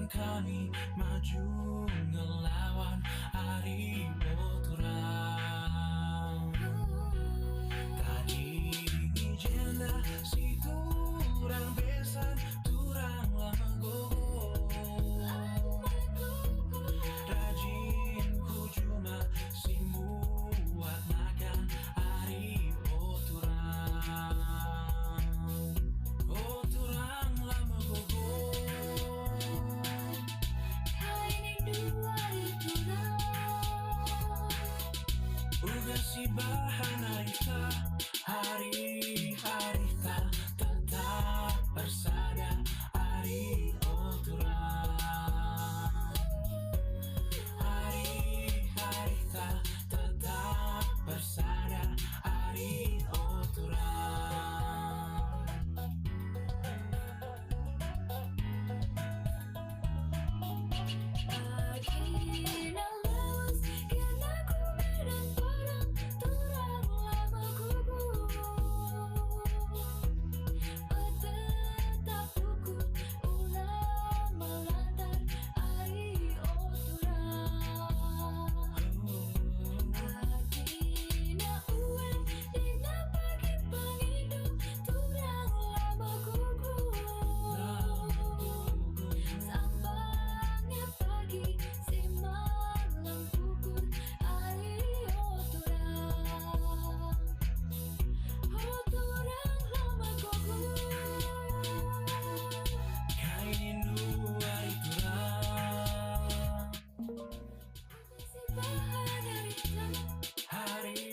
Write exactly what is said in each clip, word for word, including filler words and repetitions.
Kami maju ngelawan ari o turang. Tading i jenda si turang besan, turang la megogo. Rajin ku juma si mbuat nakan ari o turang. O turang la megogo. Kai nindu ari turang. Uga sibahan arita, ari-arita tetap ersada ari o turang. Ari-arita tetap ersada ari o turang.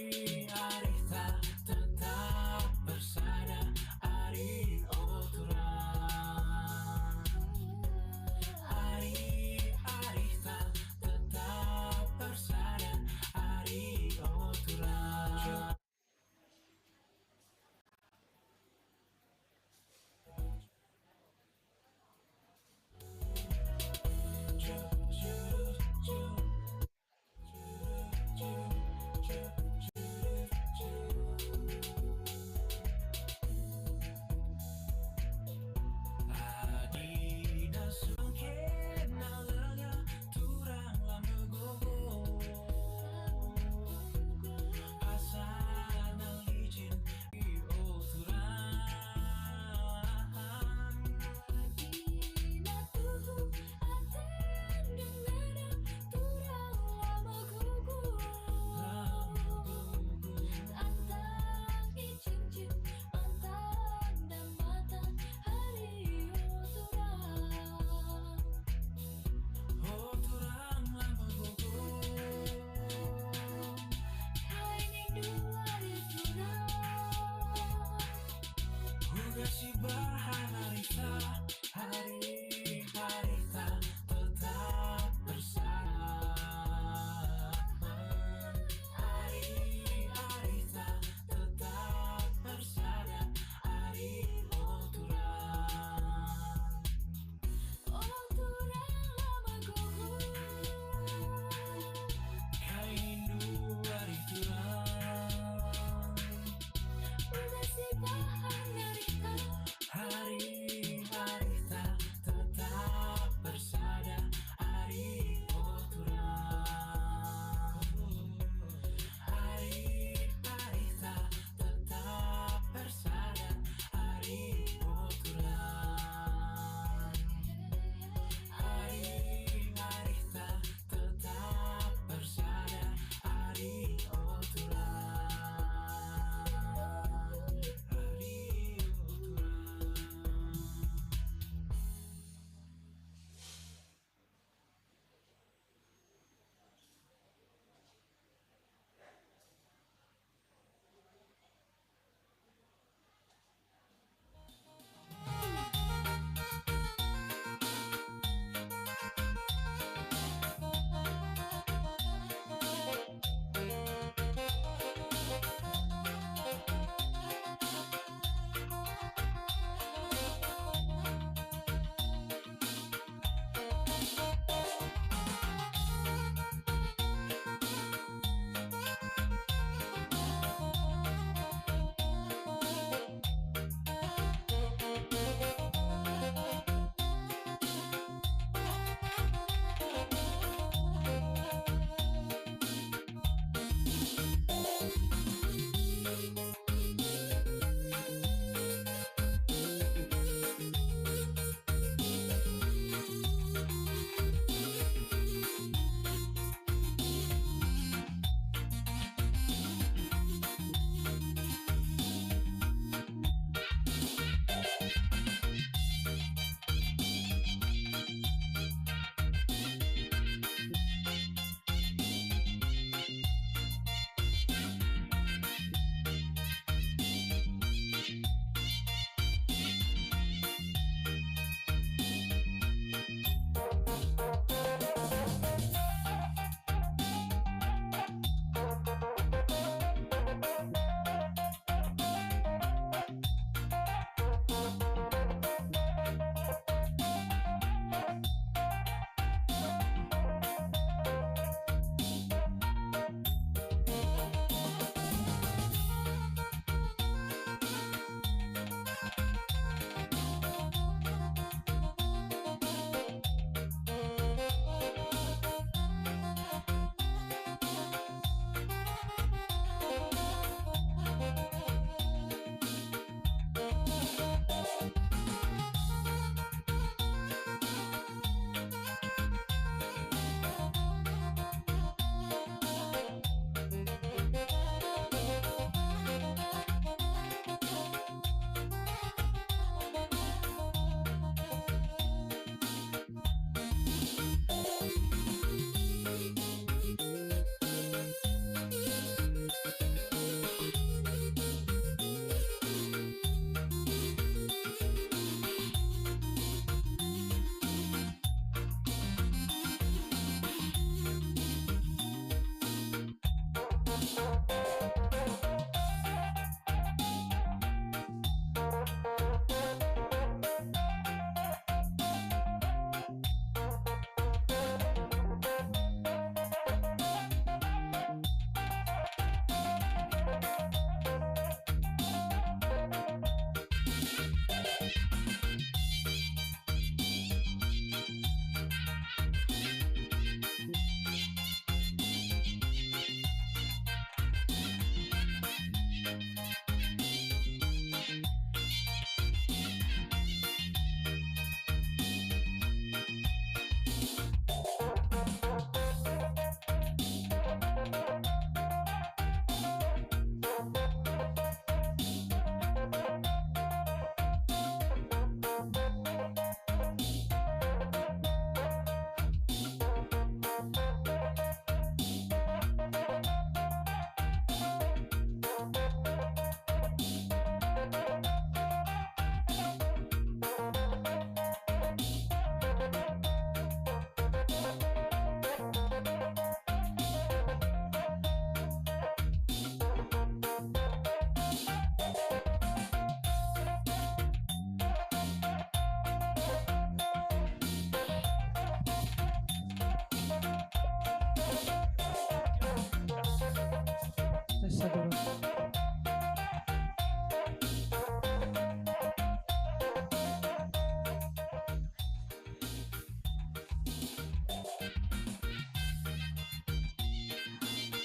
Ari-arita tetap ersada ari o turang. Ari-arita tetap ersada ari o turang.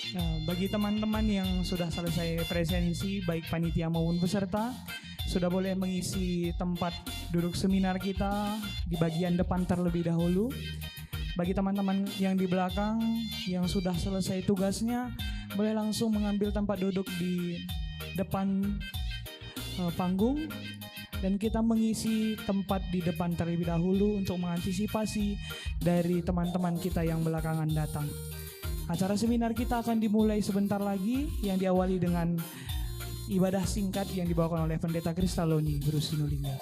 Nah, bagi teman-teman yang sudah selesai presensi, baik panitia maupun peserta, sudah boleh mengisi tempat duduk seminar kita di bagian depan terlebih dahulu. Bagi teman-teman yang di belakang yang sudah selesai tugasnya, boleh langsung mengambil tempat duduk di depan, eh, panggung, dan kita mengisi tempat di depan terlebih dahulu untuk mengantisipasi dari teman-teman kita yang belakangan datang. Acara seminar kita akan dimulai sebentar lagi, yang diawali dengan ibadah singkat yang dibawakan oleh Pendeta Kristaloni, Guru Sinulingga.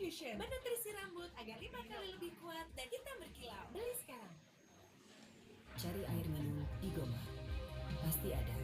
Nutrition, menutrisi rambut agar lima kali lebih kuat dan hitam berkilau. Beli sekarang. Cari air minum di Goma. Pasti ada.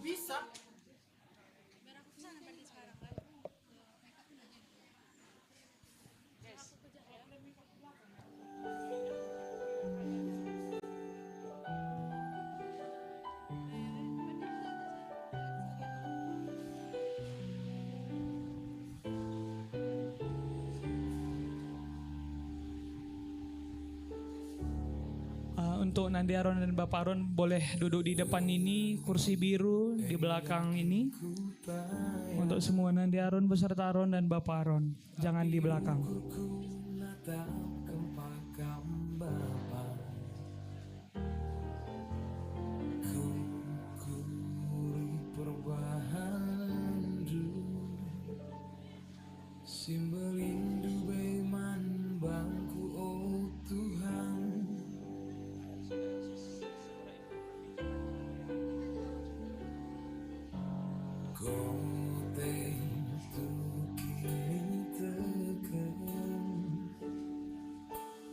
Bisa. Eh, untuk Nande Aron dan Bapak Aron boleh duduk di depan ini, kursi biru di belakang ini. Untuk semua Nande Aron beserta Aron dan Bapak Aron, jangan di belakang. Ku kuri perbahandu si mbelindu be man bangku, o Tuhan. Kote tuki teken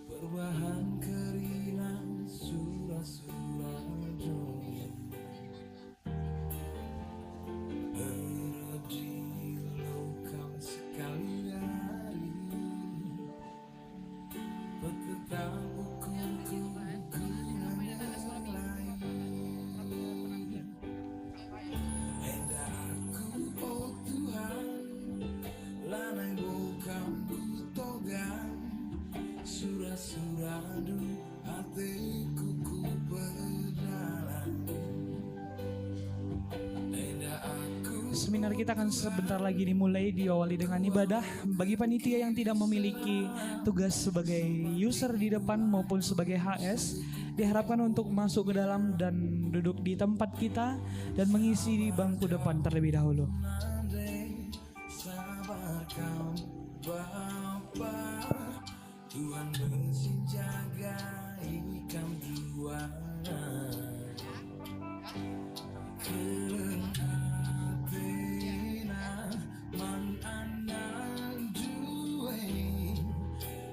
perbahan kerina sura-sura doa. Erdiloken sekali hari, petetap ukurku guna ngelai. Enda aku, o Tuhan, lanai bo Kam kutoga, sura-surandu ateku kuperdalan. Enda aku. Seminar kita akan sebentar lagi dimulai, diawali dengan ibadah. Bagi panitia yang tidak memiliki tugas sebagai user di depan maupun sebagai H S, diharapkan untuk masuk ke dalam dan duduk di tempat kita dan mengisi di bangku depan terlebih dahulu. Sabar Kam, Bapa, Tuhan menjagai Kam dua. Keleng atena man anak due,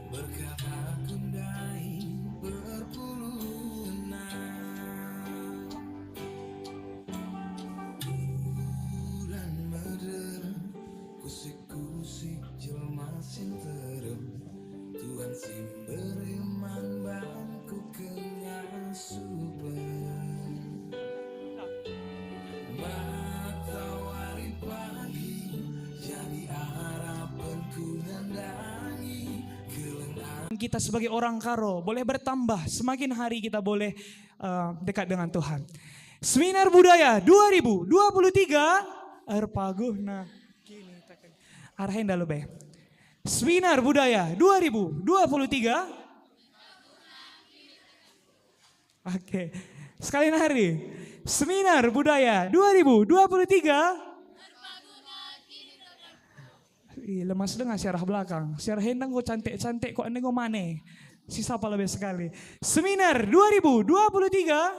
berkata kundai perpuluna. Turan meder, kusik-kusik jelma si nterem, Tuhan si mberi man bangku kengasupen. Matawari pagi jadi harapenku nandangi kelengahan. Kita sebagai orang Karo boleh bertambah, semakin hari kita boleh, eh, dekat dengan Tuhan. Seminar Budaya dua ribu dua puluh tiga, erpaguhna. Arah enda lebe. Seminar Budaya dua ribu dua puluh tiga. Oke. Sekali nari. Seminar Budaya dua ribu dua puluh tiga. Ih, lemas denga si arah belakang. Si arah enda enggo cantik-cantik, kok enda enggo mane. Si sapa lebih sekali. Seminar dua ribu dua puluh tiga.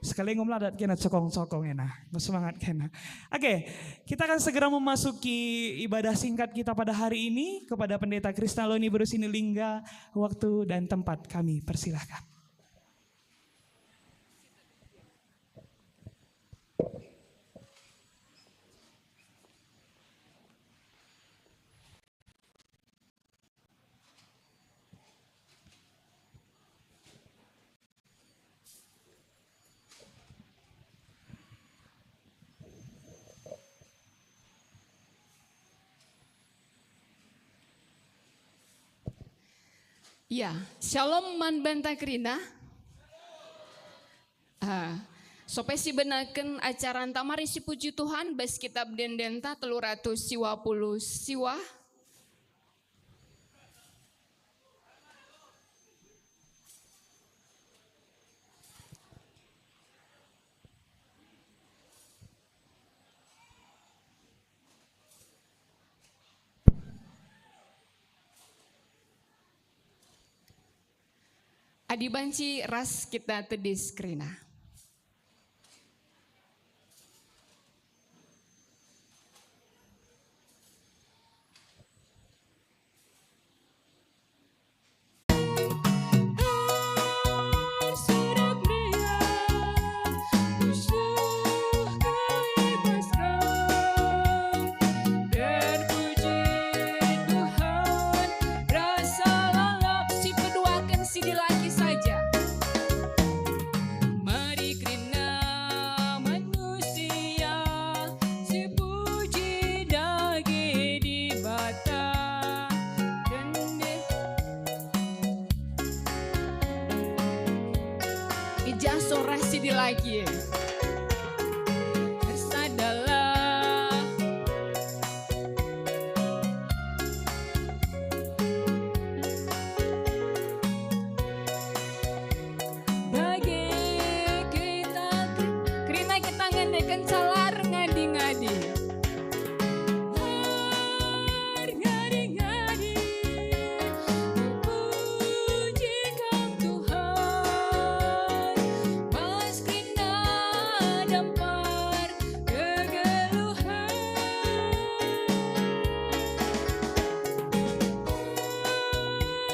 Sekali enggo meladat kena cokong-cokong ena. Enggo semangat kena. Oke, kita akan segera memasuki ibadah singkat kita pada hari ini. Kepada Pendeta Krisnaloni Beru Sinilingga, waktu dan tempat kami persilahkan. Ya, shalom man banta kerina. Ah, sope sibenaken acara enta mari sipuji Tuhan bas kitab ende-endenta telu ratus siwa puluh siwa. Adi banci ras kita tedis kerina. Sekali lagi. Bersadalah. Bage kita ker-, kerina kita ngeneken calar ngadi-ngadi. Lar ngadi-ngadi, puji Kam Tuhan, bas kerina dampar kegeluhen.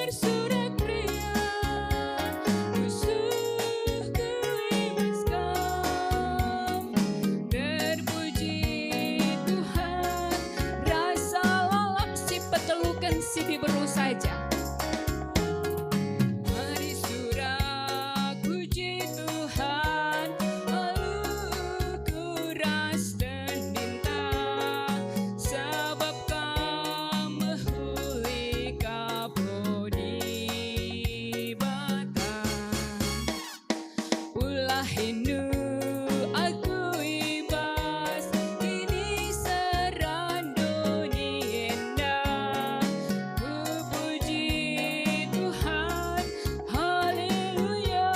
Ersurak meriah, pusuhku i bas Kam. Terpuji Tuhan, rasa lalap si peteluken si diberu saja. Mari surak puji Tuhan, alu kuras tendinta, sabap Kam mehuli, Kam Dibata. Ulahindu aku i bas kiniseran doni enda. Kupuji Tuhan, haleluya.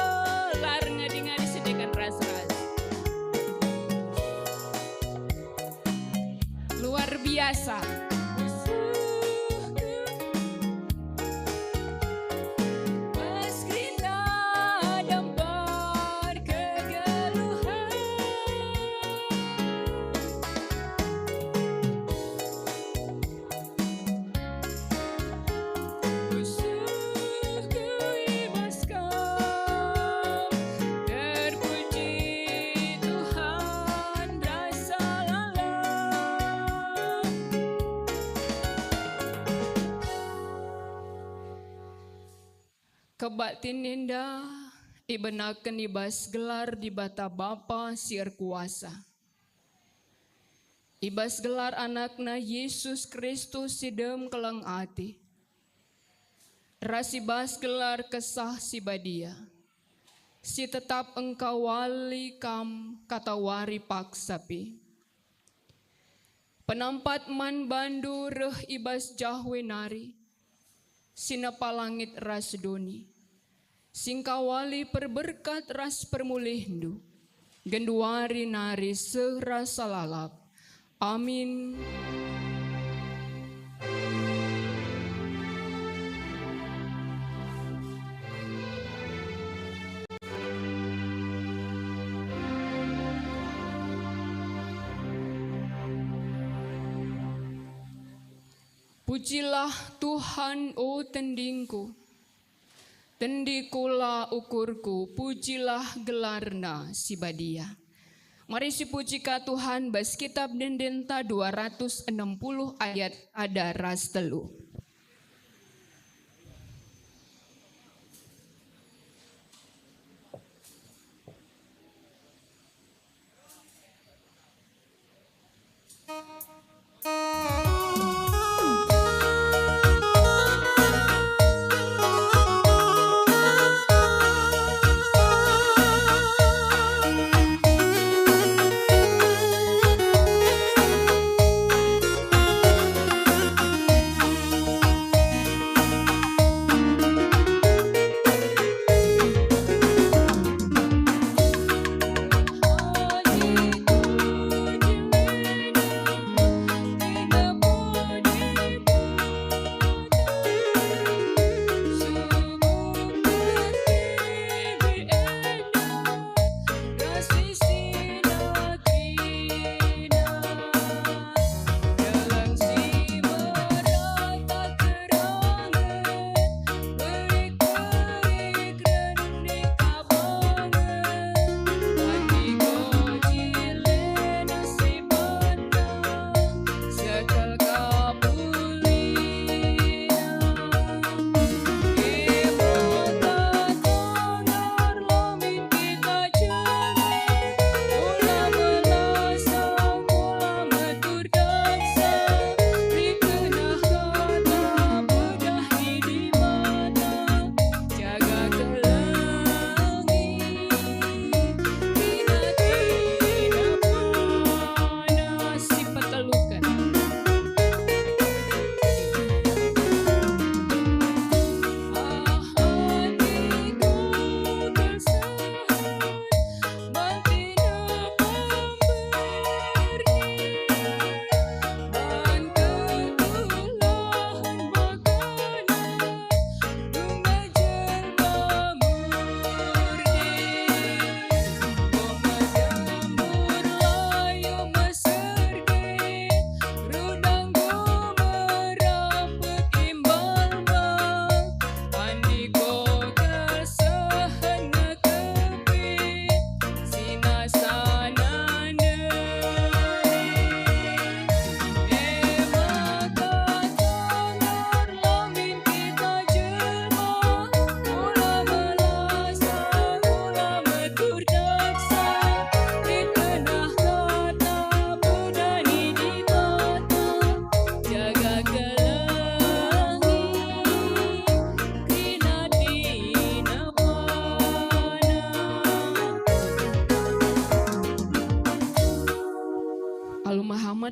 Lar ngadi-ngadi, sedekan ras-ras. Luar biasa. Bas kerina dampar kegeluhen. Pusuhku i bas Kam, terpuji Tuhan rasa lalap. Kebaktin enda ibenaken i bas gelar Dibata Bapa si erkuasa. I bas gelar AnakNa, Jesus Kristus, si dem keleng ate, ras i bas gelar Kesah Si Badia, si tetap engkawali kam katawari paksa pe. Penampat man bandu reh i bas Jahwe nari, si nepa langit ras doni, si engkawali perberkat ras permulihndu, genduari nari seh rasa lalap. Amin. Pujilah Tuhan, o tendingku. Tendikula ukurku, pujilah gelarNa si badia. Mari sipuji ka Tuhan bas Kitab Ende-Endenta dua ratus enem puluh ayat sada ras telu.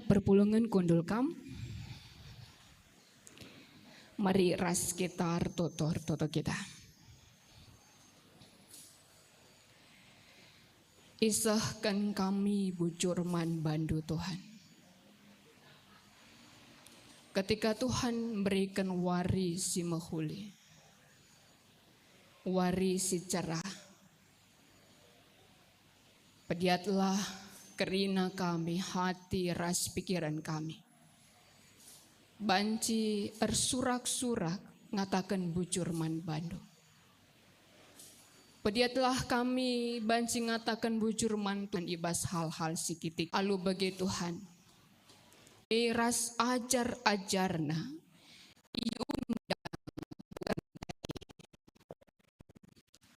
Perpulungen kundul kam. Mari ras kita ertoto, ertoto kita. Isehken kami bujur man bandu, Tuhan. Ketika Tuhan mberiken wari si mehuli, wari si cerah, pediatlah kerina kami, hati ras pikiren kami. Banci ersurak-surak ngataken bujur man bandu. Pediatlah kami banci ngataken bujur man Tuhan i bas hal-hal si kitik. Alu bage Tuhan, e ras ajar-ajarna iundang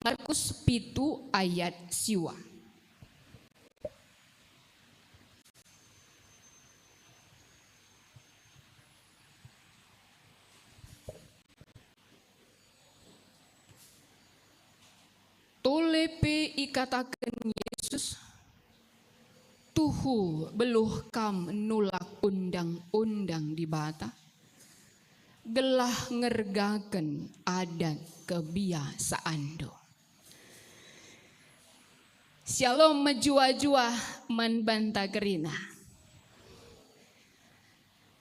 Markus pitu ayat siwa. Tole pe ikataken Jesus, "Tuhu beluh kam nulak undang-undang Dibata, gelah ngergaken adat kebiasaanndu." Shalom mejuah-juah man banta kerina.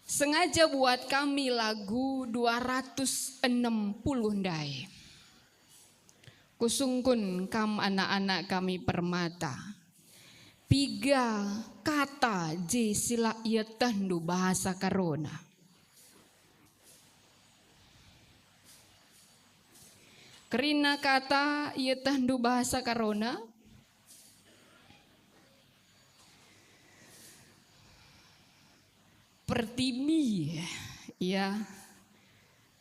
Sengaja buat kami lagu dua ratus enam puluh ndai. Kusungkun kam anak-anak kami permata. Piga kata je si la ietehndu bahasa Karona? Kerina kata ietehndu bahasa Karona? Pertibi, ya.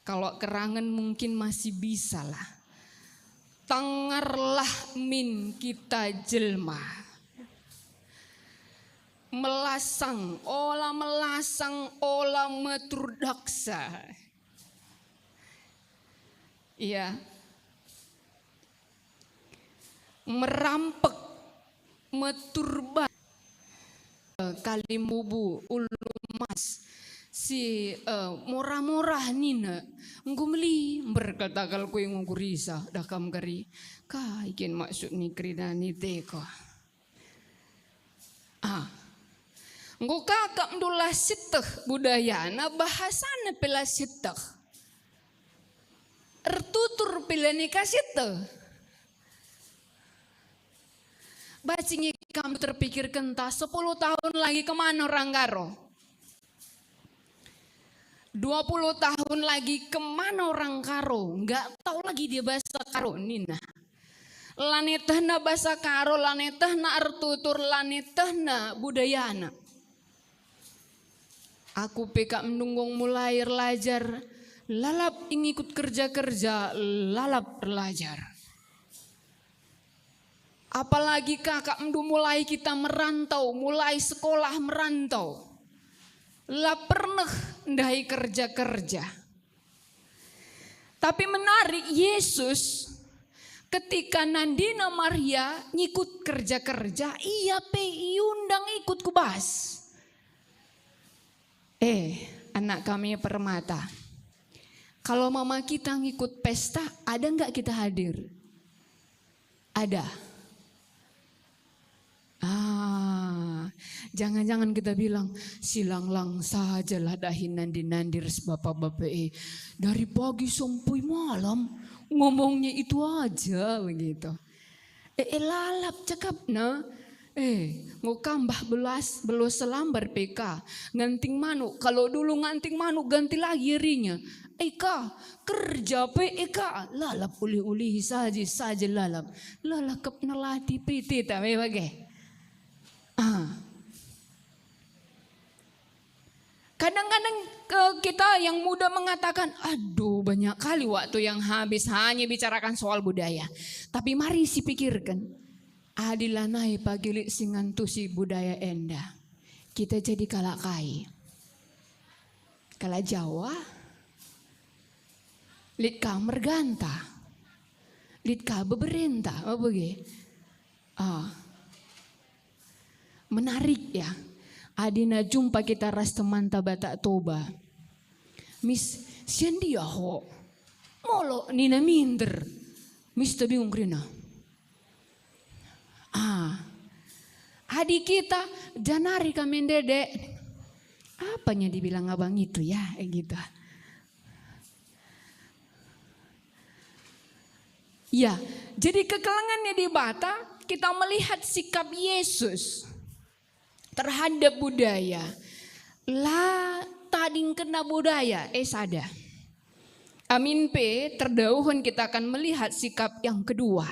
Kalau kerangen mungkin masih bisa lah. Tangarlah min kita jelma. Melasang, ola melasang, ola metur daksa. Iya. Merampek, meturban, eh, kalimbubu, ulu emas, si, eh, mora-mora nina, "Enggo meli, mber kal takal kue ngugurisa, dah kam kari." Kai kin maksud ni kerina ni teko? Ah. Enggo kakapndu la sieteh budayana, bahasana pe la sieteh. Ertutur pe la nika sieteh. Banci nge kam terpikirken ntah sepuluh tahun lagi kemana orang Karo? Dua puluh tahun lagi kemana orang Karo? Nggak tahu lagi dia bahasa Karo, nina. La netehna bahasa Karo, la netehna ertutur, la netehna budayana. Aku pe kap nunggong mulai erlajar, lalap ngikut kerja-kerja, lalap erlajar. Apalagi kakapndu mulai kita merantau, mulai sekolah merantau. La pernah ndai kerja-kerja. Tapi menarik, Yesus ketika nandina Maria ngikut kerja-kerja, ia pe iundang ikut ku bas. Eh, anak kami permata, kalau mama kita ngikut pesta, ada nggak kita hadir? Ada. Ah, jangan-jangan kita bilang, "Silanglang sajalah dahin nandi-nandi ras bapa-bapa e. Dari pagi sampai malam ngomongnya itu aja," begitu. Eh, eh, lalap cakapna. Eh, enggo kambah belas, belos selambar pe ka. Nganting manuk, kalau dulu nganting manuk ganti lagi erinya. Eh, ka, kerja pe, eh, ka, lalap ulih-ulih saja, saja lalap. Lalap kep nelati pe tita me bage. Ah. Kadang-kadang, eh, kita yang muda mengatakan, "Aduh, banyak kali waktu yang habis hanya bicarakan soal budaya." Tapi mari sipikirkan, adi lanai pagi lit si ngantusi budaya enda, kita jadi kalak kai? Kalak Jawa? Lit ka merganta? Lit ka beberenta? Apa ge? Ah. Menarik, ya. Adi na jumpa kita ras temanta Batak Toba, "Mis, sian dia ho?" "Molo," nina, "minder." Mis, tebingung kerina. Ah, adi kita, "Janari kami ndede." "Apanya dibilang abang itu ya?" Eh, gitu. Ya, jadi kekelengennya Dibata, kita melihat sikap Yesus terhadap budaya. La tadingkenna budaya, eh, sada. Amin pe, terdauhen kita akan melihat sikap yang kedua.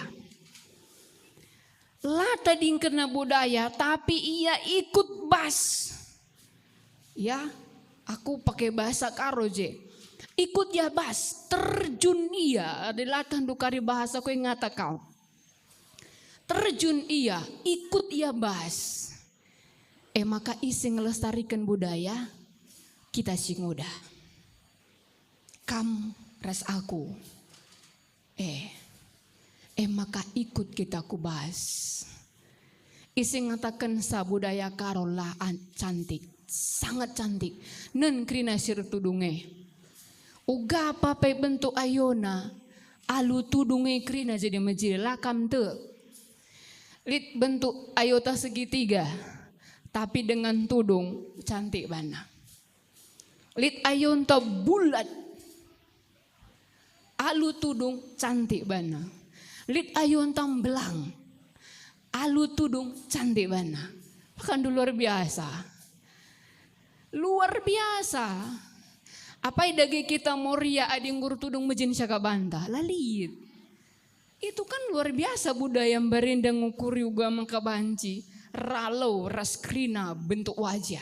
La tadingkenna budaya, tapi ia ikut bas. Ya, aku pakai bahasa Karo je. Ikut ia bas, terjun ia, adi la tah ndukari bahasa ku ngata kau. Terjun ia, ikut ia bas. E maka ise ngelestariken budaya? Kita si nguda. Kam ras aku. E, e maka ikut kita ku bas. Ise ngatakenca budaya Karo la an-, cantik, sangat cantik. Nen kerina si ertudung e. Uga pe bentuk ayona, alu tudung e kerina jadi mejile, la kam tek. Lit bentuk ayota segitiga, tapi dengan tudung cantik bana. Lit ayonta bulat, alu tudung cantik bana. Lit ayonta mbelang, alu tudung cantik bana. Bahkan luar biasa. Luar biasa. Apai dage kita moria adi nggur tudung mejin siakap banta? La lit. Itu kan luar biasa budaya mbarenda ngukuri uga maka banci ralo ras kerina bentuk wajah.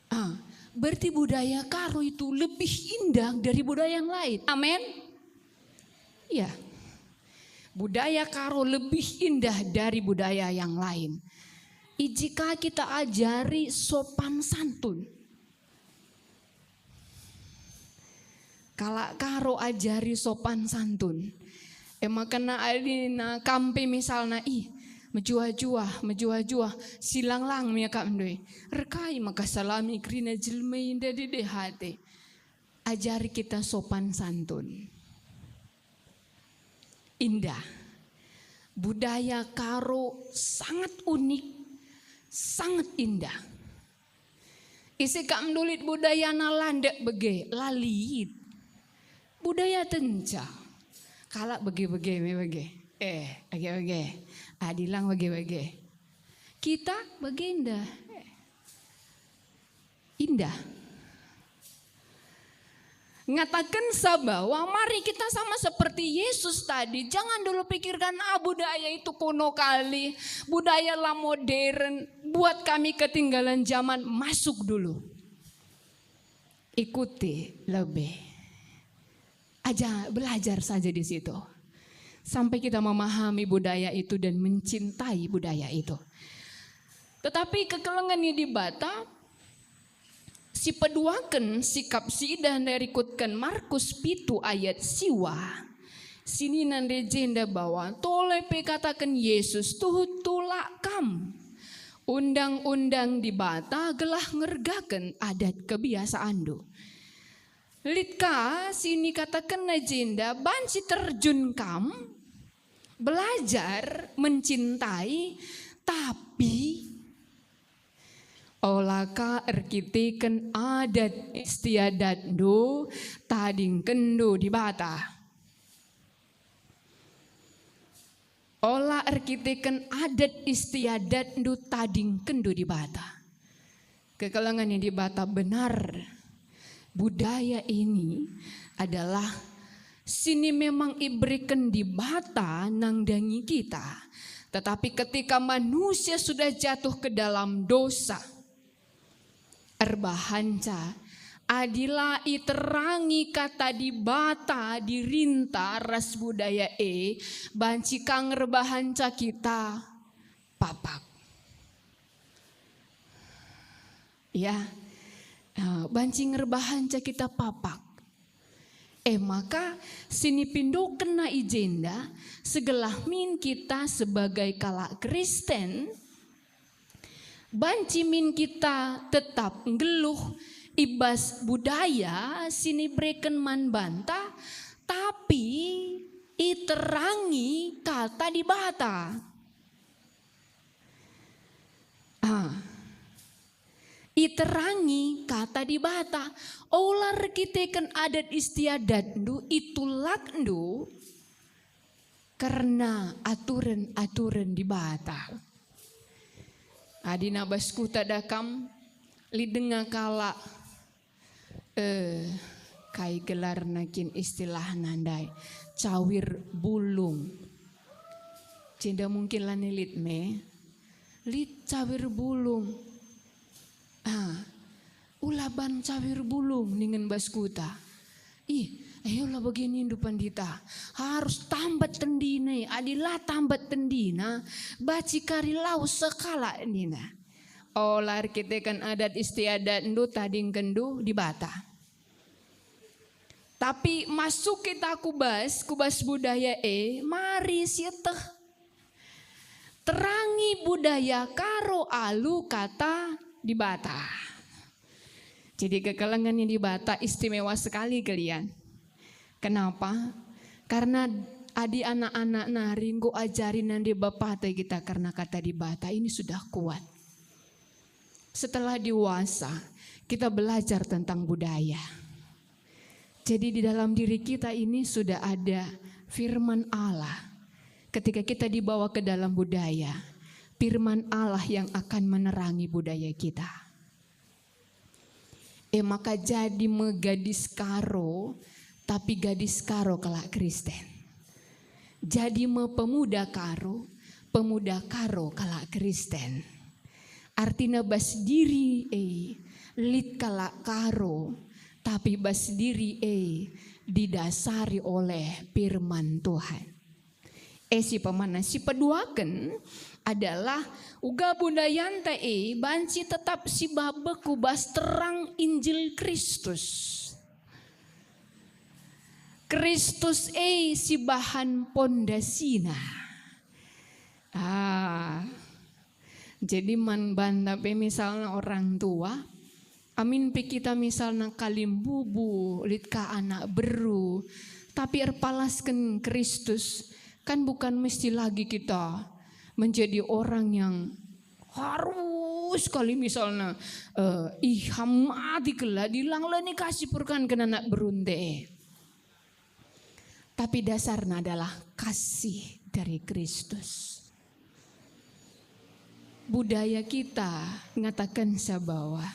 Ah, berarti budaya Karo itu lebih indah dari budaya yang lain. Amin. Ya. Budaya Karo lebih indah dari budaya yang lain. I je ka kita ajari sopan santun. Kalak Karo ajari sopan santun. E maka na adi na kam pe misalna, ih, mejuah-juah, mejuah-juah, silang-lang me akapndu e. Erkai maka salami kerina jelma enda dede ate. Ajari kita sopan santun. Indah. Budaya Karo sangat unik, sangat indah. Ise kap ndulit budayana la ndek bage, la lit. Budaya tenca. Kalak bage-bage me bage. Eh, bage-bage. Adi lang bage-bage. Kita bagenda. Eh. Indah. Ngatakenca bahwa mari kita sama seperti Yesus tadi, jangan dulu pikirkan, "Ah, budaya itu kuno kali, budaya la modern, buat kami ketinggalan zaman." Masuk dulu. Ikuti lebih. Aja, belajar saja di situ. Sampai kita memahami budaya itu dan mencintai budaya itu. Tetapi kekelengen ni Dibata, sipeduaken sikap si idah nda rikutken Markus pitu ayat siwa. Sinina nde jenda bahwa tole pe kataken Yesus, "Tuhu tulak kam. Undang-undang Dibata gelah ngergaken adat kebiasaanndu." Lit ka si nikatakenna jenda, banci terjun kam, belajar mencintai, tapi ola ka erkiteken adat istiadatndu tadingkenndu Dibata. Ola erkiteken adat istiadatndu tadingkenndu Dibata. Kekelengen ni Dibata benar. Budaya ini adalah sini memang iberiken Dibata nandangi kita. Tetapi ketika manusia sudah jatuh ke dalam dosa, erbahanca, adi la iterangi kata Dibata dirinta ras budaya e, banci ka ngerbahanca kita papak. Ya, eh, banci ngerbahanca kita papak. E maka, sinipindokenna i jenda, segelah min kita sebagai kalak Kristen, banci min kita tetap nggeluh i bas budaya si nibereken man banta, tapi iterangi Kata Dibata. Ah. Iterangi Kata Dibata. Ola erkiteken adat istiadatndu, itulakndu kerna aturen-aturen Dibata. Adi na bas kuta da kam, lit denga kalak, eh, kai gelarna kin istilahna ndai? Cawir bulung. Jenda mungkin lanai lit me. Lit cawir bulung. Ah, ula ban cawir bulung ningen bas kuta. Ih, ayolah bage nindu pandita. Harus tambat tendina, adi la tambat tendina, banci kari lau sekalak nina. Ola erkiteken adat istiadatndu tadingkenndu Dibata. Tapi masuk kita ku bas, ku bas budaya e, mari sieteh. Terangi budaya Karo alu Kata Dibata. Jadi kekelengen ni Dibata istimewa sekali kelian. Kenapa? Karena adi anak-anak nari enggo ajari nande bapata kita kerna Kata Dibata, ini sudah kuat. Setelah dewasa, kita belajar tentang budaya. Jadi di dalam diri kita ini sudah ada firman Allah. Ketika kita dibawa ke dalam budaya, firman Allah yang akan menerangi budaya kita. E maka jadi me gadis Karo, tapi gadis Karo kalak Kristen. Jadi me pemuda Karo, pemuda Karo kalak Kristen. Artina bas diri e lit kalak Karo, tapi bas diri e didasari oleh firman Tuhan. E si pemana, si peduaken adalah uga budayanta e banci tetap sibabek ku bas terang Injil Kristus. Kristus e si bahan pondasina. Ah, jadi man banta pe misalna orang tua, amin pe kita misalna kalimbubu, lit ka anak beru, tapi erpalasken Kristus, kan bukan mesti lagi kita menjadi orang yang harus kali misalna, eh, iham mati kela dilang leni kasih purkan kena anak berunte. Tapi dasarna adalah kasih dari Kristus. Budaya kita ngataken sabawa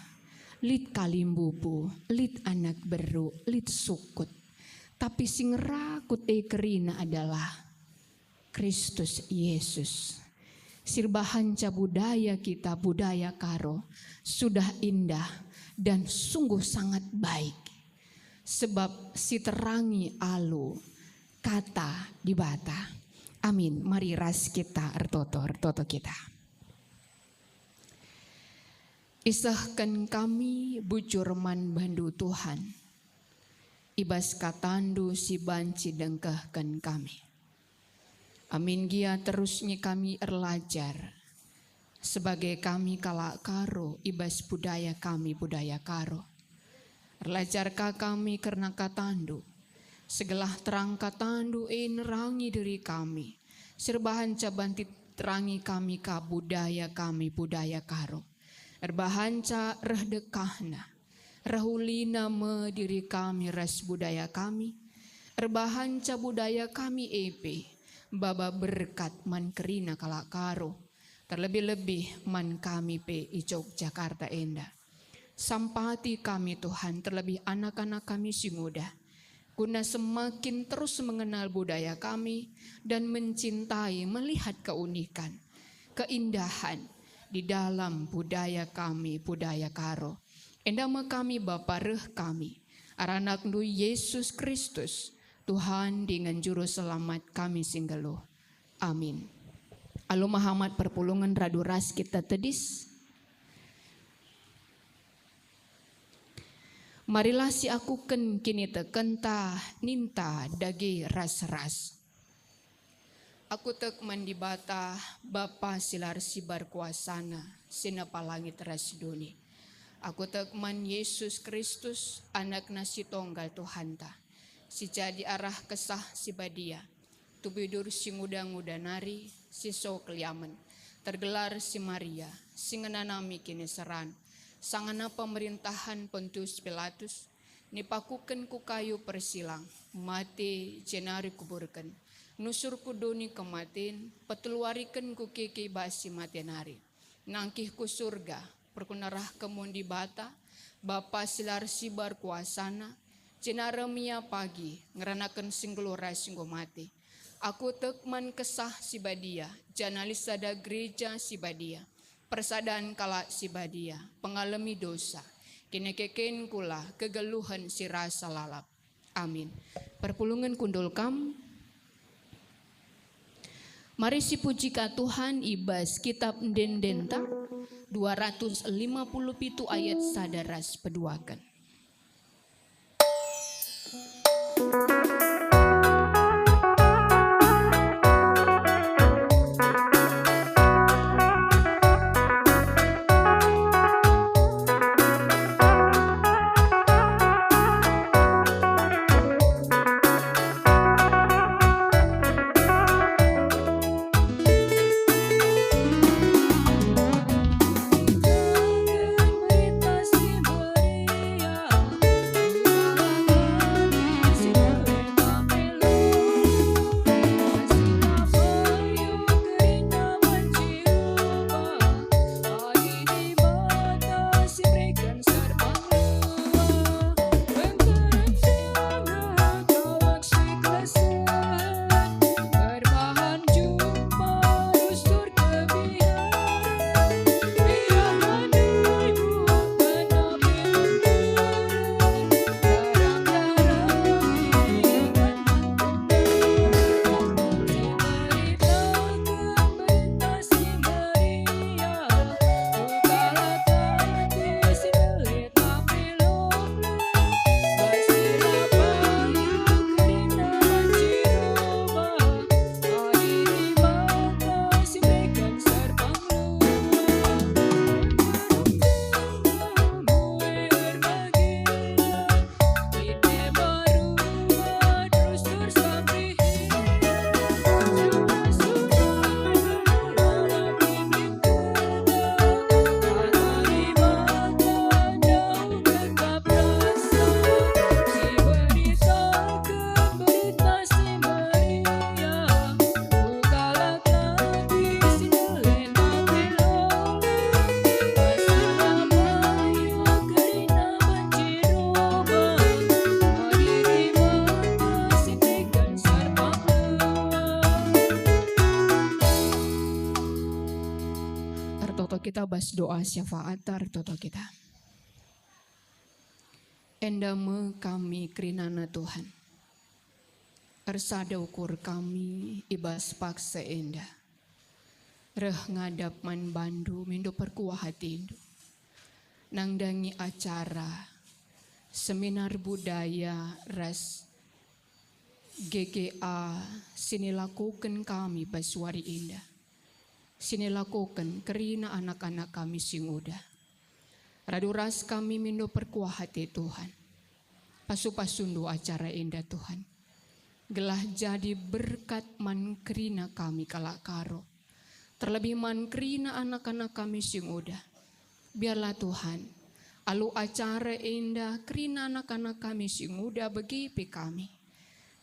lit kalimbubu, lit anak beru, lit sukut. Tapi si ngerakut e kerina adalah Kristus Yesus. Si erbahanca budaya kita, budaya Karo, sudah indah dan sungguh sangat baik. Sebab si terangi alu Kata Dibata. Amin. Mari ras kita ertoto, ertoto kita. Isehken kami bujur man bandu Tuhan, i bas katandu si banci dengkehken kami. Amin gia terus nge kami erlajar, sebagai kami kalak Karo i bas budaya kami budaya Karo. Erlajar ka kami kerna katandu, segelah terang katandu e nerangi diri kami, si erbahanca banci terangi kami ka budaya kami budaya Karo. Erbahanca reh dekahna, reh ulina me diri kami ras budaya kami, erbahanca budaya kami e pe baba berkat man kerina kalak Karo, terlebih-lebih man kami pe i Yogyakarta enda. Sampati kami, Tuhan, terlebih anak-anak kami si nguda, guna semakin terus mengenal budaya kami dan mencintai melihat keunikan, keindahan di dalam budaya kami, budaya Karo. Enda me kami, Bapa, reh kami, arah AnakNdu Yesus Kristus, Tuhan dingen Juru Selamat kami si nggeluh. Amin. Alu mehamat perpulungen radu ras kita tedis. Marilah siakuken kinitekenta ninta dage ras-ras. Aku tek man Dibata, Bapa si la ersibar kuasana, si nepa langit ras doni. Aku tek man Jesus Kristus, Anakna si tonggal Tuhanta, si jadi arah Kesah Si Badia, tubudur si nguda-nguda nari, si so keliamen, tergelar si Maria, si ngenanami kiniseran, sangana pemerintahan Pontius Pilatus, nipakuken ku kayu persilang, mate, jenari kuburken, nusur ku doni kematen, peteluariken kukeke i bas si mate nari. Nangkih ku Surga, perkunerahken mun Dibata, Bapa si la ersibar kuasana, jenari mia pagi ngeranaken si nggeluh ras si enggo mate. Aku tek man Kesah Si Badia, janah lit sada gereja si badia, persadan kalak si badia, pengalemi dosa, kinikekenkula kegeluhen si rasa lalap. Amin. Perpulungen kundul kam. Mari sipuji ka Tuhan i bas Kitab Ende-endenta dua ratus lima puluh pitu ayat sada ras peduaken. Ertoto kita bas doa syafaat, ertoto kita. Enda me kami kerinana Tuhan. Ersada ukur kami i bas paksa enda. Reh ngadap man bandu mindo perkuah atindu. Nandangi acara seminar budaya ras G K A si nilakoken kami bas wari enda. Si nilakoken kerina anak-anak kami si nguda. Radu ras kami mindo perkuah ate Tuhan. Pasu-pasundu acara enda Tuhan. Gelah jadi berkat man kerina kami kalak Karo. Terlebih man kerina anak-anak kami si nguda. Biarlah Tuhan, alu acara enda kerina anak-anak kami si nguda bage pe kami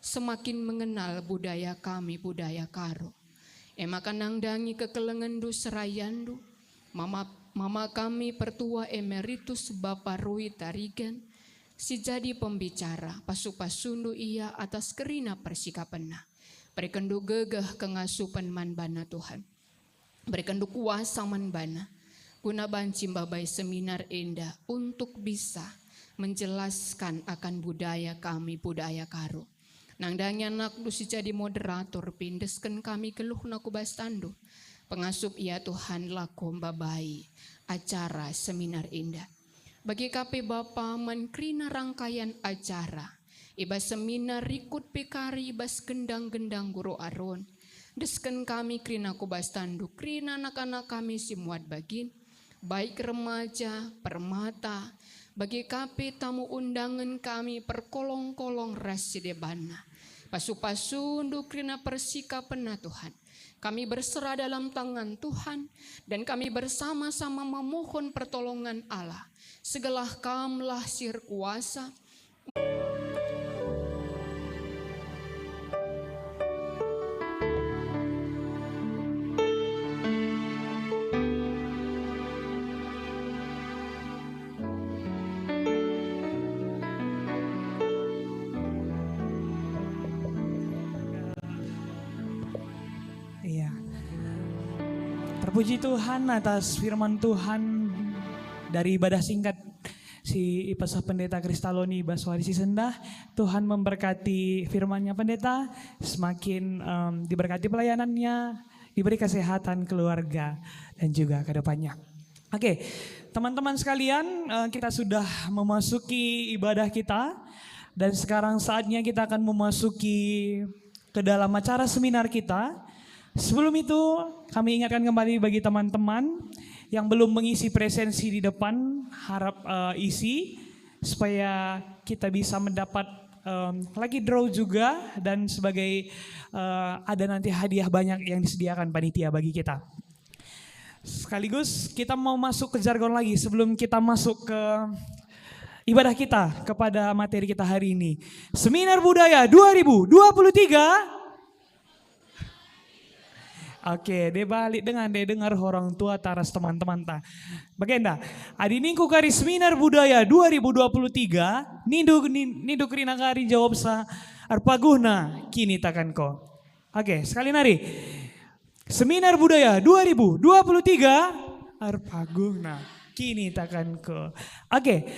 semakin mengenal budaya kami, budaya Karo. E maka nandangi kekelengenndu serayandu, mama, mama kami pertua emeritus Bapa Rui Tarigan, si jadi pembicara, pasu-pasundu ia atas kerina persikapenna. Berekenndu gegeh kengasupen man bana Tuhan. Berekenndu kuasa man bana, guna banci mbabai seminar enda untuk bisa menjelaskan akan budaya kami, budaya Karo. Nandangi anakndu si jadi moderator, pindesken kami geluhna ku bas tandu. Pengasup ia Tuhan lako mbabai acara seminar enda. Bage ka pe Bapa man kerina rangkaian acara, i bas seminar rikut pe kari i bas gendang-gendang Guru Aron. Desken kami kerina ku bas tandu kerina anak-anak kami si muat bagin, baik remaja, permata, bage ka pe tamu undangen kami perkolong-kolong ras si debanna. Pasu-pasundu kerina persikapenna Tuhan. Kami berserah dalam tangan Tuhan, dan kami bersama-sama memohon pertolongan Allah. Segelah Kamlah si erkuasa. Iya. Terpuji Tuhan atas firman Tuhan dari ibadah singkat si ipesah Pendeta Kristaloni bas wari si sendah. Tuhan memberkati firman-Nya, Pendeta. Semakin, em, diberkati pelayanannya, diberi kesehatan keluarga, dan juga ke depannya. Oke, teman-teman sekalian, eh, kita sudah memasuki ibadah kita, dan sekarang saatnya kita akan memasuki ke dalam acara seminar kita. Sebelum itu, kami ingatkan kembali bagi teman-teman yang belum mengisi presensi di depan, harap, eh, isi supaya kita bisa mendapat, em, lucky draw juga, dan sebagai, eh, ada nanti hadiah banyak yang disediakan panitia bagi kita. Sekaligus kita mau masuk ke jargon lagi sebelum kita masuk ke ibadah kita, kepada materi kita hari ini. Seminar Budaya dua ribu dua puluh tiga. Oke, deba lit denga, deba denga orang tua tah ras teman-temanta. Bagenda, adi ningku kari Seminar Budaya dua ribu dua puluh tiga, nindu, nin-, nindu kerina kari jawabsa, "Erpaguhna kinitakenku." Oke, sekali nari. Seminar Budaya dua ribu dua puluh tiga, "Erpaguhna kinitakenku." Oke,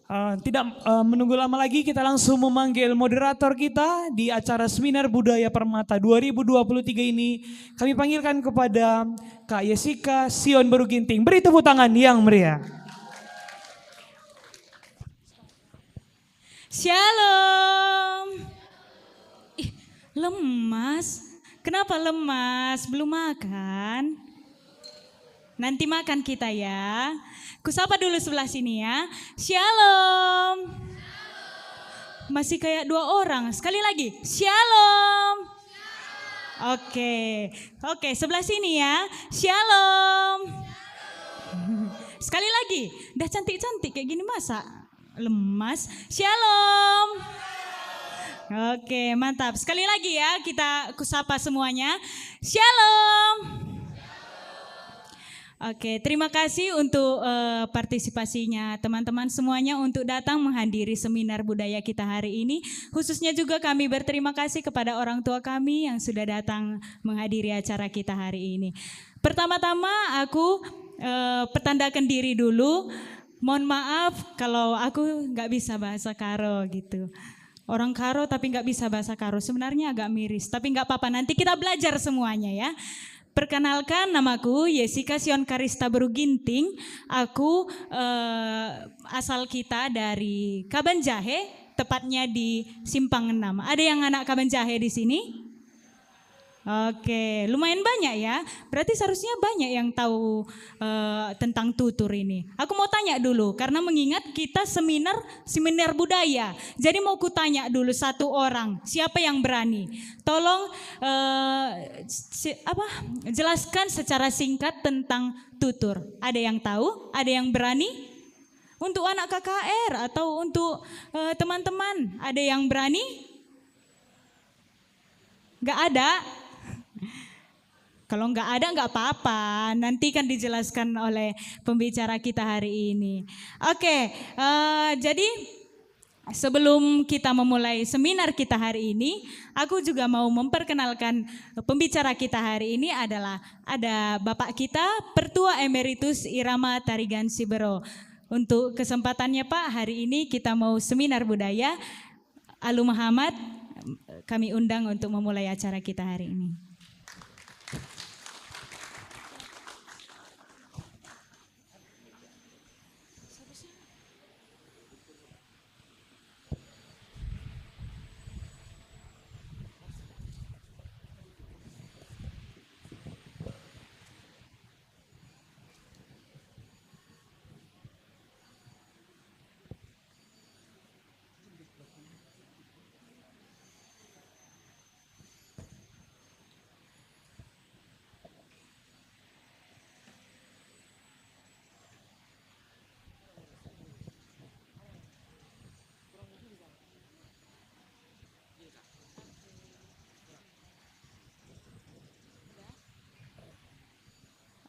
eh, tidak, eh, menunggu lama lagi, kita langsung memanggil moderator kita di acara Seminar Budaya Permata dua ribu dua puluh tiga ini. Kami panggilkan kepada Kak Yesika Sion Beru Ginting. Beri tepuk tangan yang meriah. Shalom. Ih, lemas. Kenapa lemas? Belum makan? Nanti makan kita ya. Kusapa dulu sebelah sini ya. Shalom. Masih kayak dua orang. Sekali lagi. Shalom. Oke. Oke, sebelah sini ya. Shalom. Sekali lagi. Dah cantik-cantik kayak gini masa? Lemas. Shalom. Oke, mantap. Sekali lagi ya, kita kusapa semuanya. Shalom. Oke, terima kasih untuk, eh, partisipasinya teman-teman semuanya untuk datang menghadiri seminar budaya kita hari ini. Khususnya juga kami berterima kasih kepada orang tua kami yang sudah datang menghadiri acara kita hari ini. Pertama-tama aku, eh, petandaken diri dulu. Mohon maaf kalau aku nggak bisa bahasa Karo gitu. Orang Karo tapi nggak bisa bahasa Karo. Sebenarnya agak miris, tapi nggak apa-apa. Nanti kita belajar semuanya ya. Perkenalkan, namaku Yesika Sion Karista Beru Ginting. Aku, eh, asal kita dari Kabanjahe, tepatnya di Simpang Enam. Ada yang anak Kabanjahe di sini? Oke, lumayan banyak ya. Berarti seharusnya banyak yang tahu, eh, tentang tutur ini. Aku mau tanya dulu, karena mengingat kita seminar, seminar budaya. Jadi mau kutanya dulu satu orang, siapa yang berani? Tolong, eh, si-, apa, jelaskan secara singkat tentang tutur. Ada yang tahu? Ada yang berani? Untuk anak K K R atau untuk, eh, teman-teman, ada yang berani? Nggak ada? Kalau nggak ada, nggak apa-apa. Nanti kan dijelaskan oleh pembicara kita hari ini. Oke, eh, jadi sebelum kita memulai seminar kita hari ini, aku juga mau memperkenalkan pembicara kita hari ini adalah ada Bapak kita, Pertua Emeritus Irama Tarigan Sibero. Untuk kesempatannya, Pak, hari ini kita mau seminar budaya. Alu Muhammad, kami undang untuk memulai acara kita hari ini.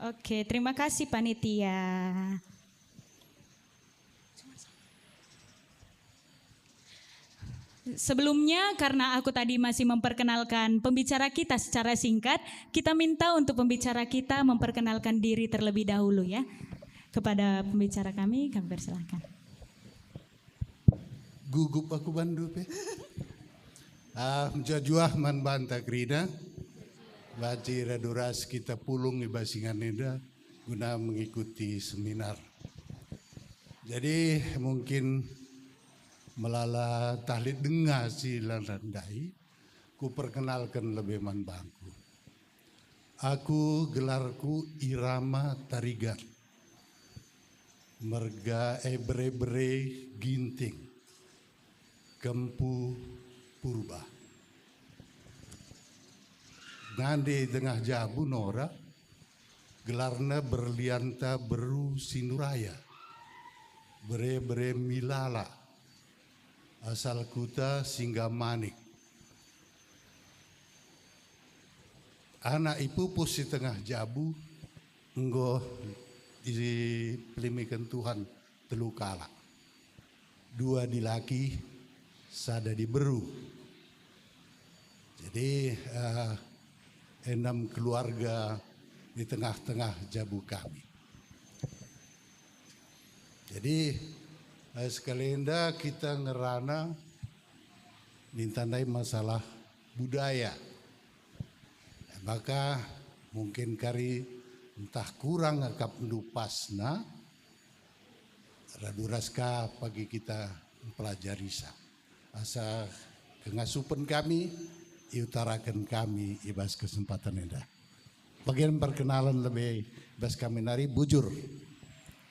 Oke, terima kasih panitia. Sebelumnya, karena aku tadi masih memperkenalkan pembicara kita secara singkat, kita minta untuk pembicara kita memperkenalkan diri terlebih dahulu, ya. Kepada pembicara kami, kami persilahkan. Gugup aku bandu pe. Ah, mejuah-juah man banta kerina. Banci radu ras kita pulung i bas ingan enda guna mengikuti seminar. Jadi, mungkin melala tah lit denga si la ndai, kuperkenalken lebe man bangku. Aku gelarku Irama Tarigan. Merga ebere-bere Ginting. Kempu Purba. Nande tengah jabu nora, gelarna Berlianta Beru Sinuraya, bere-bere Milala, asal kuta Singgamanik. Anak ipupus si tengah jabu enggo ipelimiken Tuhan telu kalak. Dua dilaki, sada diberu. Jadi, eh, enam keluarga di tengah-tengah jabu kami. Jadi, eh, sekali enda kita ngerana ninta ndai masalah budaya. Maka mungkin kari ntah kurang akap ndupasna, radu ras ka pagi kita mpelajarisa. Asa kengasupen kami, iutaraken kami i bas kesempatan enda. Bagian perkenalan lebe bas kami nari bujur.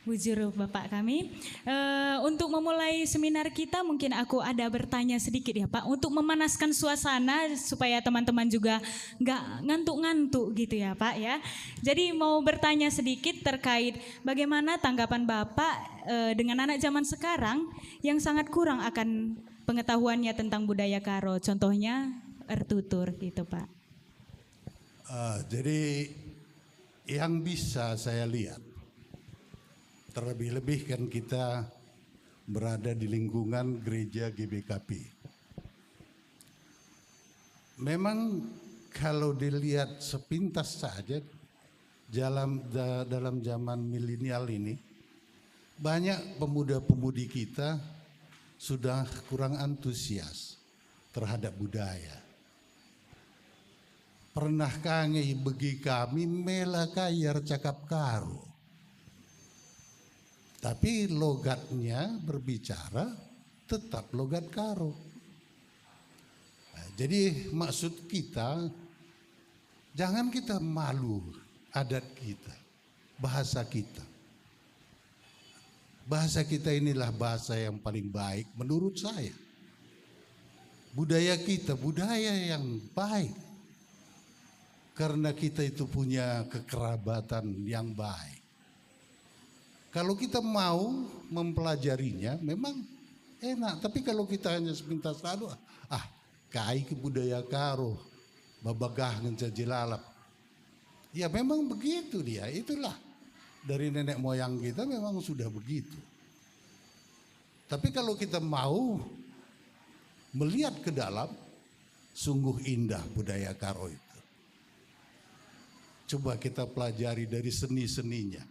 Bujur, Bapak kami. Eh, untuk memulai seminar kita, mungkin aku ada bertanya sedikit ya, Pak, untuk memanaskan suasana supaya teman-teman juga nggak ngantuk-ngantuk gitu ya, Pak, ya. Jadi mau bertanya sedikit terkait bagaimana tanggapan Bapak, eh, dengan anak zaman sekarang yang sangat kurang akan pengetahuannya tentang budaya Karo, contohnya ertutur gitu, Pak. Ah, jadi yang bisa saya lihat, terlebih-lebih kan kita berada di lingkungan gereja G B K P. Memang kalau dilihat sepintas saja, dalam, da-, dalam zaman milenial ini, banyak pemuda-pemudi kita sudah kurang antusias terhadap budaya. Pernah ka nge ibegi kami mela ka ia ercakap Karo. Tapi logatnya berbicara tetap logat Karo. Nah, jadi maksud kita, jangan kita malu adat kita, bahasa kita. Bahasa kita inilah bahasa yang paling baik menurut saya. Budaya kita, budaya yang baik. Karena kita itu punya kekerabatan yang baik. Kalau kita mau mempelajarinya, memang enak. Tapi kalau kita hanya sepintas lalu, "Ah, kai ke budaya Karo, babagah ngenca jelalap." Ya, memang begitu dia, itulah. Dari nenek moyang kita memang sudah begitu. Tapi kalau kita mau melihat ke dalam, sungguh indah budaya Karo itu. Coba kita pelajari dari seni-seninya.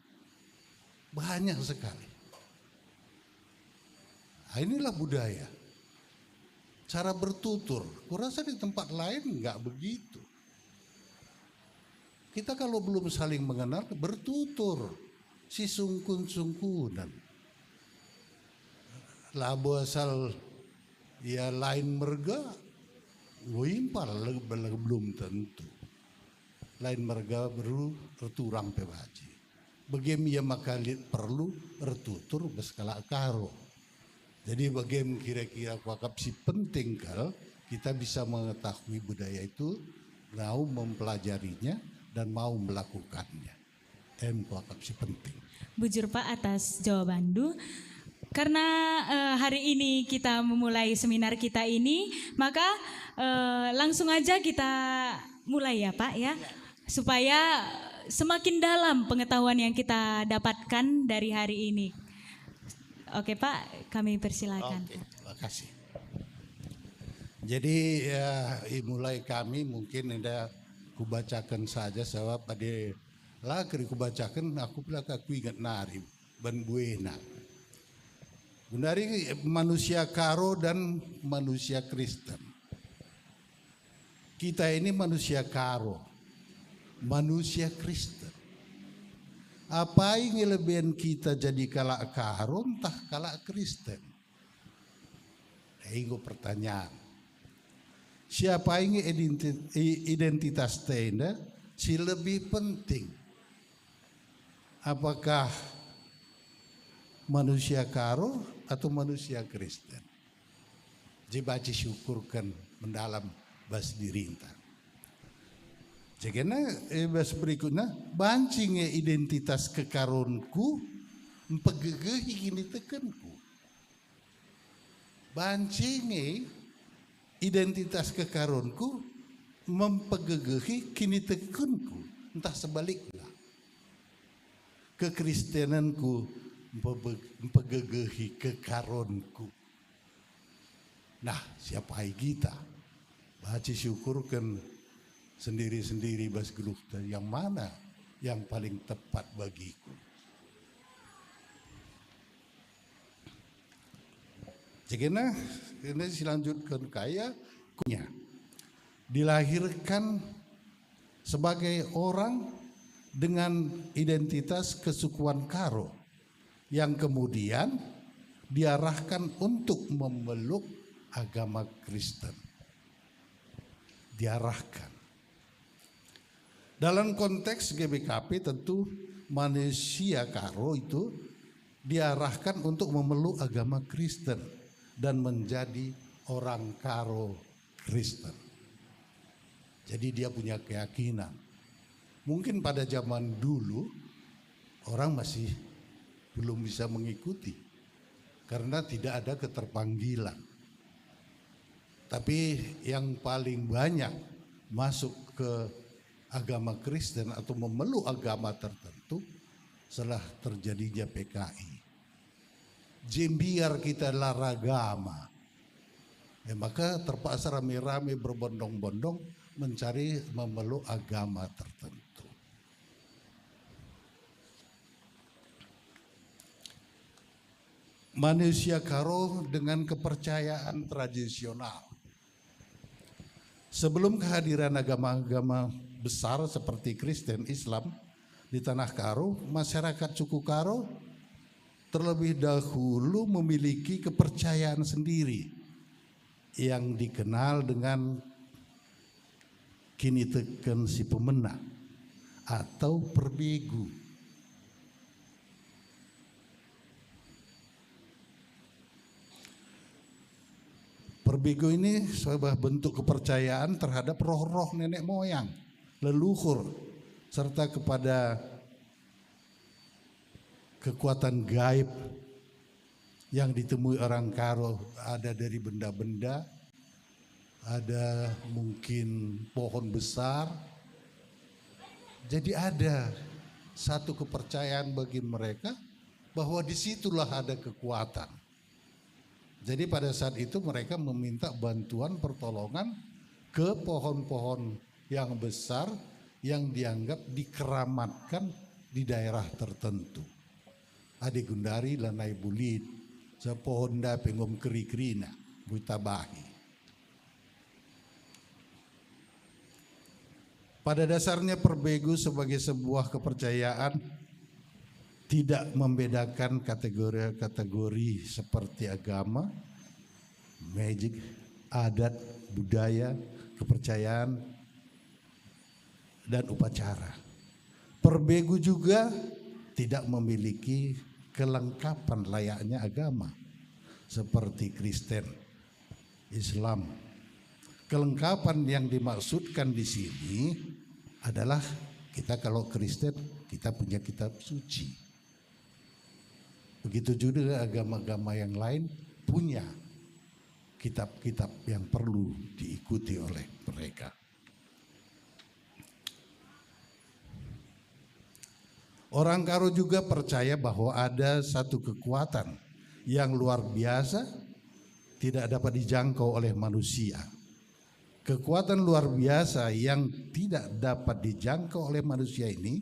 Banyak sekali. Nah, inilah budaya. Cara bertutur, kurasa di tempat lain nggak begitu. Kita kalau belum saling mengenal, bertutur, sisungkun-sungkunan. Labo asal, ya, lain merga, enggo impal, le-, le-, belum tentu. Lain merga beru erturang pe banci. Bage me ia maka lit perlu ertutur bas kalak Karo. Jadi bage me kira-kira kuakap si penting kal kita bisa mengetahui budaya itu, mau mempelajarinya, dan mau melakukannya. Em kuakap si penting. Bujur, Pak, atas jawabanndu. Karena, eh, hari ini kita memulai seminar kita ini, maka, eh, langsung aja kita mulai ya, Pak, ya. Ya. Supaya semakin dalam pengetahuan yang kita dapatkan dari hari ini. Oke, Pak, kami persilakan. Oke, terima kasih. Jadi, ya, mulai kami mungkin enda kubacakan saja, sebab adi la keri kubacakan, aku pula aku ingat nari ban buena. Gundari manusia Karo dan manusia Kristen. Kita ini manusia Karo, manusia Kristen. Apai nge leben kita jadi kalak Karo ntah kalak Kristen? Eh, enggo pertanyaan. Siapa nge identi-, i-, identitas enda si lebih penting? Apakah manusia Karo atau manusia Kristen? Jadi banci siukurken mendalam bas dirinta. Jagena, eh, bas berikutna, banci nge identitas kekaronku mpegegehi kinitekenku. Banci nge identitas kekaronku mempegegehi kinitekenku, ntah sebaliknya. Kekristenenku mpebe-, mpegegehi kekaronku. Nah, siapa kita? Banci siukurken sendiri-sendiri bas geluhta, yang mana yang paling tepat bagiku. Jagena, ini silanjutken kaya kunya. Dilahirkan sebagai orang dengan identitas kesukuan Karo yang kemudian diarahkan untuk memeluk agama Kristen. Diarahkan. Dalam konteks G B K P, tentu manusia Karo itu diarahkan untuk memeluk agama Kristen dan menjadi orang Karo Kristen. Jadi dia punya keyakinan. Mungkin pada zaman dulu orang masih belum bisa mengikuti karena tidak ada keterpanggilan. Tapi yang paling banyak masuk ke agama Kristen atau memeluk agama tertentu setelah terjadinya P K I. Jembiar kita lar agama. Eh, maka terpaksa rame-rame berbondong-bondong mencari memeluk agama tertentu. Manusia Karo dengan kepercayaan tradisional. Sebelum kehadiran agama-agama besar seperti Kristen, Islam di tanah Karo, masyarakat suku Karo terlebih dahulu memiliki kepercayaan sendiri yang dikenal dengan kiniteken si pemena atau perbegu. Perbegu ini sebuah bentuk kepercayaan terhadap roh-roh nenek moyang, leluhur, serta kepada kekuatan gaib yang ditemui orang Karo, ada dari benda-benda, ada mungkin pohon besar. Jadi ada satu kepercayaan bagi mereka bahwa di situlah ada kekuatan. Jadi pada saat itu mereka meminta bantuan pertolongan ke pohon-pohon yang besar yang dianggap dikeramatkan di daerah tertentu. Adi gundari lanai bulit, sepohon enda pe enggo keri-kerina, enggo itabahi. Pada dasarnya perbegu sebagai sebuah kepercayaan tidak membedakan kategori-kategori seperti agama, magic, adat, budaya, kepercayaan, dan upacara. Perbegu juga tidak memiliki kelengkapan layaknya agama seperti Kristen, Islam. Kelengkapan yang dimaksudkan di sini adalah kita kalau Kristen, kita punya kitab suci. Begitu juga agama-agama yang lain punya kitab-kitab yang perlu diikuti oleh mereka. Orang Karo juga percaya bahwa ada satu kekuatan yang luar biasa, tidak dapat dijangkau oleh manusia. Kekuatan luar biasa yang tidak dapat dijangkau oleh manusia ini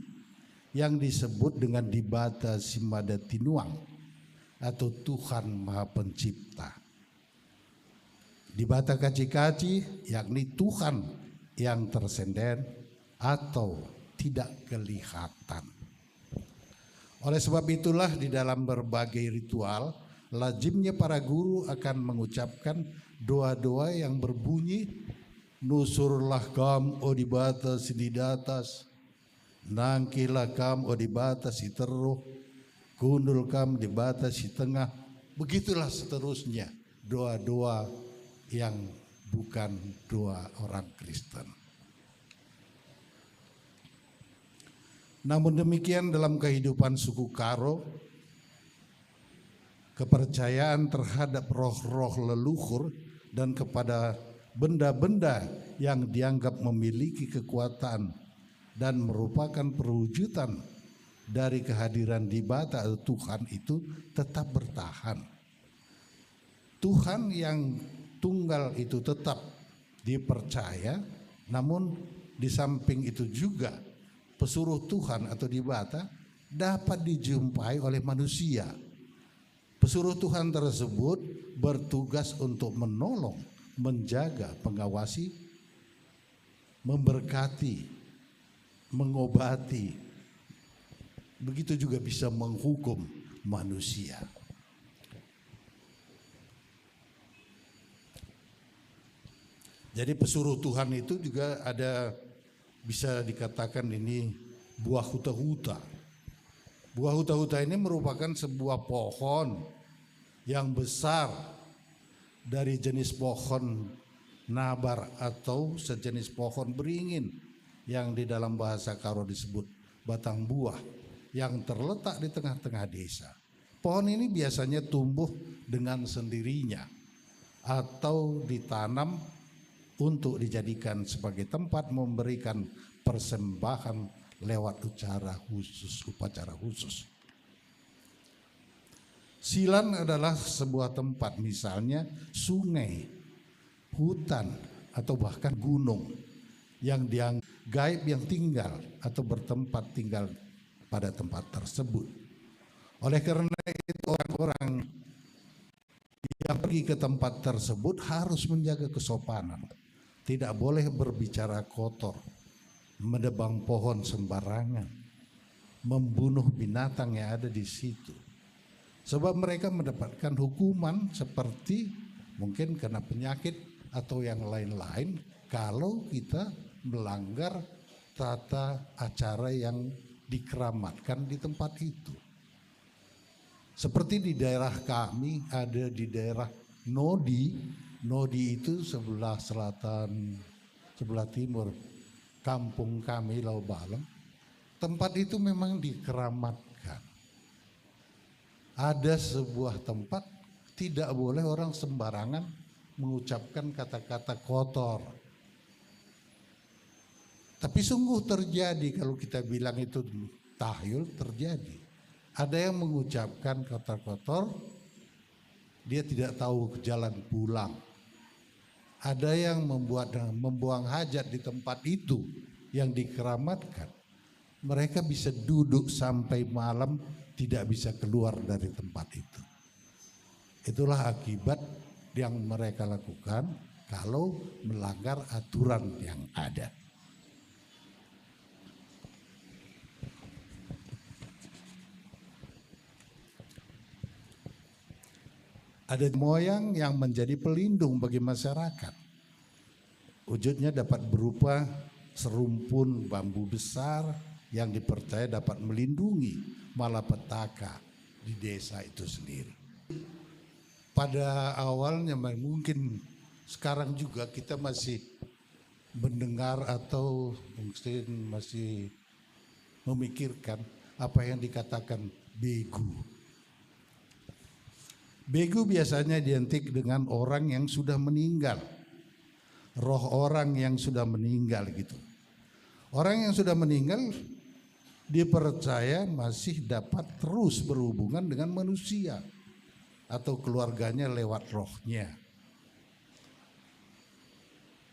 yang disebut dengan Dibata Simada Tinuang atau Tuhan Maha Pencipta. Dibata kaci-kaci, yakni Tuhan yang tersenden atau tidak kelihatan. Oleh sebab itulah, di dalam berbagai ritual, lazimnya para guru akan mengucapkan doa-doa yang berbunyi, "Nusurlah Kam, o Dibata si di datas, nangkihlah Kam, o Dibata si teruh, kundul Kam, Dibata si tengah." Begitulah seterusnya doa-doa yang bukan doa orang Kristen. Namun demikian, dalam kehidupan suku Karo, kepercayaan terhadap roh-roh leluhur dan kepada benda-benda yang dianggap memiliki kekuatan dan merupakan perwujudan dari kehadiran Dibata atau Tuhan itu tetap bertahan. Tuhan yang tunggal itu tetap dipercaya, namun di samping itu juga pesuruh Tuhan atau Dibata dapat dijumpai oleh manusia. Pesuruh Tuhan tersebut bertugas untuk menolong, menjaga, mengawasi, memberkati, mengobati, begitu juga bisa menghukum manusia. Jadi, pesuruh Tuhan itu juga ada, bisa dikatakan ini buah huta-huta. Buah huta-huta ini merupakan sebuah pohon yang besar dari jenis pohon nabar atau sejenis pohon beringin yang di dalam bahasa Karo disebut batang buah, yang terletak di tengah-tengah desa. Pohon ini biasanya tumbuh dengan sendirinya atau ditanam untuk dijadikan sebagai tempat memberikan persembahan lewat ucara khusus, upacara khusus. Silan adalah sebuah tempat, misalnya sungai, hutan, atau bahkan gunung yang dianggap gaib yang tinggal atau bertempat tinggal pada tempat tersebut. Oleh karena itu, orang-orang yang pergi ke tempat tersebut harus menjaga kesopanan. Tidak boleh berbicara kotor, menebang pohon sembarangan, membunuh binatang yang ada di situ. Sebab mereka mendapatkan hukuman seperti mungkin kena penyakit atau yang lain-lain kalau kita melanggar tata acara yang dikeramatkan di tempat itu. Seperti di daerah kami, ada di daerah Nodi. Nodi itu sebelah selatan, sebelah timur kampung kami, Lau Baleng. Tempat itu memang dikeramatkan. Ada sebuah tempat tidak boleh orang sembarangan mengucapkan kata-kata kotor. Tapi sungguh terjadi, kalau kita bilang itu tahyul, terjadi. Ada yang mengucapkan kata kotor, dia tidak tahu jalan pulang. Ada yang membuat, membuang hajat di tempat itu yang dikeramatkan. Mereka bisa duduk sampai malam, tidak bisa keluar dari tempat itu. Itulah akibat yang mereka lakukan kalau melanggar aturan yang ada. Ada moyang yang menjadi pelindung bagi masyarakat. Wujudnya dapat berupa serumpun bambu besar yang dipercaya dapat melindungi malapetaka di desa itu sendiri. Pada awalnya, mungkin sekarang juga kita masih mendengar atau mungkin masih memikirkan apa yang dikatakan begu. Begu biasanya identik dengan orang yang sudah meninggal, roh orang yang sudah meninggal gitu. Orang yang sudah meninggal dipercaya masih dapat terus berhubungan dengan manusia atau keluarganya lewat rohnya.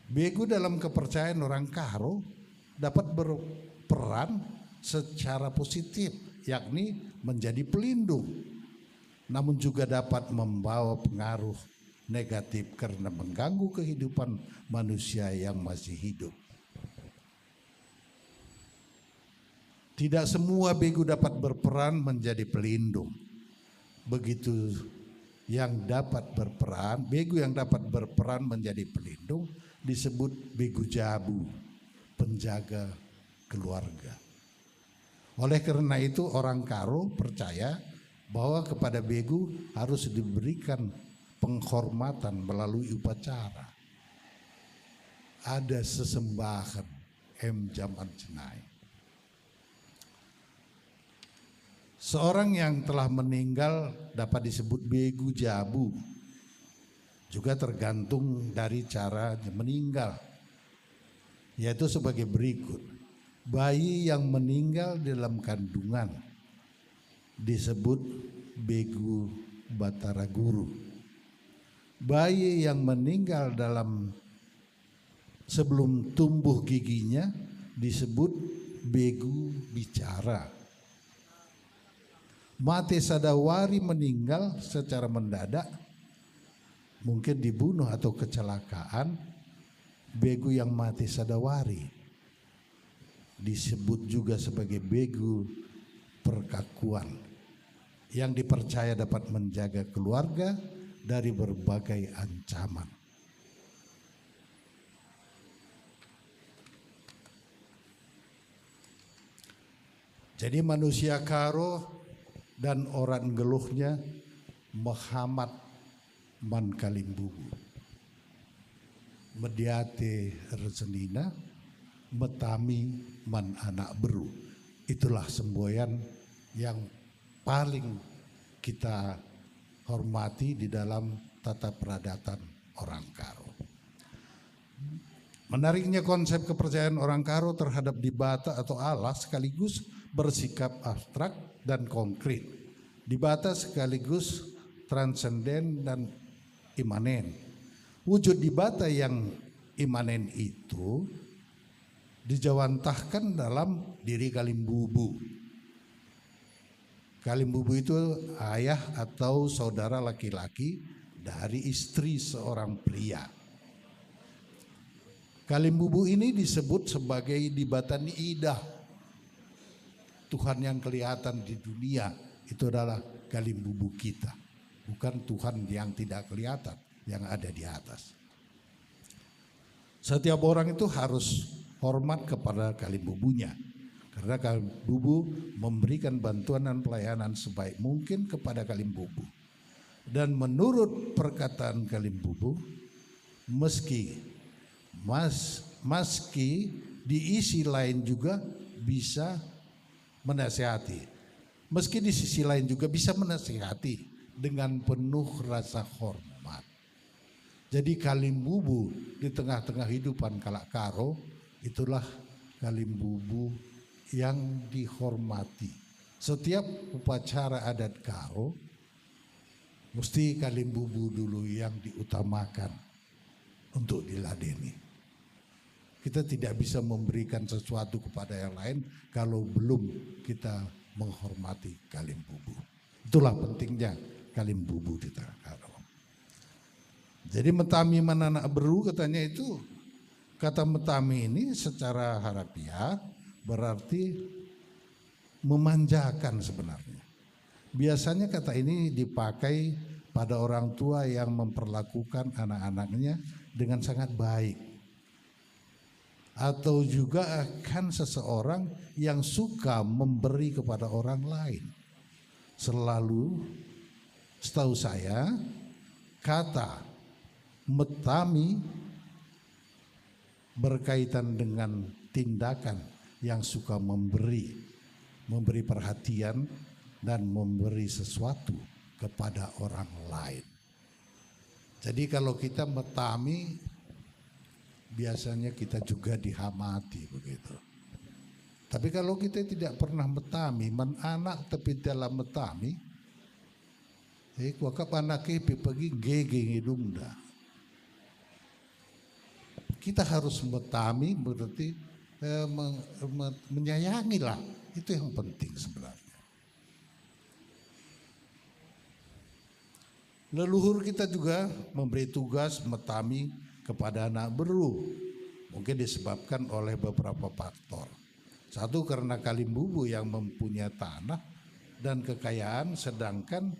Begu dalam kepercayaan orang Karo dapat berperan secara positif, yakni menjadi pelindung, namun juga dapat membawa pengaruh negatif karena mengganggu kehidupan manusia yang masih hidup. Tidak semua begu dapat berperan menjadi pelindung. Begitu yang dapat berperan, begu yang dapat berperan menjadi pelindung disebut begu jabu, penjaga keluarga. Oleh karena itu, orang Karo percaya bahwa kepada begu harus diberikan penghormatan melalui upacara. Ada sesembahen em jaman jenai. Seorang yang telah meninggal dapat disebut begu jabu, juga tergantung dari cara meninggal, yaitu sebagai berikut. Bayi yang meninggal dalam kandungan disebut begu Batara Guru. Bayi yang meninggal dalam sebelum tumbuh giginya disebut begu bicara. Mate sada wari, meninggal secara mendadak, mungkin dibunuh atau kecelakaan, begu yang mate sada wari disebut juga sebagai begu perkakuan yang dipercaya dapat menjaga keluarga dari berbagai ancaman. Jadi manusia Karo dan orat nggeluhnya mehamat man kalimbubu, mediate ras senina, metami man anak beru. Itulah semboyan yang paling kita hormati di dalam tata peradatan orang Karo. Menariknya, konsep kepercayaan orang Karo terhadap Dibata atau Allah sekaligus bersikap abstrak dan konkret. Dibata sekaligus transenden dan imanen. Wujud Dibata yang imanen itu dijawantahkan dalam diri kalimbubu. Kalimbubu itu ayah atau saudara laki-laki dari istri seorang pria. Kalimbubu ini disebut sebagai Dibata ni idah. Tuhan yang kelihatan di dunia itu adalah kalimbubu kita, bukan Tuhan yang tidak kelihatan yang ada di atas. Setiap orang itu harus hormat kepada kalimbubunya, karena kalimbubu memberikan bantuan dan pelayanan sebaik mungkin kepada kalimbubu. Dan menurut perkataan kalimbubu, meski mas, maski di isi lain juga bisa menasihati, meski di sisi lain juga bisa menasihati dengan penuh rasa hormat. Jadi kalimbubu di tengah-tengah hidupan kalak Karo, itulah kalimbubu yang dihormati. Setiap upacara adat Karo, mesti kalimbubu dulu yang diutamakan untuk diladeni. Kita tidak bisa memberikan sesuatu kepada yang lain kalau belum kita menghormati kalimbubu. Itulah pentingnya kalimbubu di tengah Karo. Jadi metami man anak beru katanya itu, kata metami ini secara harafiah berarti memanjakan sebenarnya. Biasanya kata ini dipakai pada orang tua yang memperlakukan anak-anaknya dengan sangat baik. Atau juga akan seseorang yang suka memberi kepada orang lain. Selalu, setahu saya, kata metami berkaitan dengan tindakan yang suka memberi, memberi perhatian, dan memberi sesuatu kepada orang lain. Jadi kalau kita metami, biasanya kita juga dihamati begitu. Tapi kalau kita tidak pernah metami, man anak tapi dalam metami, eh, kuakap anak e pe pagi gege ngidungna. Kita harus metami, berarti, eh, me-, me-, menyayangilah. Itu yang penting sebenarnya. Leluhur kita juga memberi tugas metami kepada anak beru. Mungkin disebabkan oleh beberapa faktor. Satu, karena Kalimbubu yang mempunyai tanah dan kekayaan, sedangkan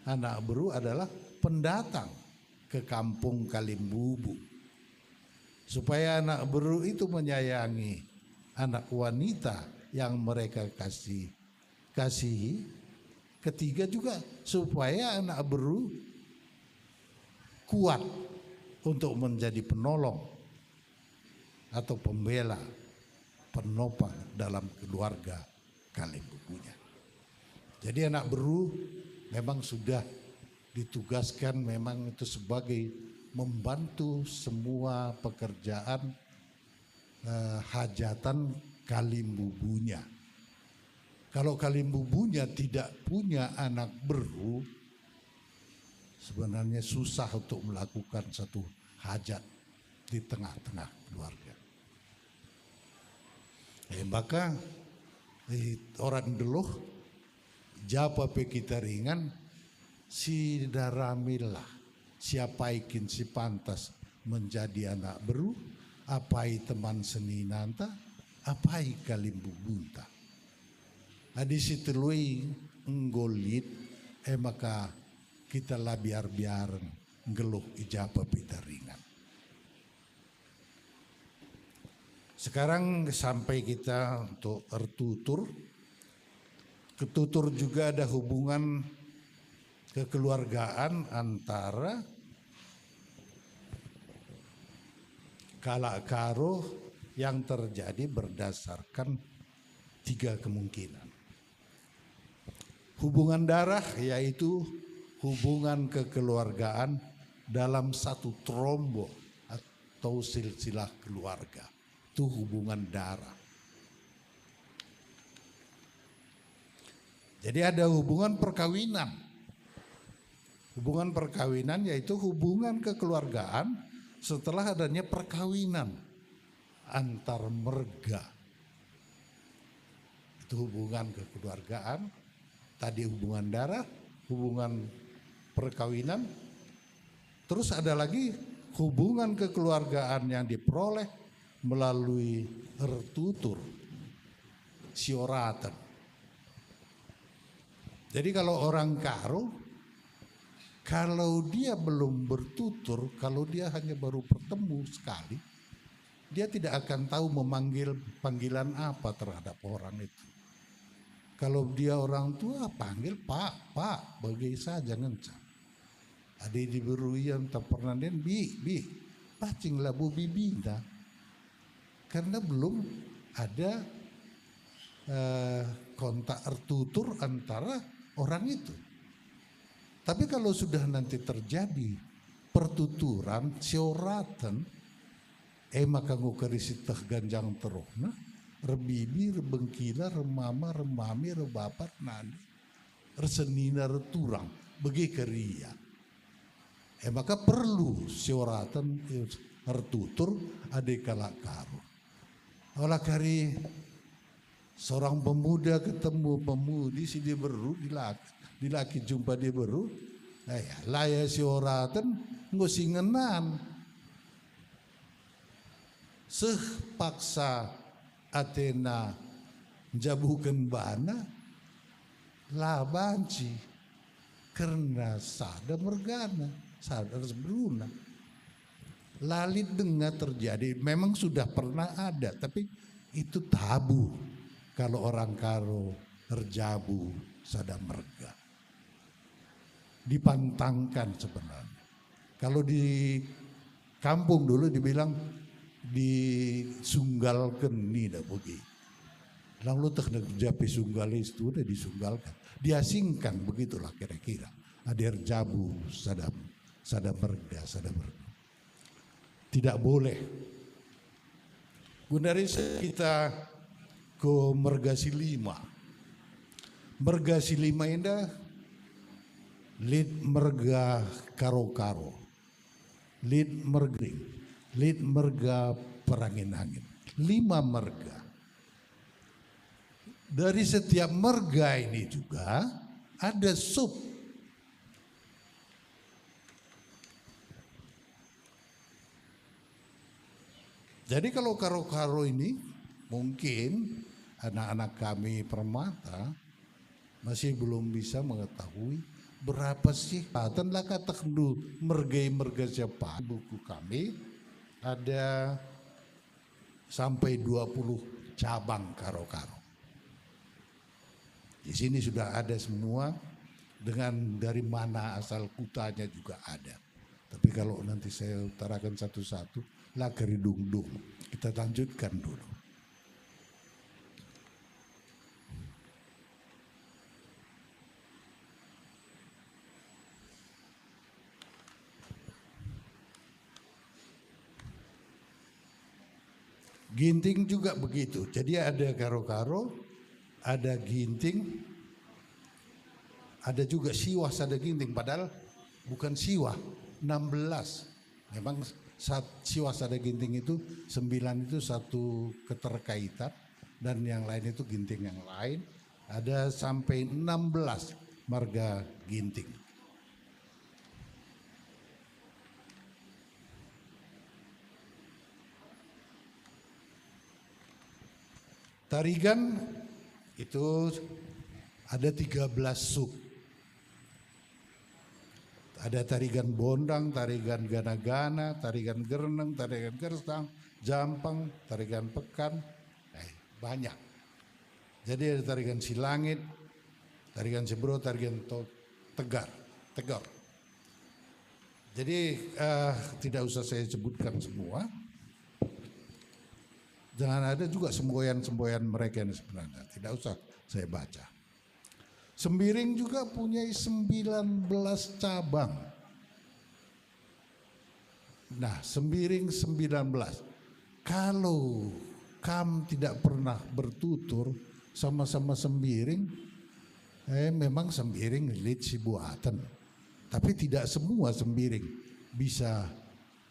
anak beru adalah pendatang ke kampung Kalimbubu. Supaya anak beru itu menyayangi anak wanita yang mereka kasih, kasihi. Ketiga juga, supaya anak beru kuat untuk menjadi penolong atau pembela, penopang dalam keluarga Kalimbubunya. Jadi anak beru memang sudah ditugaskan memang itu sebagai membantu semua pekerjaan, eh, hajatan Kalimbubunya. Kalau Kalimbubunya tidak punya anak beru, sebenarnya susah untuk melakukan satu hajat di tengah-tengah keluarga. Eh, maka, eh, orang ndeloh, japa pe kita ringan, sidaramilah, siapai kin si pantas menjadi anak beru, apai teman seninanta, apai Kalimbubunta. Adi si telui enggo lit, e maka kita la biar-biaren nggeluh i japa pe kita ringan. Sekarang sampai kita untuk ertutur. Ketutur juga ada hubungan kekeluargaan antara kalak Karo yang terjadi berdasarkan tiga kemungkinan. Hubungan darah, yaitu hubungan kekeluargaan dalam satu trombo atau silsilah keluarga. Itu hubungan darah. Jadi ada hubungan perkawinan. Hubungan perkawinan yaitu hubungan kekeluargaan setelah adanya perkawinan antar merga. Itu hubungan kekeluargaan, tadi hubungan darah, hubungan perkawinan, terus ada lagi hubungan kekeluargaan yang diperoleh melalui ertutur, sioraten. Jadi kalau orang Karo, kalau dia belum bertutur, kalau dia hanya baru bertemu sekali, dia tidak akan tahu memanggil panggilan apa terhadap orang itu. Kalau dia orang tua, panggil Pak, Pak, bage saja ngenca. Adi diberu ia ntah pernah nden, Bi, Bi, pacing labo bibina. Karena belum ada, eh, kontak ertutur antara orang itu. Tapi kalau sudah nanti terjadi pertuturan, sioraten, e maka enggo kari sieteh ganjang teruhna, erbibi, erbengkila, ermama, ermami, erbapa, ernani, ersenina, erturang, bage kari ia. E maka perlu sioraten, ertutur, adi kalak Karo. Ola kari seorang pemuda ketemu pemudi si diberu, dilaki, dilaki jumpa diberu, eh, la ia sioraten, enggo singenan. Seh paksa atena njabuken bana, la banci, kerna sada mergana, sada ras beruna. La lit denga terjadi, memang sudah pernah ada, tapi itu tabu kalau orang Karo erjabu sada merga. Dipantangkan sebenarnya. Kalau di kampung dulu dibilang disunggalken, nina bagi. Lang luteh nge japi sunggal itu udah disunggalkan. Diasingkan, begitulah kira-kira. Adi erjabu sada, sada merga, sada merga. Tidak boleh. Gundari kita Ku merga si lima. Merga si lima enda lit merga Karo-Karo, lit merga Gering, lit merga Perangin-angin. Lima merga. Dari setiap merga ini juga ada sub. Jadi kalau Karo-Karo ini mungkin anak-anak kami Permata masih belum bisa mengetahui berapa sih. Ten la katehndu merga-merga siapa. Buku kami ada sampai dua puluh cabang Karo-Karo. Di sini sudah ada semua, dengan dari mana asal kutanya juga ada. Tapi kalau nanti saya utarakan satu-satu, la keridungdung. Kita lanjutkan dulu. Ginting juga begitu. Jadi ada Karo-Karo, ada Ginting, ada juga Siwah sada Ginting. Padahal bukan Siwah, enam belas. Memang sat-, Siwah sada Ginting itu, sembilan itu satu keterkaitan, dan yang lain itu Ginting yang lain. Ada sampai enam belas marga Ginting. Tarigan itu ada tiga belas sub. Ada Tarigan Bondang, Tarigan Gana-gana, Tarigan Gerneng, Tarigan Gersang, Jampang, Tarigan Pekan. Eh, banyak. Jadi ada Tarigan Silangit, Tarigan Sibero, Tarigan To-, Tegar, Tegor. Jadi, eh, tidak usah saya sebutkan semua. Dan ada juga semboyan-semboyan mereka yang sebenarnya. Tidak usah saya baca. Sembiring juga punya sembilan belas cabang. Nah, Sembiring sembilan belas. Kalau kam tidak pernah bertutur sama-sama Sembiring, eh, memang Sembiring lit si buaten. Tapi tidak semua Sembiring bisa,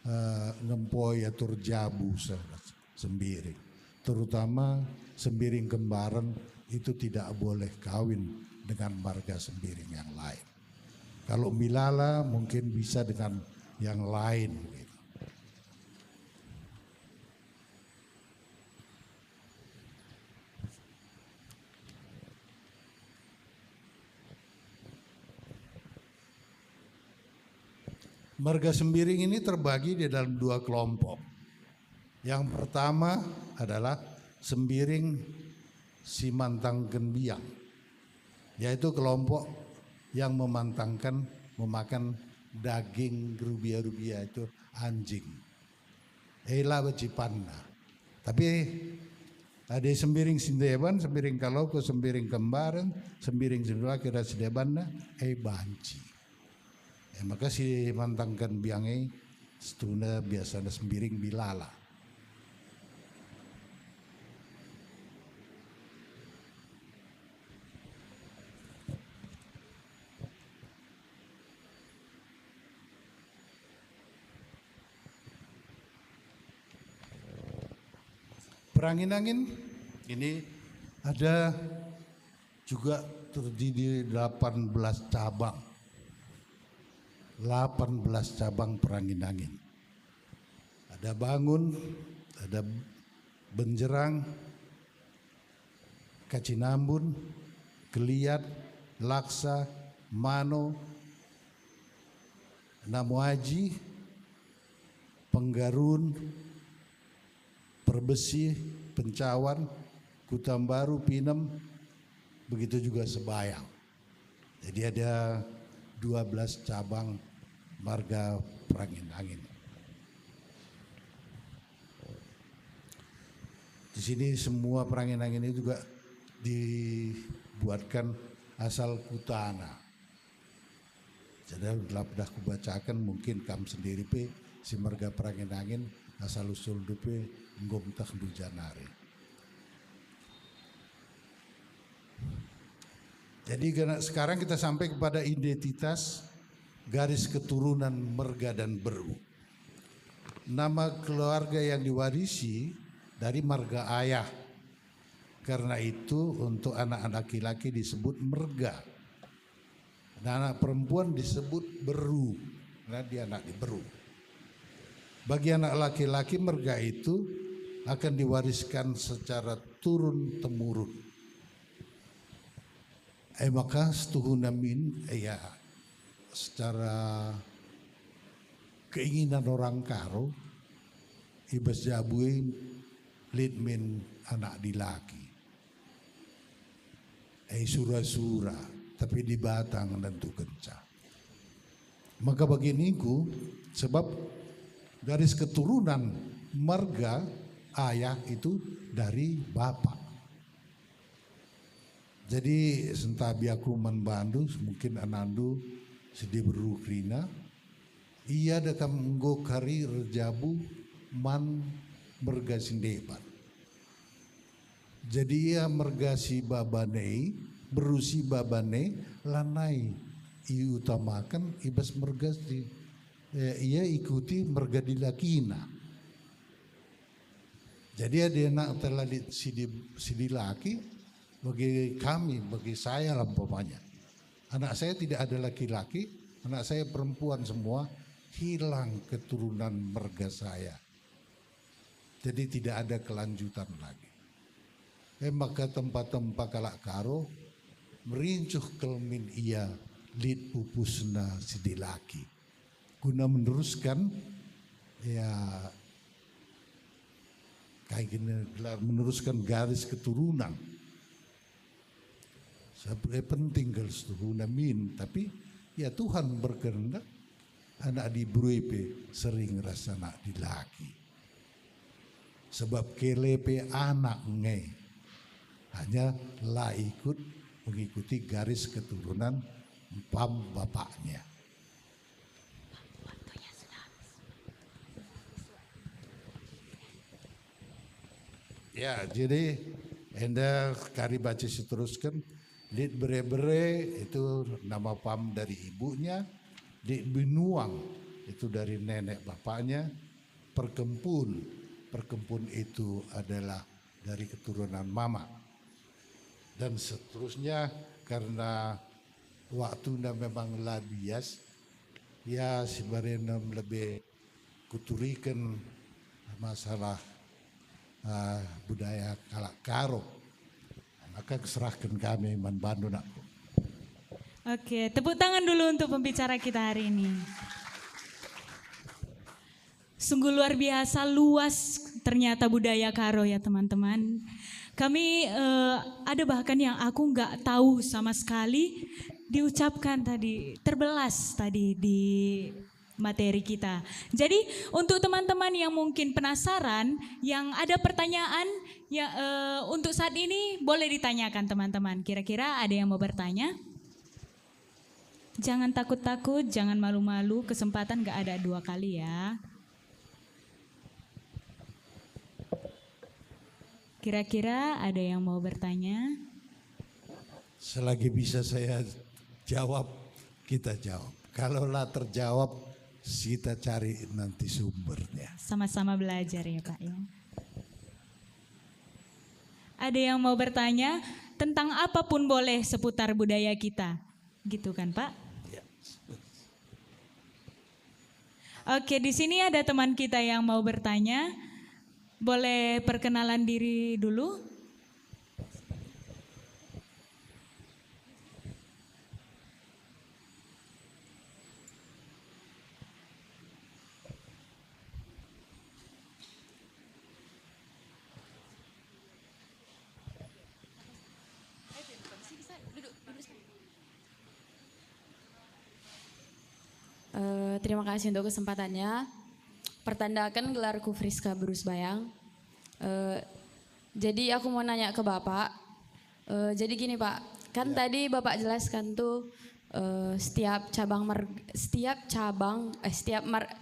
eh, ngempoi atur jabu se-, Sembiring. Terutama Sembiring Kembaren itu tidak boleh kawin dengan marga Sembiring yang lain. Kalau Milala mungkin bisa dengan yang lain, gitu. Marga Sembiring ini terbagi di dalam dua kelompok. Yang pertama adalah Sembiring si mantangken biang, yaitu kelompok yang memantangken, memakan daging rubia-rubia itu anjing. E la bejipanna. Tapi adi Sembiring si ndeban, Sembiring Kaloku, Sembiring Kembaren, Sembiring si ndulaki ras si ndebanna, e banci. E maka si mantangken biang e situhuna biasana Sembiring Milala. Perangin-angin ini ada juga terdiri delapan belas cabang. Delapan belas cabang perangin-angin. Ada Bangun, ada Benjerang, Kacinambun, Keliat, Laksa, Mano, Namoaji, Penggarun, Perbesi, Pencawan, Kutambaru, Pinem, begitu juga Sebayang. Jadi ada dua belas cabang marga Perangin-angin. Di sini semua Perangin-angin itu juga dibuatkan asal kutana. Jadi la pedah kubacaken, mungkin kam sendiri pe si marga Perangin-angin asal usulndu pe enggo meteh ndu janari. Jadi, karena sekarang kita sampai kepada identitas garis keturunan merga dan beru. Nama keluarga yang diwarisi dari marga ayah. Karena itu, untuk anak laki-laki disebut merga. Dan anak perempuan disebut beru, karena dia anak di beru. Bagi anak laki-laki, merga itu akan diwariskan secara turun-temurun. E maka setuhuna min, ya, secara keinginan orang Karo, i bas jabu e lit min anak dilaki. E sura-sura, tapi Dibata nentukenca. Maka bagi ningku, sebab garis keturunan marga ayah itu dari bapak. Jadi, sentabi aku man bandu, mungkin anandu si diberu kerina, ia dekam enggo kari erjabu man merga si ndeban. Jadi, ia merga si baban e, beru si baban e, lanai iutamaken i bas merga si, eh, ia ikuti merga dilakina. Jadi, adi anak telalit si di, si dilaki, bagi kami, bagi saya lah umpamanya, anak saya tidak ada laki-laki, anak saya perempuan semua, hilang keturunan merga saya. Jadi, tidak ada kelanjutan lagi. E maka tempa-tempa kalak Karo merincuh kal min ia lit pupusna si dilaki, guna meneruskan, ya, kai guna gelar, meneruskan garis keturunan. Sabap e penting kal setuhuna min, tapi ya Tuhan berkehendak anak diberu e pe sering ras anak dilaki. Sebab kele pe anak nge, hanya la ikut mengikuti garis keturunan mpam bapaknya. Ya, jadi enda kari banci siterusken, lit bere-bere itu nama pam dari ibunya, lit binuang itu dari nenek bapaknya, perkempun, perkempun itu adalah dari keturunan mama. Dan seterusnya, karena waktuna memang la bias, ya, si baren lebe kuturiken masalah, eh, budaya kalak Karo. Maka keserahken kami man bandu, nakku. Oke, tepuk tangan dulu untuk pembicara kita hari ini. Sungguh luar biasa luas ternyata budaya Karo ya, teman-teman. Kami, eh, ada bahkan yang aku nggak tahu sama sekali diucapkan tadi, terbelas tadi di materi kita. Jadi, untuk teman-teman yang mungkin penasaran, yang ada pertanyaan, ya, eh, untuk saat ini boleh ditanyakan, teman-teman. Kira-kira ada yang mau bertanya? Jangan takut-takut, jangan malu-malu, kesempatan gak ada dua kali ya. Kira-kira ada yang mau bertanya? Selagi bisa saya jawab, kita jawab. Kalau la terjawab, kita cari nanti sumbernya. Sama-sama belajar ya, Pak, ya. Ada yang mau bertanya tentang apapun boleh seputar budaya kita. Gitu kan, Pak? Ya. Oke, di sini ada teman kita yang mau bertanya. Boleh perkenalan diri dulu? Eh, terima kasih untuk kesempatannya. Perkenalken, gelarku Friska Berus Bayang. Eh, jadi aku mau nanya ke Bapak. Eh, jadi gini, Pak, kan, ya, tadi Bapak jelaskan tuh, eh, setiap cabang mer-, setiap cabang, eh, setiap mar-,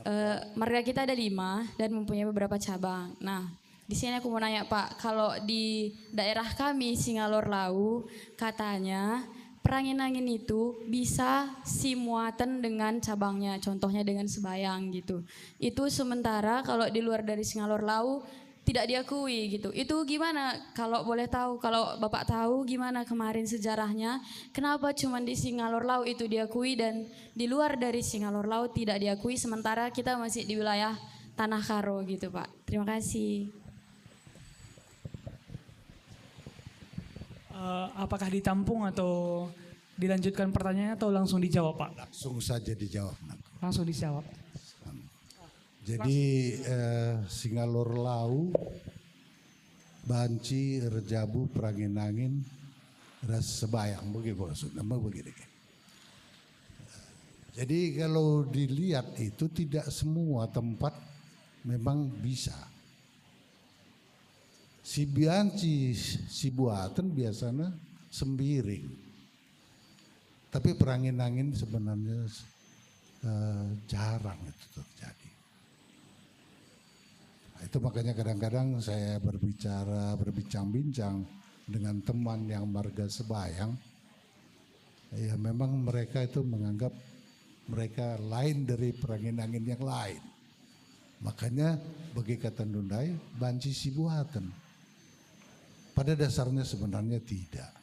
eh, marga kita ada lima dan mempunyai beberapa cabang. Nah, Di sini aku mau nanya, Pak, kalau di daerah kami, Singalor Lau, katanya perangin-angin itu bisa simuatan dengan cabangnya, contohnya dengan sebayang gitu. Itu sementara kalau di luar dari Singalor Lau tidak diakui gitu. Itu gimana, kalau boleh tahu, kalau Bapak tahu gimana kemarin sejarahnya, kenapa cuma di Singalor Lau itu diakui dan di luar dari Singalor Lau tidak diakui, sementara kita masih di wilayah Tanah Karo gitu, Pak. Terima kasih. Eh, apakah ditampung atau dilanjutkan pertanyaannya atau langsung dijawab, Pak? Langsung saja dijawab, Nak. Langsung dijawab. Jadi eh, Singalor Lau, banci, erjabu, perangin-angin, ras sebayang, bagi maksudnya, bagi deh. Jadi kalau dilihat itu tidak semua tempat memang bisa. Si bianci, si buatan biasanya sembiring. Tapi perangin-angin sebenarnya eh, jarang itu terjadi. Itu makanya kadang-kadang saya berbicara, berbincang-bincang dengan teman yang marga Sebayang. Ya, memang mereka itu menganggap mereka lain dari perangin-angin yang lain. Makanya bagi kata ndundai, banci si buatan. Pada dasarnya sebenarnya tidak.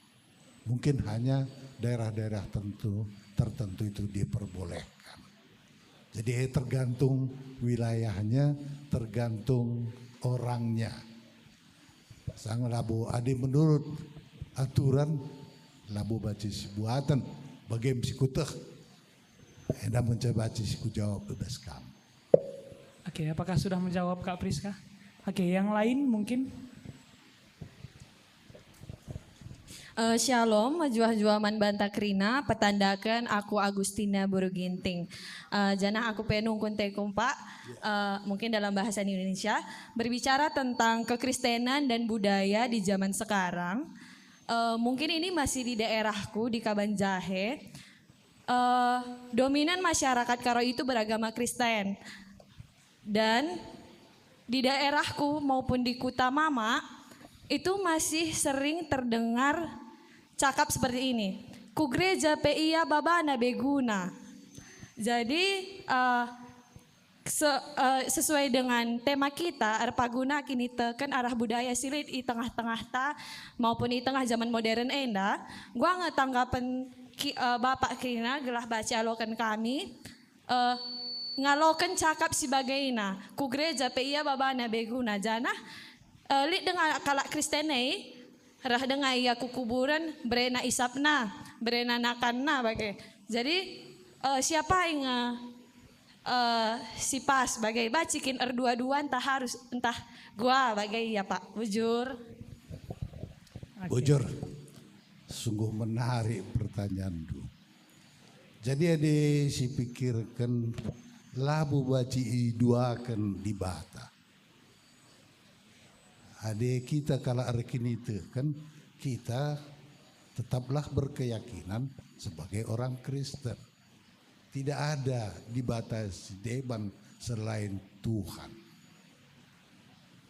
Mungkin hanya daerah-daerah tertentu, tertentu itu diperbolehkan. Jadi eh, tergantung wilayahnya, tergantung orangnya. Sang labo adi menurut aturan, labo banci si buatan, bage me si kuteh. Enda menca banci si kujawab bebas kam. Oke, apakah sudah menjawab, Kak Priska? Oke, yang lain mungkin? Eh, Shalom, mejuah-juah man banta kerina, petandaken aku Agustina Buru Ginting. Eh, janah aku pe nungkun tekum, Pak, eh, mungkin dalam bahasa Indonesia, berbicara tentang kekristenan dan budaya di zaman sekarang. Eh, mungkin ini masih di daerahku, di Kabanjahe. Eh, dominan masyarakat Karo itu beragama Kristen. Dan di daerahku maupun di kuta mama, itu masih sering terdengar cakap seperti ini, "Ku gereja pe ia babana beguna." Jadi, eh, se- eh, sesuai dengan tema kita, erpaguna kiniteken arah budaya si lit i tengah-tengahta maupun i tengah zaman modern enda, gua nge tanggapen ki- eh, Bapak kerina gelah banci aloken kami, eh, ngaloken cakap si bagena, "Ku gereja pe ia babana beguna," janah, eh, lit denga kalak Kristen e, reh denga ia ku kuburen, berena isapna, berena nakanna bage. Jadi, eh, siapa nge, eh, si pas bage, banci kin erdua-dua ntah harus, ntah gua bage ia, Pak. Bujur. Bujur. Sungguh menarik pertanyaanndu. Jadi adi sipikirken, labo banci iduaken Dibata. Adi kita kalak erkiniteken, kita tetaplah berkeyakinan sebagai orang Kristen. Tidak ada Dibata si deban selain Tuhan.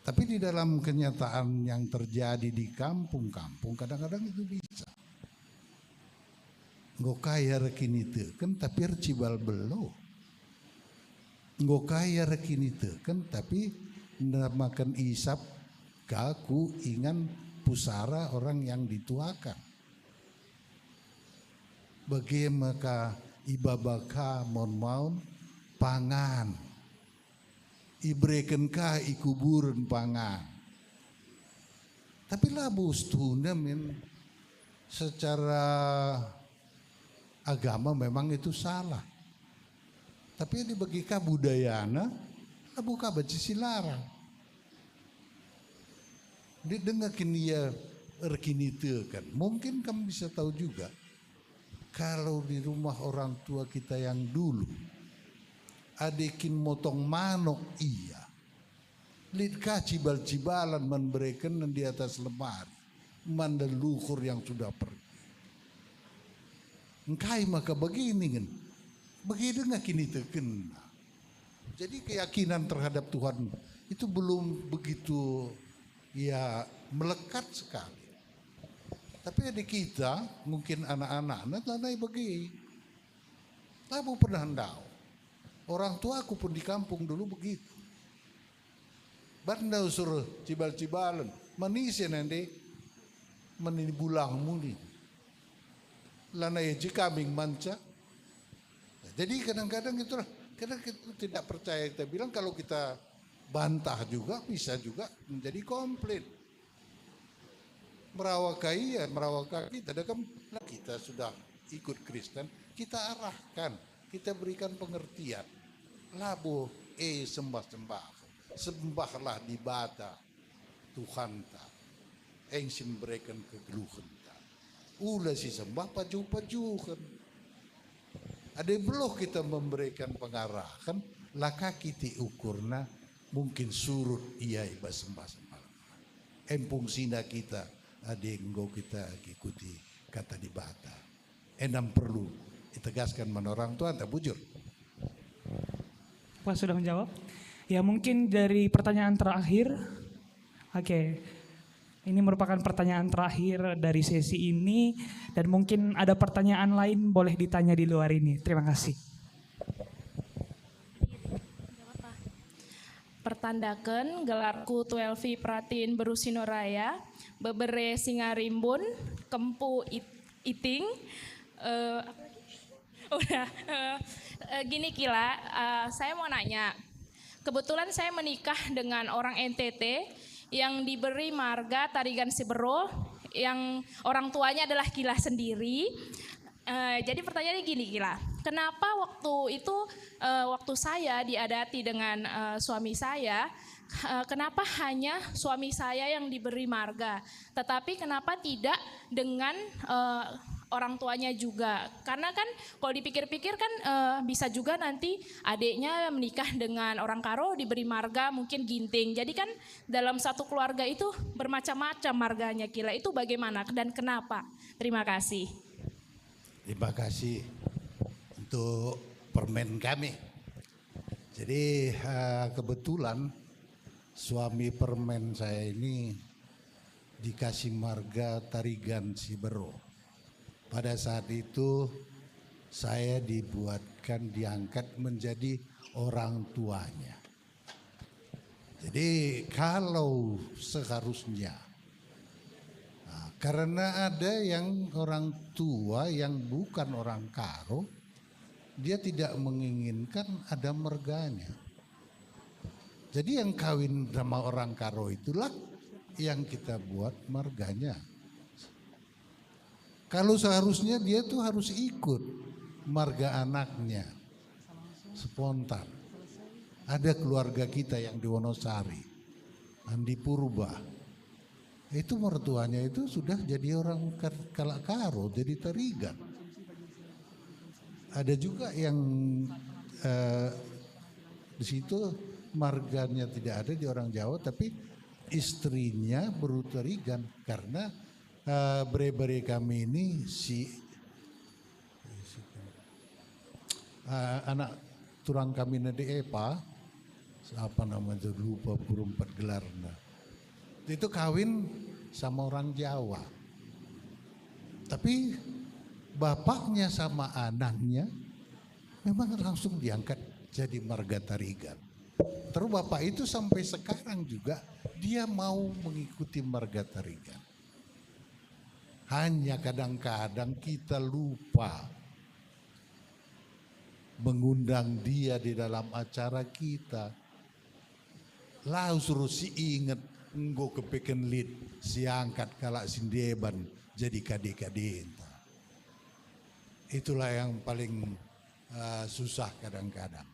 Tapi di dalam kenyataan yang terjadi di kampung-kampung, kadang-kadang itu bisa. Enggo ka ia erkiniteken tapi ercibal belo. Enggo ka ia erkiniteken tapi namaken isap ka ku ingan pusara orang yang dituakan. Bage me ka ibaba ka maun-maun pangan. Ibereken ka i kuburen pangan. Tapi labo setuhuna min secara agama memang itu salah. Tapi adi bagi ka budayana, labo ka banci si larang. Lit denga kin ia erkiniteken. Mungkin kam bisa tahu juga, kalau di rumah orang tua kita yang dulu, adi kin motong manok ia, lit ka cibal-cibalan man bereken di atas lemari, man leluhur yang sudah pergi. Engkai maka bage ningen? Bage denga kinitekenna. Jadi keyakinan terhadap Tuhan itu belum begitu ya melekat sekali. Tapi ada kita, mungkin anak-anakna, lanai bagi. Labo pernah ndau. Orang tuaku pun di kampung dulu begitu. Banda usur cibal-cibalen, manise nande meni bulang muni. Lanai je kami manca. Jadi kadang-kadang itulah, kadang kita tidak percaya, kita bilang kalau kita bantah juga, bisa juga menjadi komplain. Merawaka ia, merawaka kita, dah kan kita sudah ikut Kristen, kita arahkan, kita berikan pengertian. Labo, eh, sembah-sembah. Sembahlah Dibata, Tuhanta. Eng si mbereken kegeluhenta. Ula si sembah pajuh-pajuhen. Adi beluh kita memberikan pengarahen, la ka kitik ukurna, mungkin surut ia i bas sembah-sembah. Empung sina kita, adi enggo kita ngikuti kata Dibata. Enam perlu itegaskan man orang tuanta, bujur. Pak sudah menjawab? Ya, mungkin dari pertanyaan terakhir. Oke. Ini merupakan pertanyaan terakhir dari sesi ini, dan mungkin ada pertanyaan lain boleh ditanya di luar ini. Terima kasih. Pertandaken, gelarku Tuelvi Pratin Beru Sinoraya, bebere Singarimbun, kempu It- Iting. Eh, apa lagi? Udah. Eh, eh, gini Kila, eh, saya mau nanya. Kebetulan saya menikah dengan orang N T T yang diberi marga Tarigan Sibero, yang orang tuanya adalah Kila sendiri. Eh, jadi pertanyaannya gini, Kila. Kenapa waktu itu, eh, waktu saya diadati dengan, eh, suami saya, eh, kenapa hanya suami saya yang diberi marga, tetapi kenapa tidak dengan, eh, orang tuanya juga? Karena kan kalau dipikir-pikir kan, eh, bisa juga nanti adiknya menikah dengan orang Karo, diberi marga mungkin Ginting. Jadi kan dalam satu keluarga itu bermacam-macam marganya, Kila. Itu bagaimana dan kenapa? Terima kasih. Terima kasih untuk permen kami. Jadi, eh, kebetulan suami permen saya ini dikasih marga Tarigan Sibero. Pada saat itu saya dibuatkan, diangkat menjadi orang tuanya. Jadi kalau seharusnya, nah, karena ada yang orang tua yang bukan orang Karo, dia tidak menginginkan ada merganya. Jadi yang kawin sama orang Karo itulah yang kita buat marganya. Kalau seharusnya dia tuh harus ikut marga anaknya spontan. Ada keluarga kita yang di Wonosari, Andi Purba. Itu mertuanya itu sudah jadi orang Kar- kalak Karo, jadi Tarigan. Ada juga yang eh, di situ marganya tidak ada, di orang Jawa, tapi istrinya Beru Tarigan karena eh, bere-bere kami ini si eh, anak turang kami nadi Epa, apa namanya, lupa, kurang empat gelarnya. Itu kawin sama orang Jawa. Tapi bapaknya sama anaknya memang langsung diangkat jadi marga Tarigan. Terus bapak itu sampai sekarang juga dia mau mengikuti marga Tarigan. Hanya kadang-kadang kita lupa mengundang dia di dalam acara kita. Lau suruh si inget enggo kepeken lit si angkat kalak si ndeban jadi kade-kadenta. Itulah yang paling uh, susah kadang-kadang.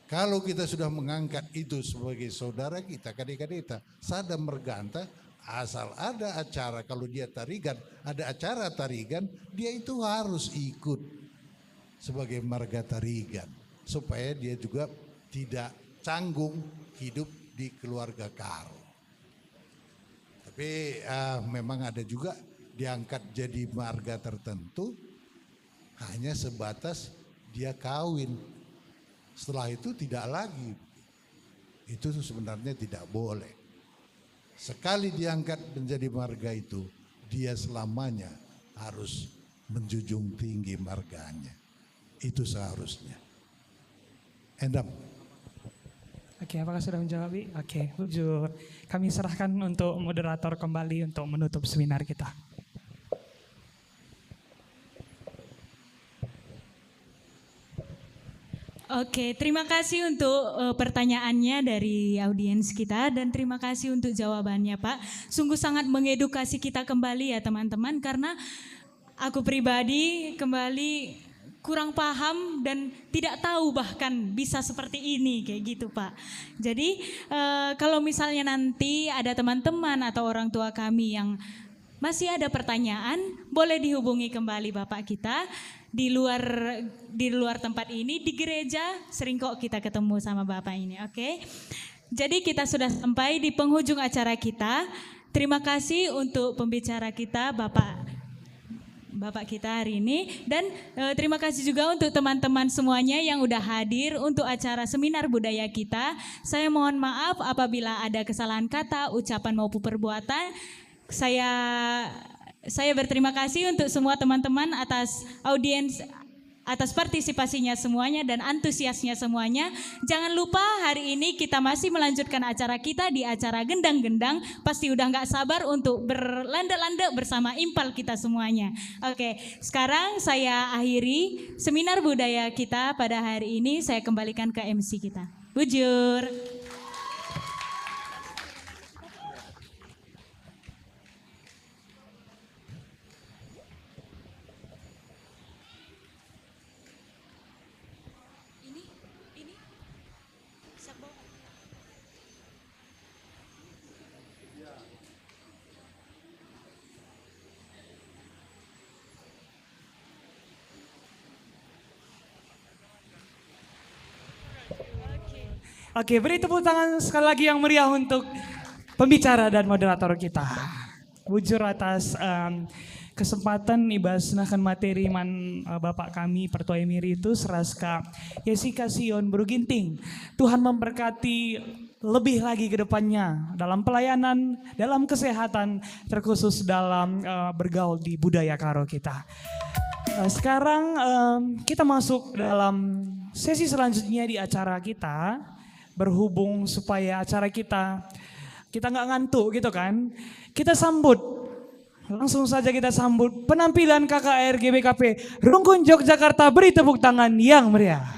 Kalau kita sudah mengangkat itu sebagai saudara kita, kade-kadeta, sada merganta, asal ada acara, kalau dia Tarigan, ada acara Tarigan, dia itu harus ikut sebagai marga Tarigan, supaya dia juga tidak canggung hidup di keluarga Karo. Tapi uh, memang ada juga diangkat jadi marga tertentu, hanya sebatas dia kawin. Setelah itu tidak lagi. Itu sebenarnya tidak boleh. Sekali diangkat menjadi marga itu, dia selamanya harus menjunjung tinggi marganya. Itu seharusnya. Endam. Oke, apakah sudah menjawab, Bi? Oke, bujur. Kami serahkan untuk moderator kembali untuk menutup seminar kita. Oke, terima kasih untuk, eh, pertanyaannya dari audiens kita, dan terima kasih untuk jawabannya, Pak. Sungguh sangat mengedukasi kita kembali ya, teman-teman, karena aku pribadi kembali kurang paham dan tidak tahu bahkan bisa seperti ini, kayak gitu, Pak. Jadi, eh, kalau misalnya nanti ada teman-teman atau orang tua kami yang masih ada pertanyaan, boleh dihubungi kembali Bapak kita di luar, di luar tempat ini, di gereja, sering kok kita ketemu sama Bapak ini, oke? Jadi kita sudah sampai di penghujung acara kita. Terima kasih untuk pembicara kita, Bapak, Bapak kita hari ini. Dan, eh, terima kasih juga untuk teman-teman semuanya yang udah hadir untuk acara seminar budaya kita. Saya mohon maaf apabila ada kesalahan kata, ucapan maupun perbuatan. Saya, saya berterima kasih untuk semua teman-teman atas audiens, atas partisipasinya semuanya dan antusiasnya semuanya. Jangan lupa, hari ini kita masih melanjutkan acara kita di acara Gendang-Gendang. Pasti udah nggak sabar untuk berlande-lande bersama impal kita semuanya. Oke, sekarang saya akhiri seminar budaya kita pada hari ini. Saya kembalikan ke M C kita. Bujur. Ini, ini, siap bawa. Oke, beri tepuk tangan sekali lagi yang meriah untuk pembicara dan moderator kita. Bujur atas, em, kesempatan i bas nehken materi man, eh, Bapak kami, Pertua Emeritus, ras ka Yesika Sion Beru Ginting. Tuhan memberkati lebih lagi ke depannya dalam pelayanan, dalam kesehatan, terkhusus dalam, eh, bergaul di budaya Karo kita. Eh, sekarang, em, kita masuk dalam sesi selanjutnya di acara kita. Berhubung supaya acara kita, kita nggak ngantuk gitu kan. Kita sambut, langsung saja kita sambut penampilan K K R G B K P Rungkun Yogyakarta. Beri tepuk tangan yang meriah.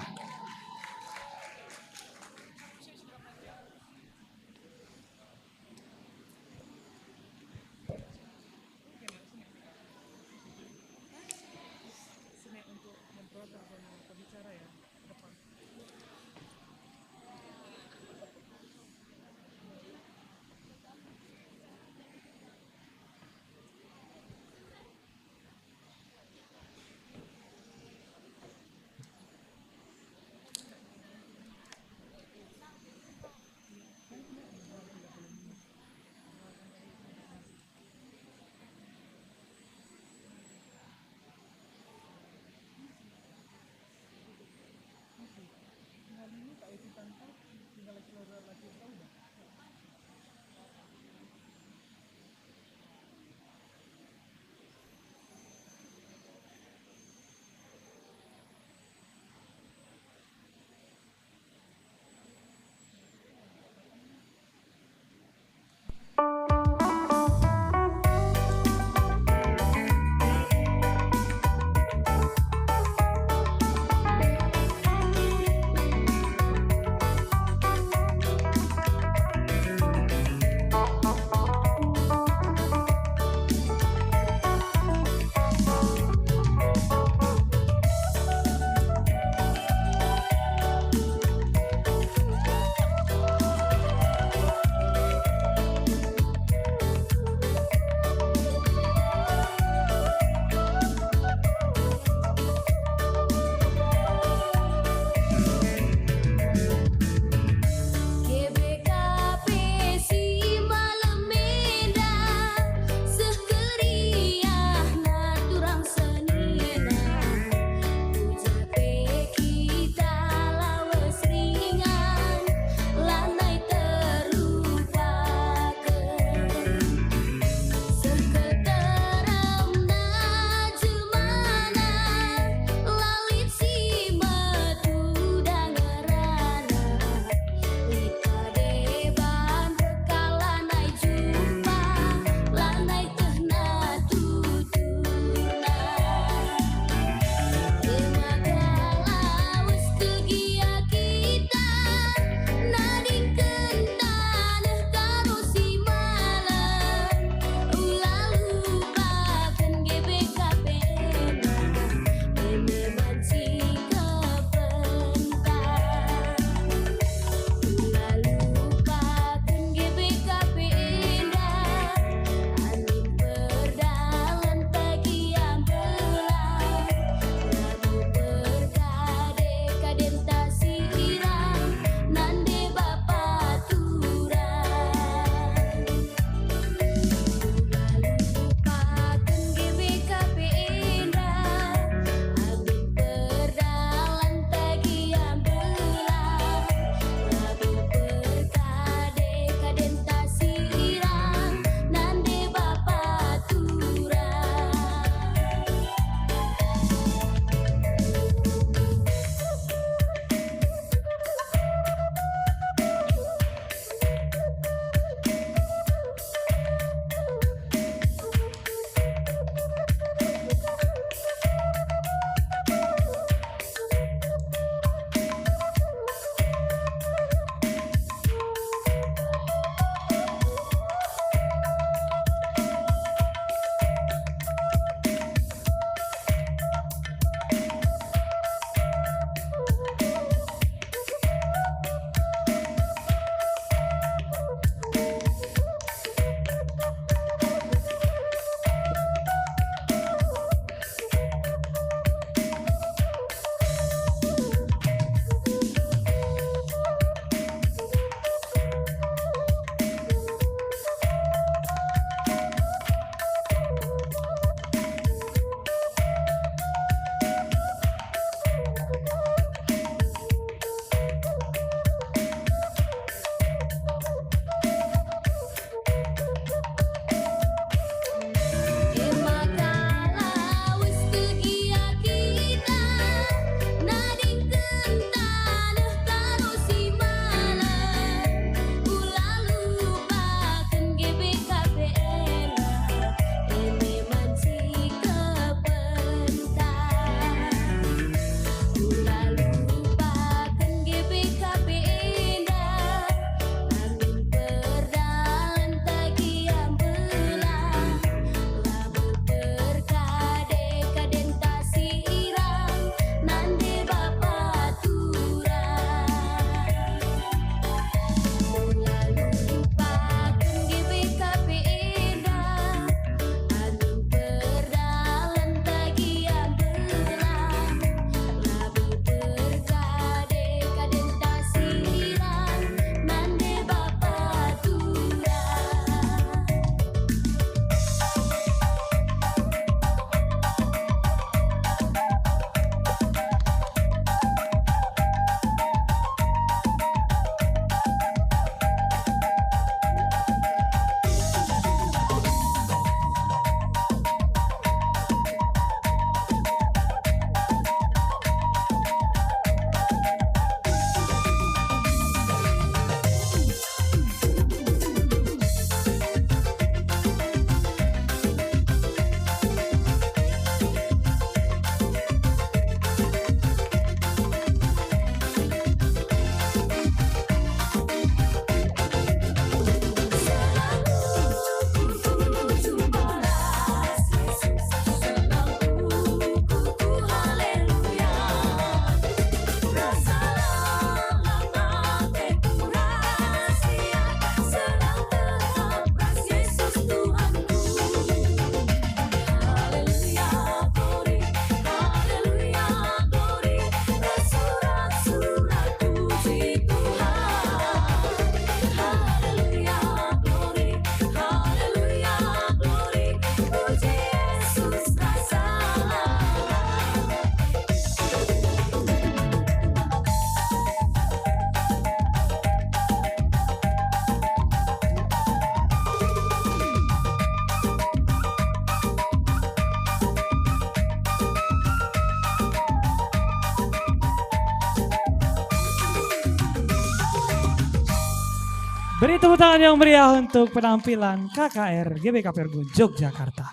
Beri tepuk tangan yang meriah untuk penampilan K K R G B K P Runggun Yogyakarta.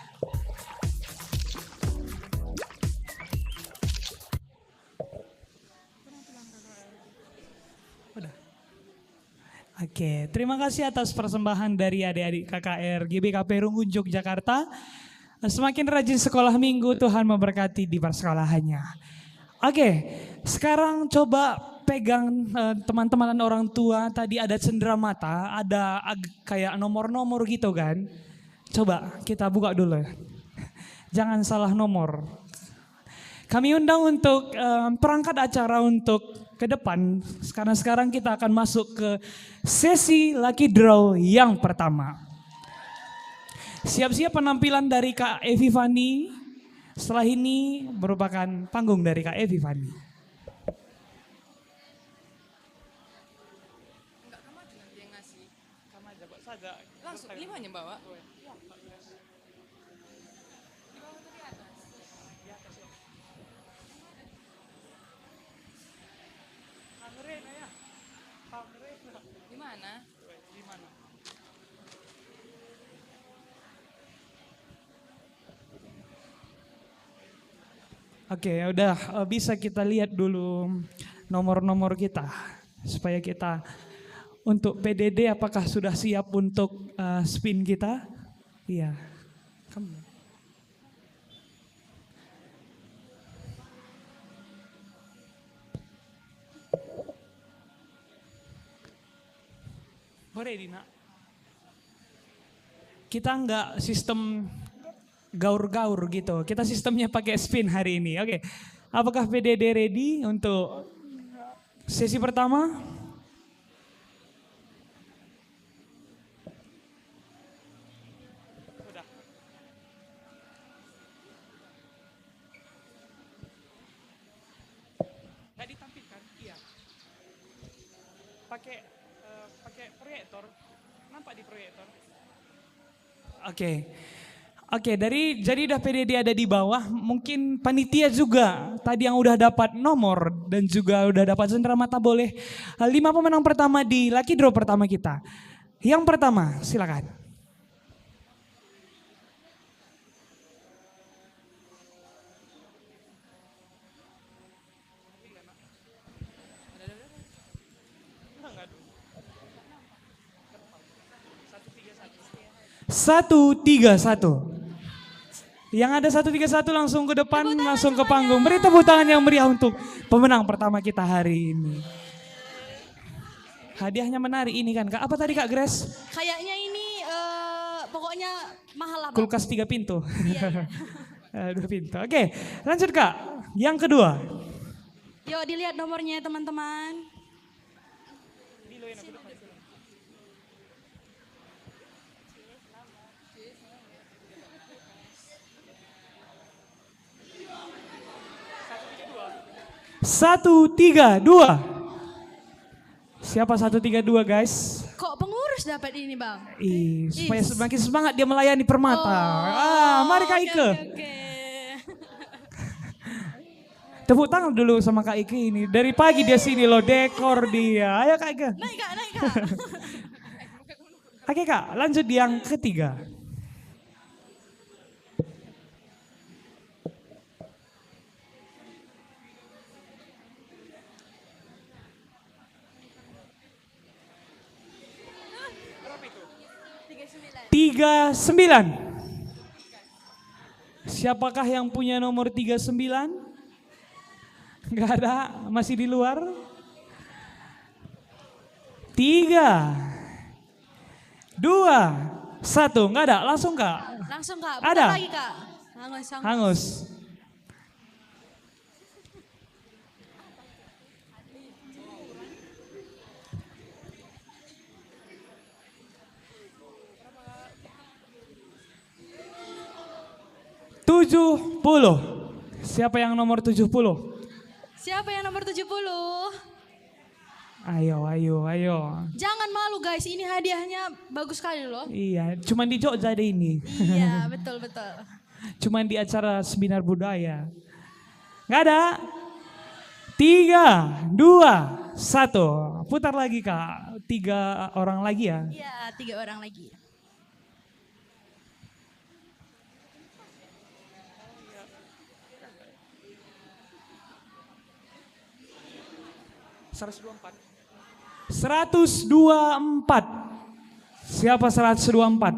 Udah. Oke, terima kasih atas persembahan dari adik-adik K K R G B K P Runggun Yogyakarta. Semakin rajin sekolah minggu, Tuhan memberkati di persekolahannya. Oke, sekarang coba pegang, eh, teman-teman dan orang tua. Tadi ada cendera mata, ada ag-, kayak nomor-nomor gitu kan. Coba kita buka dulu. Jangan salah nomor. Kami undang untuk, eh, perangkat acara untuk ke depan, karena sekarang kita akan masuk ke sesi lucky draw yang pertama. Siap-siap penampilan dari Kak Evi Fani. Setelah ini merupakan panggung dari Kak Evi Fani. Langsung, limanya bawa. Di mana? Oke, ya udah, eh, bisa kita lihat dulu nomor-nomor kita, supaya kita untuk P D D apakah sudah siap untuk, eh, spin kita? Iya. Kamu. Ready, Nak? Kita nggak sistem gaur-gaur gitu. Kita sistemnya pakai spin hari ini. Oke. Apakah P D D ready untuk sesi pertama? Udah. Nggak ditampilkan? Iya. Pakai, eh, pakai proyektor. Nampak di proyektor? Oke. Oke, dari, jadi udah P D D ada di bawah, mungkin panitia juga tadi yang udah dapat nomor dan juga udah dapat cendera mata boleh, eh, lima pemenang pertama di lucky draw pertama kita. Yang pertama, silakan. Satu tiga satu. Yang ada satu tiga satu langsung ke depan, langsung ke panggung. Beri tepuk tangan yang meriah untuk pemenang pertama kita hari ini. Hadiahnya menarik ini kan, Kak. Apa tadi, Kak Grace? Kayaknya ini, eh, pokoknya mahal lah, Bang. Kulkas tiga pintu. Iya, iya. Eh, dua pintu. Oke, lanjut, Kak. Yang kedua. Yuk, dilihat nomornya, teman-teman. Satu tiga dua. Siapa satu tiga dua, guys? Kok pengurus dapat ini, Bang? Ih, supaya semakin semangat dia melayani Permata. Oh, ah, mari, Kak Ike. Oke, oke. Tepuk tangan dulu sama Kak Ike ini. Dari pagi dia sini loh, dekor dia. Ayo, Kak Ike. Naik, Kak, naik, Kak. Oke, Kak, lanjut yang ketiga. Tiga sembilan. Siapakah yang punya nomor tiga sembilan? Nggak ada, masih di luar. Tiga, dua, satu. Nggak ada, langsung, Kak. Langsung, Kak. Ada. Buka lagi, Kak. Hangus, hangus. Hangus. Tujuh puluh. Siapa yang nomor tujuh puluh? Siapa yang nomor tujuh puluh? Ayo, ayo, ayo. Jangan malu, guys, ini hadiahnya bagus sekali loh. Iya, cuman di Jogja ada ini. Iya, betul, betul. Cuman di acara seminar budaya. Nggak ada. Tiga, dua, satu. Putar lagi, Kak. Tiga orang lagi ya. Iya, tiga orang lagi. Seratus dua empat. Seratus dua empat. Siapa seratus dua empat?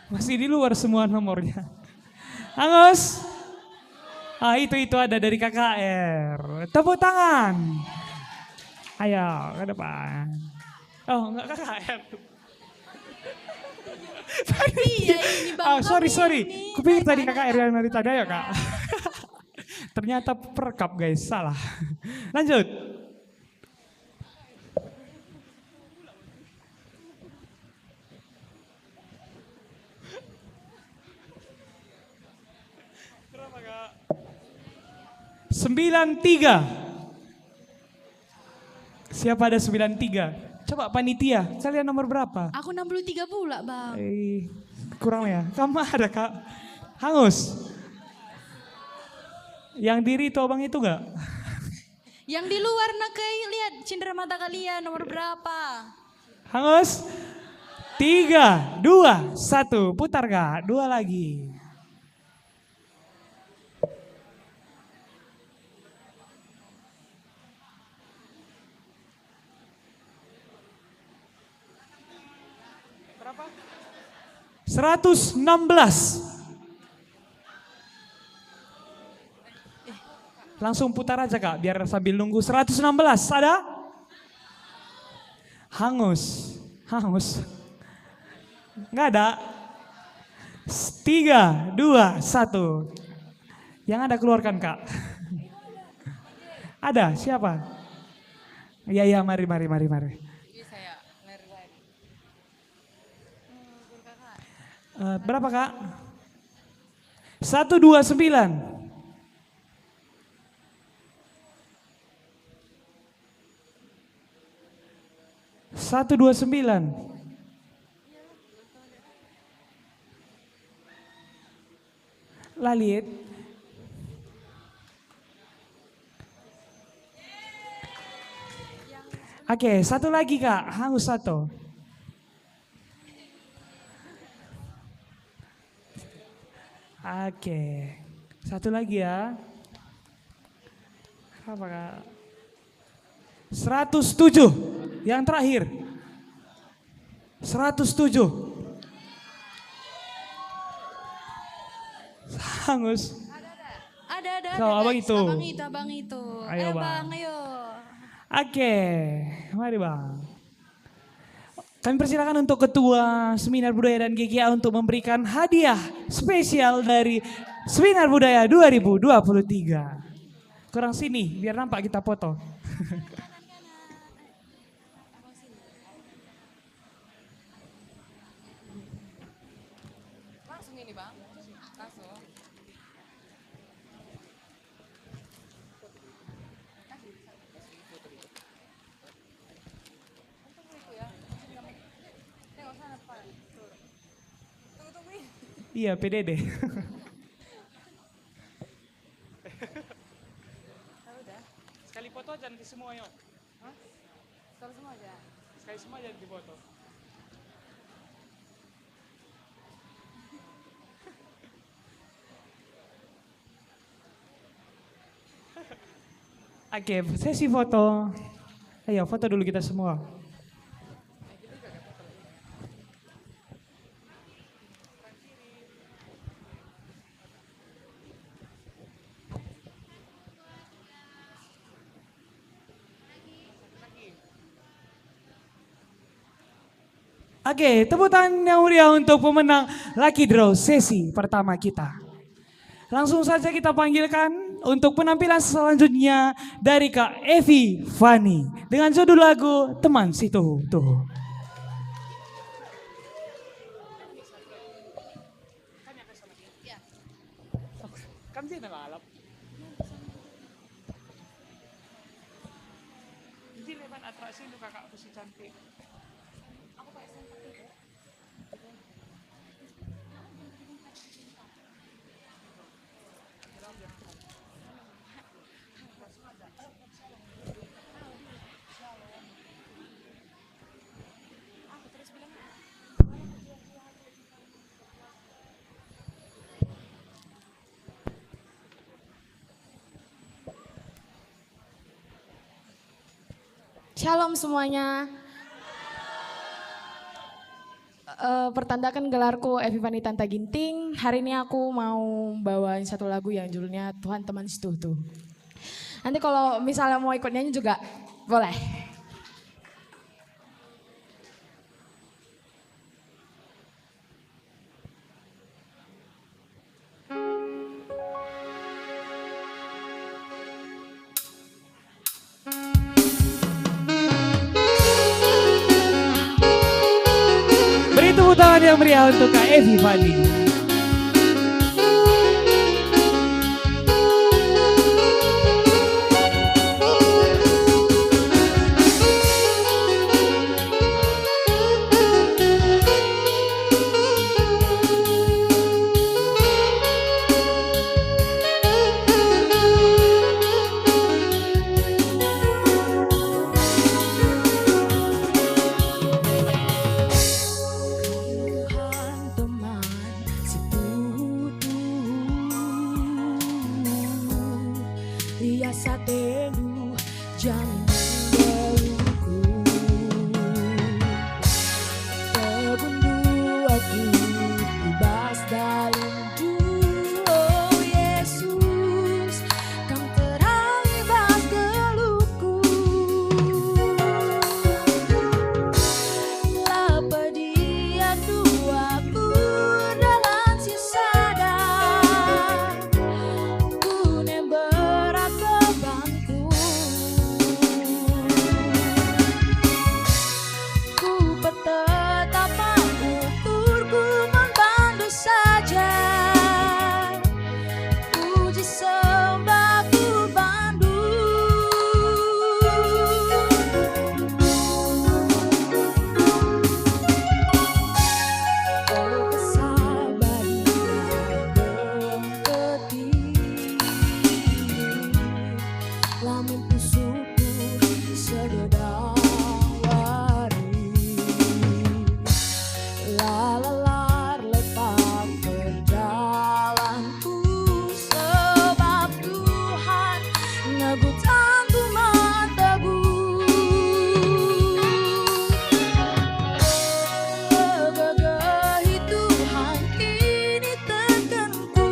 Masih di luar semua nomornya. Angus. Ah, itu, itu ada dari K K R. Tepuk tangan. Ayo, ke depan. Oh, enggak K K R. Iya, ini Bang Ah, sorry, Tommy sorry. ini. Kupikir tadi K K R yang dari tadi, ayo, Kak. Ternyata perkap, guys, salah. Lanjut. Sembilan tiga. Siapa ada sembilan tiga? Coba panitia, kalian nomor berapa? Aku enam puluh tiga pula, Bang. Eh, kurang ya? Kamu ada, Kak? Hangus. Yang diri itu abang itu enggak? Yang di luar neke, lihat cindera mata kalian, nomor berapa? Hangus. Tiga, dua, satu. Putar, Kak. Dua lagi. Berapa? Seratus enam belas. Langsung putar aja, Kak, biar sambil nunggu. Seratus enam belas, ada? Hangus. Hangus. Nggak ada. S-, tiga, dua, satu. Yang ada keluarkan, Kak. Ada, siapa? Ya, ya, mari, mari, mari, mari. Eh, berapa, Kak? Satu dua sembilan. Satu dua sembilan. Lalit. Oke, satu lagi, Kak. Hangus satu. Oke. Satu lagi ya. Apa, Kak? Seratus tujuh. Yang terakhir. Seratus tujuh. Hangus. Ada, ada, ada. So, ada, abang guys. Itu. Abang itu, abang itu. Ayo, ayo, Bang. Bang, ayo. Oke, mari, Bang. Kami persilakan untuk Ketua Seminar Budaya dan G K A untuk memberikan hadiah spesial dari Seminar Budaya dua ribu dua puluh tiga. Kurang sini, biar nampak kita foto. Langsung ini, Bang. Langsung. Iya, P D D. Sekali foto aja nanti semua, yo. Hah? Sekali semua aja? Sekali semua aja nanti foto. Oke, sesi foto. Ayo, foto dulu kita semua. Oke, tepuk tangan yang meriah untuk pemenang Lucky Draw sesi pertama kita. Langsung saja kita panggilkan untuk penampilan selanjutnya dari Kak Evi Fani dengan judul lagu Teman Si Tuhu-tuhu. Kan dia nang lalap. Ini leman atraksi untuk kakakku si cantik. Shalom semuanya. Eh, pertandakan gelarku Evi Vanita Ginting. Hari ini aku mau bawain satu lagu yang judulnya Tuhan Teman Situhtu. Nanti kalau misalnya mau ikut nyanyi juga boleh. Beri tepuk tangan yang meriah untuk Kak Evi Fani. Tuhan teman sekutu, lias atendu, jamin beluhku. Tebun duaku i bas dalemNdu, o Yesus, Kam terang i bas geluhku. La pedianNdu aku erdalan si sada, kunem berat bebanku. Kupetetapna ukurku man bandu saja, puji sembahku bandu. O kesabaran bengketi, lamun kusukur segedang wari, la lelar lepak perdalanku, sebab Tuhan negut aku man teguh. Ergegehi Tuhan kini tekenku,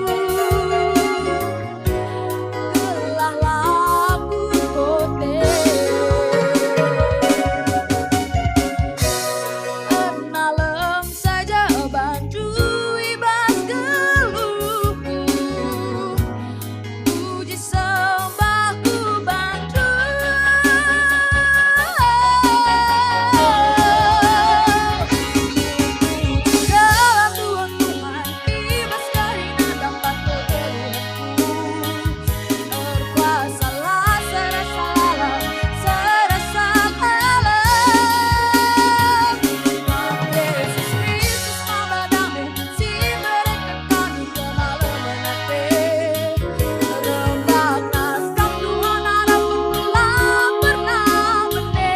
gelah la aku kote. Ernalem saja bandu i bas geluhku, puji sembahku bandu. Dalam ruang Tuhan, i bas kerina dampar kegeluhenku. Erkuasalah serasa lalap, serasa lalap. Yesus Kristus maba dame, si mereken kami kemalemen ate. Rembak nas Kam Tuhan, arapku la pernah bene.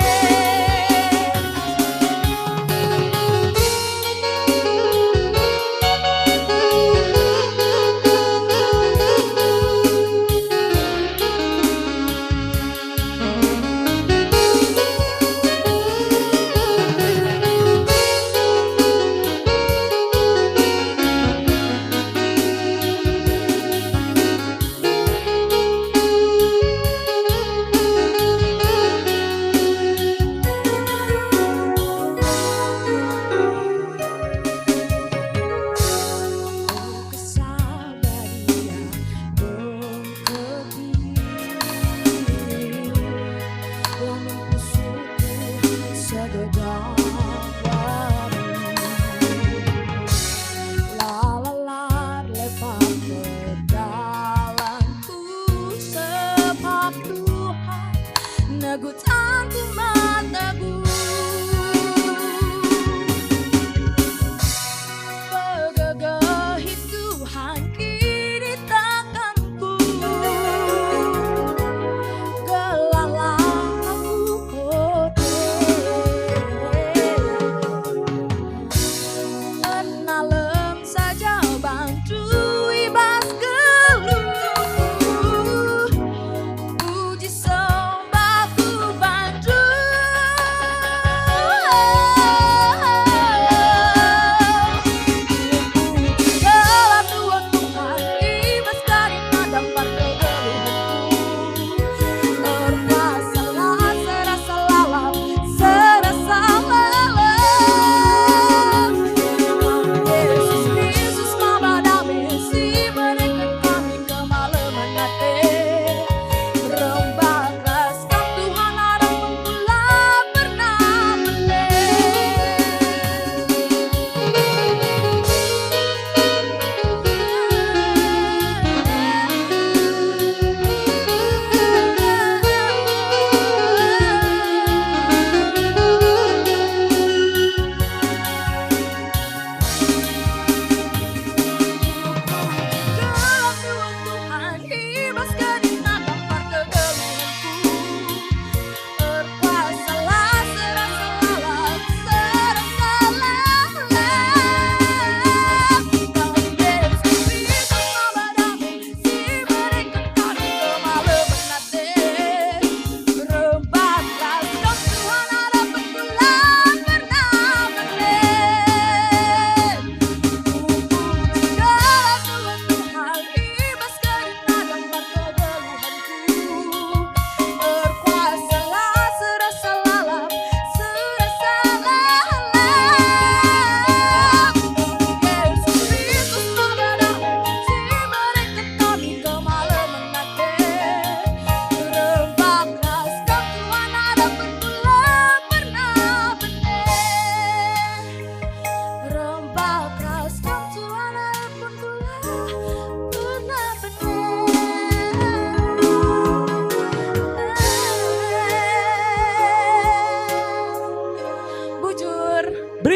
Negut aku man teguh. Pegegehi Tuhan kini tanganku. Gelah la aku kote. Ernalem saja bandu i bas geluhku. Puji sembahku bandu.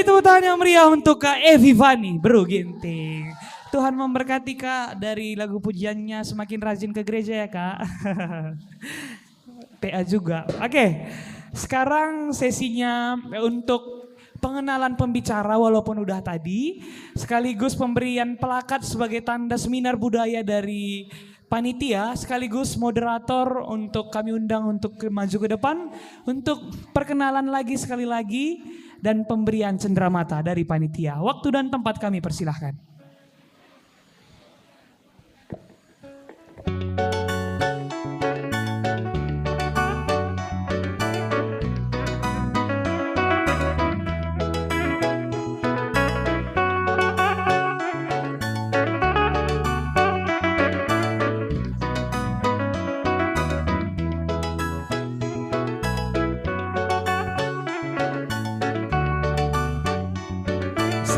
Tepuk tangan yang meriah untuk Kak Evi Fani, Beru Ginting. Tuhan memberkati Kak, dari lagu pujiannya semakin rajin ke gereja ya Kak. T A juga. Oke, sekarang sesinya untuk pengenalan pembicara walaupun udah tadi, sekaligus pemberian pelakat sebagai tanda seminar budaya dari panitia sekaligus moderator untuk kami undang untuk ke-, maju ke depan untuk perkenalan lagi sekali lagi dan pemberian cenderamata dari panitia. Waktu dan tempat kami persilahkan.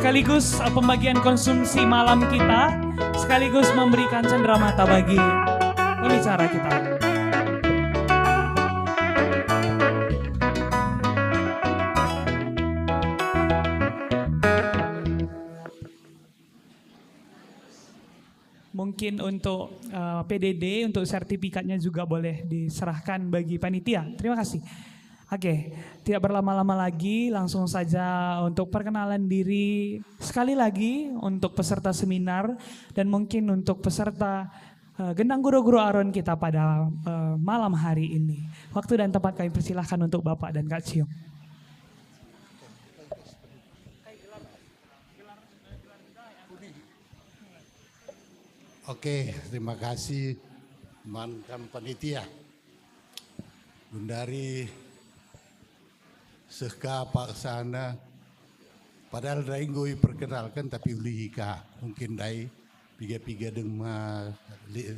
Sekaligus, eh, pembagian konsumsi malam kita, sekaligus memberikan cenderamata bagi pembicara kita. Mungkin untuk, eh, P D D, untuk sertifikatnya juga boleh diserahkan bagi panitia. Terima kasih. Oke, tidak berlama-lama lagi, langsung saja untuk perkenalan diri sekali lagi untuk peserta seminar dan mungkin untuk peserta, eh, gendang guru-guru Aron kita pada, eh, malam hari ini. Waktu dan tempat kami persilahkan untuk Bapak dan Kak Ciung. Oke, terima kasih man kam panitia. Gundari seh ka paksana, padahal ndai enggo iperkenalken, tapi ulihi ka. Mungkin ndai piga-piga deng ma li-,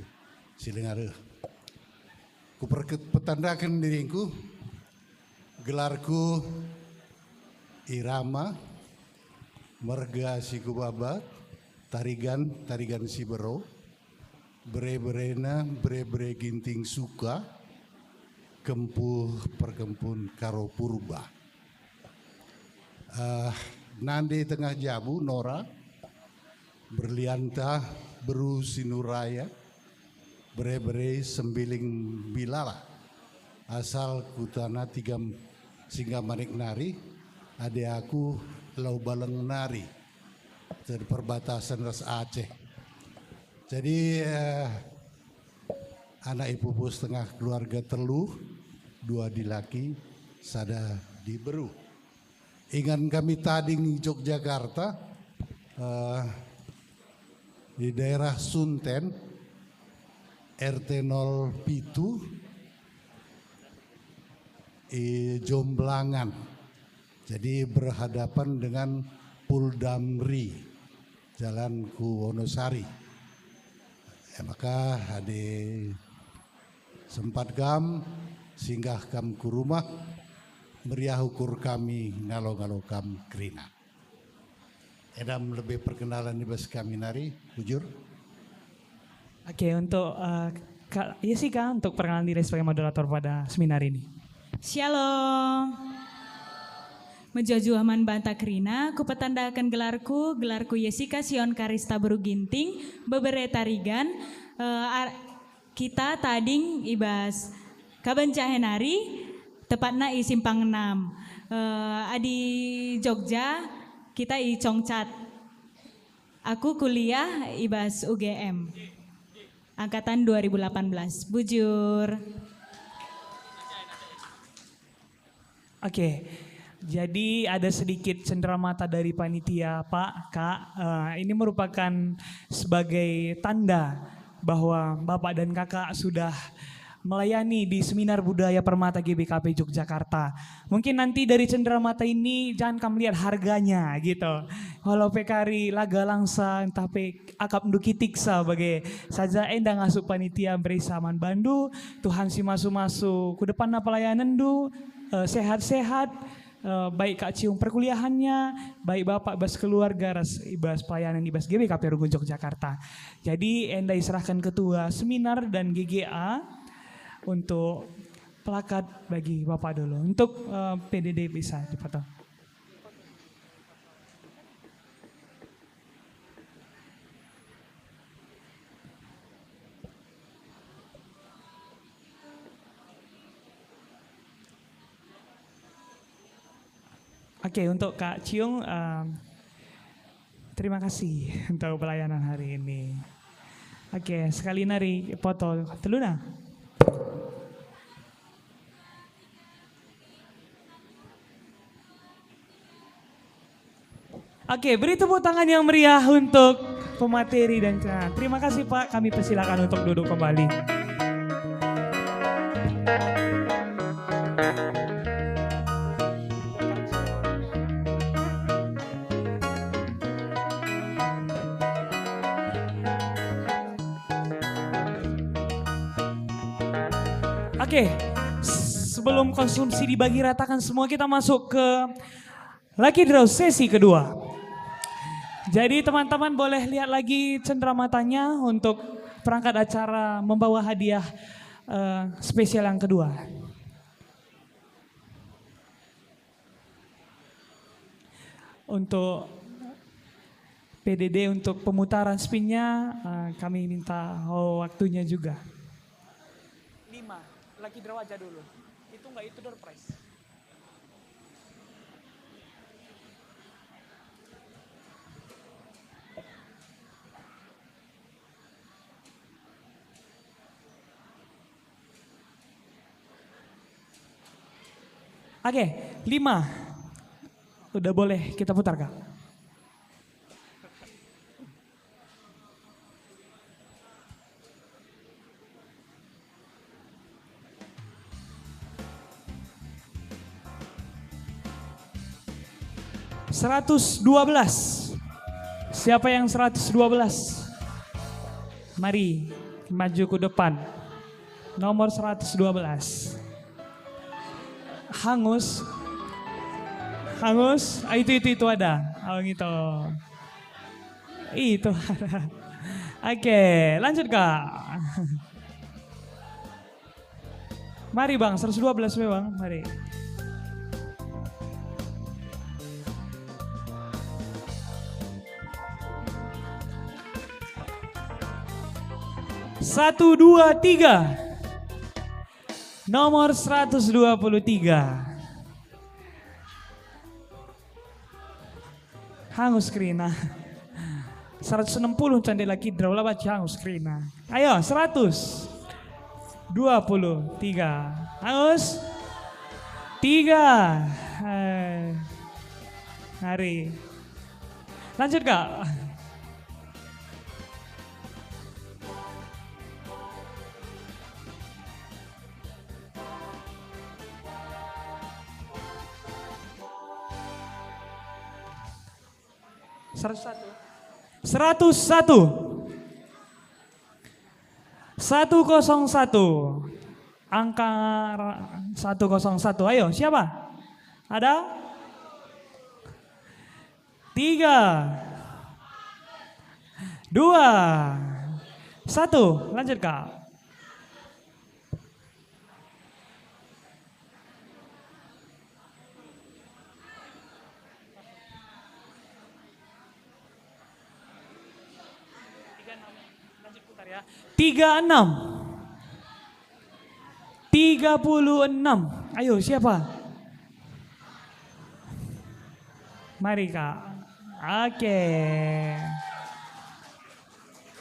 si lenga reh. Kuperke-, petandaken diringku, gelarku Irama, merga Sikubaba, Tarigan, Tarigan Sibero, bere-berena, bere-bere Ginting Suka, kempu perkempun Karo Purba. Eh, nande tengah jabu Nora, Berlianta, Beru Sinuraya, bere-bere Sembiling Bilala. Asal kutana Tigam Singgamanik nari, ade aku Lau Baleng nari, jadi perbatasan ras Aceh. Jadi, eh, anak ipupu setengah keluarga telu, dua dilaki, sada diberu. Ingan kami tading i Yogyakarta, eh, di daerah Sunten, R T nol pitu, i Jomblangan. Jadi berhadapan dengan Puldamri, jalan ku Wonosari. Ya, maka adi sempat kam, singgah kam ku rumah, meriah ukur kami ngalo-ngalo kam kerina. Enda me lebe perkenalan i bas kami nari, bujur. Oke, untuk, eh, Kak Yesika untuk perkenalan diri sebagai moderator pada seminar ini. Shalom. Mejuah-juah man banta kerina, kupetandaken gelarku, gelarku Yesika Sion Karista Beru Ginting, bebere Tarigan, eh, ar-, kita tading i bas Kaben Jahe nari, tepatna i Simpang Enam. Eh, adi Jogja, kita i Congcat. Aku kuliah i bas U G M, angkatan dua ribu delapan belas. Bujur. Oke, jadi ada sedikit cenderamata dari panitia, Pak, Kak. Eh, ini merupakan sebagai tanda bahwa Bapak dan Kakak sudah melayani di Seminar Budaya Permata G B K P Yogyakarta. Mungkin nanti dari cenderamata ini jangan kamu lihat harganya gitu. Walau pe kari laga langsa, ntah pe akap ndu kitiksa bage saja, enda ngasup panitia mberesa man bandu. Tuhan si masu-masu ku depanna pelayanenndu, eh, sehat-sehat, eh, baik Kak Ciung perkuliahannya, baik Bapak bas keluarga ras i bas pelayanan i bas G B K P Runggun Yogyakarta. Jadi enda iserahkan ketua seminar dan G G A untuk pelakat bagi Bapak dulu. Untuk, eh, P D D bisa dipotong. Oke, untuk Kak Ciung, em, terima kasih untuk pelayanan hari ini. Oke, sekali nari foto teluna. Oke, beri tepuk tangan yang meriah untuk pemateri dan, nah, terima kasih, Pak. Kami persilakan untuk duduk kembali. Oke, sebelum konsumsi dibagi ratakan semua, kita masuk ke Lucky Draw sesi kedua. Jadi, teman-teman boleh lihat lagi cenderamata-nya untuk perangkat acara membawa hadiah, eh, spesial yang kedua. Untuk P D D, untuk pemutaran spin-nya, eh, kami minta, oh, waktunya juga. Lima, Lucky Draw aja dulu. Itu nggak, itu door prize. Oke, lima. Udah boleh kita putar, Kak. Seratus dua belas. Siapa yang seratus dua belas? Mari, maju ku depan. Nomor seratus dua belas. Hangus. Hangus. Ah, itu, itu, itu ada. Oh, gitu. Itu ada. Oke, lanjut, Kak. Mari, Bang, seratus dua belas me, Bang. Mari. Satu, dua, tiga. Nomor seratus dua puluh tiga. Hangus kerina. Seratus enam puluh cande Lucky Draw, la banci hangus kerina. Ayo, seratus dua puluh tiga. Hangus? Tiga. Eh, mari. Lanjut, Kak. Seratus satu. Seratus satu. Satu kosong satu. Angka ra-, satu kosong satu. Ayo, siapa? Ada? Tiga. Dua. Satu. Lanjut, Kak. Tiga enam. Tiga puluh enam. Ayo, siapa? Mari, Kak. Oke.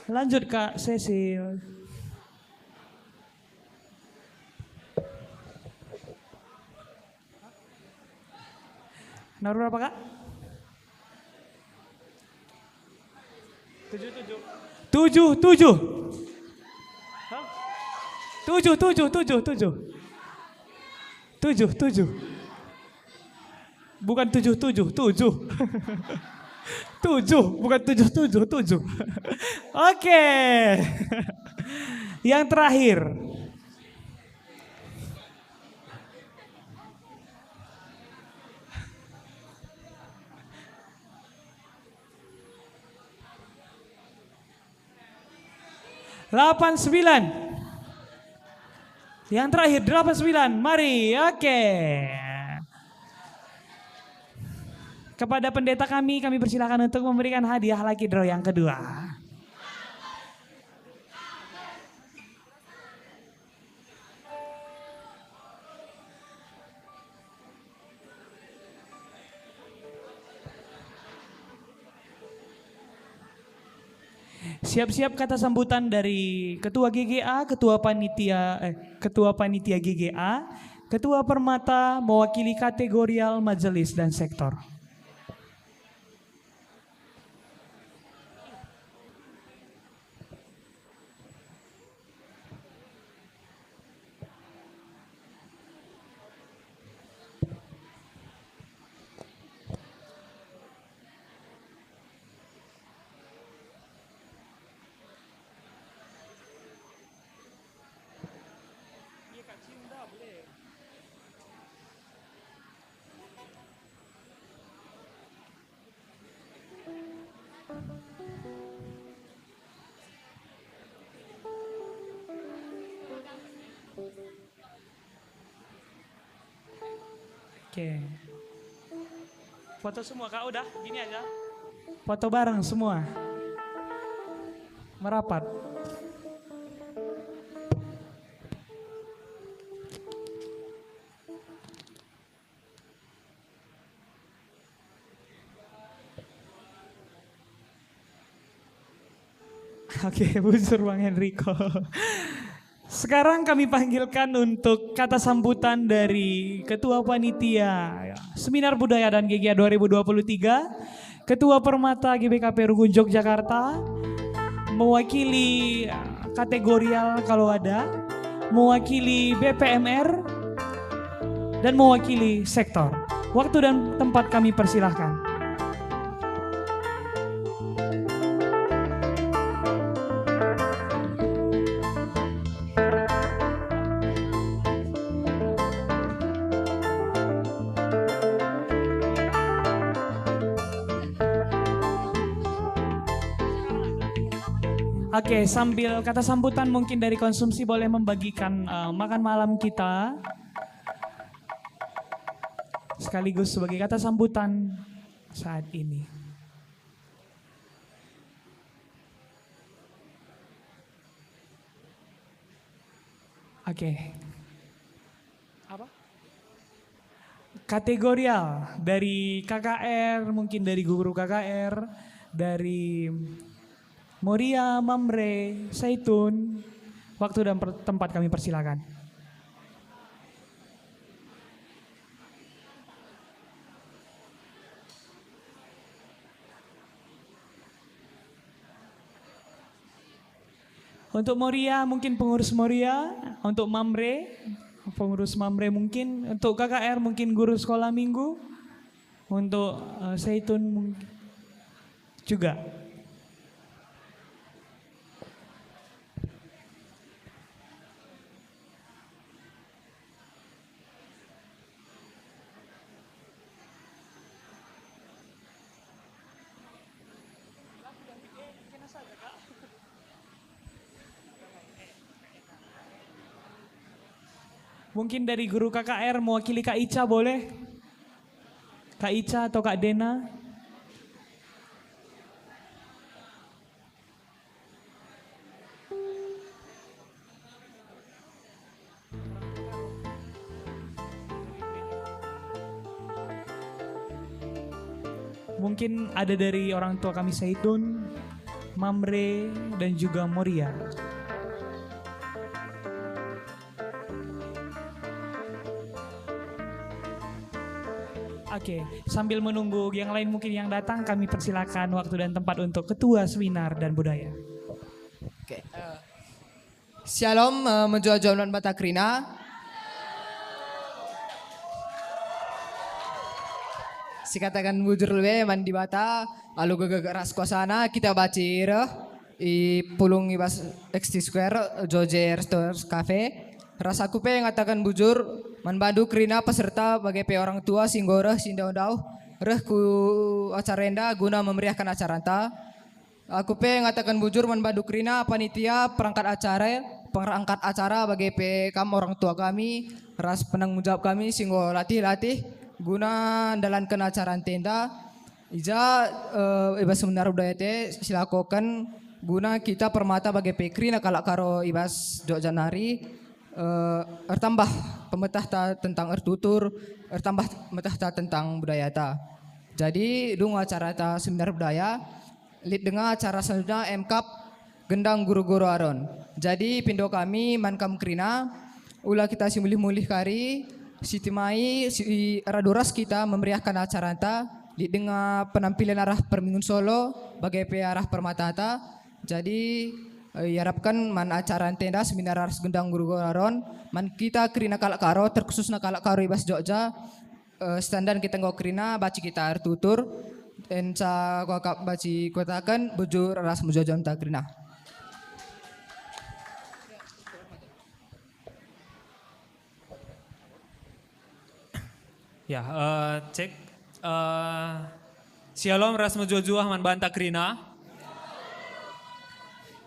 Lanjut, Kak Cecil. Nomor berapa, Kak? Tujuh, tujuh. Tujuh, tujuh. Hah? Tujuh, tujuh, tujuh, tujuh. Tujuh, tujuh. Bukan tujuh, tujuh, tujuh. Tujuh, bukan tujuh, tujuh, tujuh. Oke. Yang terakhir. Delapan sembilan. Yang terakhir, delapan sembilan. Mari, oke. Kepada pendeta kami, kami persilakan untuk memberikan hadiah lucky draw yang kedua. Siap-siap kata sambutan dari Ketua G G A, Ketua Panitia, eh, Ketua Panitia G G A, Ketua Permata mewakili kategorial majelis dan sektor. Oke. Foto semua, Kak, udah? Gini aja. Foto bareng semua. Merapat. Oke, bujur Bang Henriko. Sekarang kami panggilkan untuk kata sambutan dari Ketua Panitia Seminar Budaya dan G G A dua ribu dua puluh tiga, Ketua Permata G B K P Rungu Yogyakarta, mewakili, eh, kategorial kalau ada, mewakili B P M R, dan mewakili sektor. Waktu dan tempat kami persilahkan. Oke, sambil kata sambutan, mungkin dari konsumsi boleh membagikan, eh, makan malam kita sekaligus sebagai kata sambutan saat ini. Oke. Apa? Kategorial, dari K K R, mungkin dari guru K K R, dari Moria, Mamre, Saitun. Waktu dan per-, tempat kami persilakan. Untuk Moria, mungkin pengurus Moria, untuk Mamre, pengurus Mamre mungkin, untuk K K R mungkin guru sekolah minggu, untuk, eh, Saitun mungkin juga. Mungkin dari guru K K R mewakili Kak Ica boleh? Kak Ica atau Kak Dena? Mungkin ada dari orang tua kami Saitun, Mamre, dan juga Moria. Oke, sambil menunggu yang lain mungkin yang datang, kami persilakan waktu dan tempat untuk Ketua Seminar dan Budaya. Oke, eh, Shalom, eh, mejuah-juah man banta kerina. Sikataken bujur lebe man Dibata, alu gegeh ras kuasana kita banci reh i pulung i bas X T Square, Joje Restaurant Cafe. Ras aku pe ngataken bujur man bandu kerina peserta bage pe orang tua si enggo reh si ndauh-ndauh reh ku acara enda guna memeriahkan acaranta. Aku pe ngataken bujur man bandu kerina panitia, perangkat acara, perangkat acara bage pe kam orang tua kami, ras penanggung jawab kami si enggo latih-latih guna ndalanken acara ntenda. I ja, eh, i bas Seminar Budaya te silakoken guna kita permata bage pe kerina kalak Karo i bas Jogja nari, eh, ertambah pemetahta tentang ertutur, ertambah metahta tentang budayata. Jadi, dung acarata Seminar Budaya, lit denga acara selanjutnya M K U P, Gendang guru-guru Aron. Jadi pindo kami man kam kerina, ula kita si mulih-mulih kari, sitimai si radu ras kita memeriahkan acaranta, lit denga penampilan arah perminggun Solo, bage pe arah permatata. Jadi, eh, iarapken man acara ntenda seminar ras gendang guru-guru Aron, man kita kerina kalak Karo, terkhususna kalak Karo i bas Jogja, eh, standar kita enggo kerina, banci kita ertutur, enca kuakap banci kutaken, bujur ras mejuah-juahta kerina. Ya, eh, cek. Eh, Shalom ras mejuah-juah man banta kerina.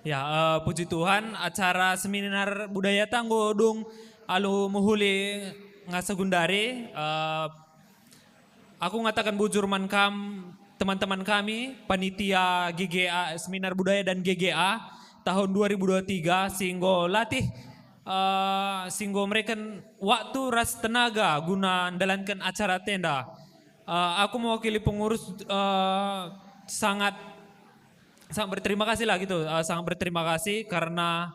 Ya, eh, puji Tuhan, acara seminar budaya ta enggo dung alu mehuli ngasa gundari. Eh, aku ngataken bujur man kam, teman-teman kami, panitia G G A, seminar budaya dan G G A tahun dua ribu dua tiga, si enggo latih, eh, si enggo mereken waktu ras tenaga guna ndalanken acara tenda. Eh, aku mewakili pengurus, eh, sangat, sangat berterima kasih lah gitu, eh, sangat berterima kasih karena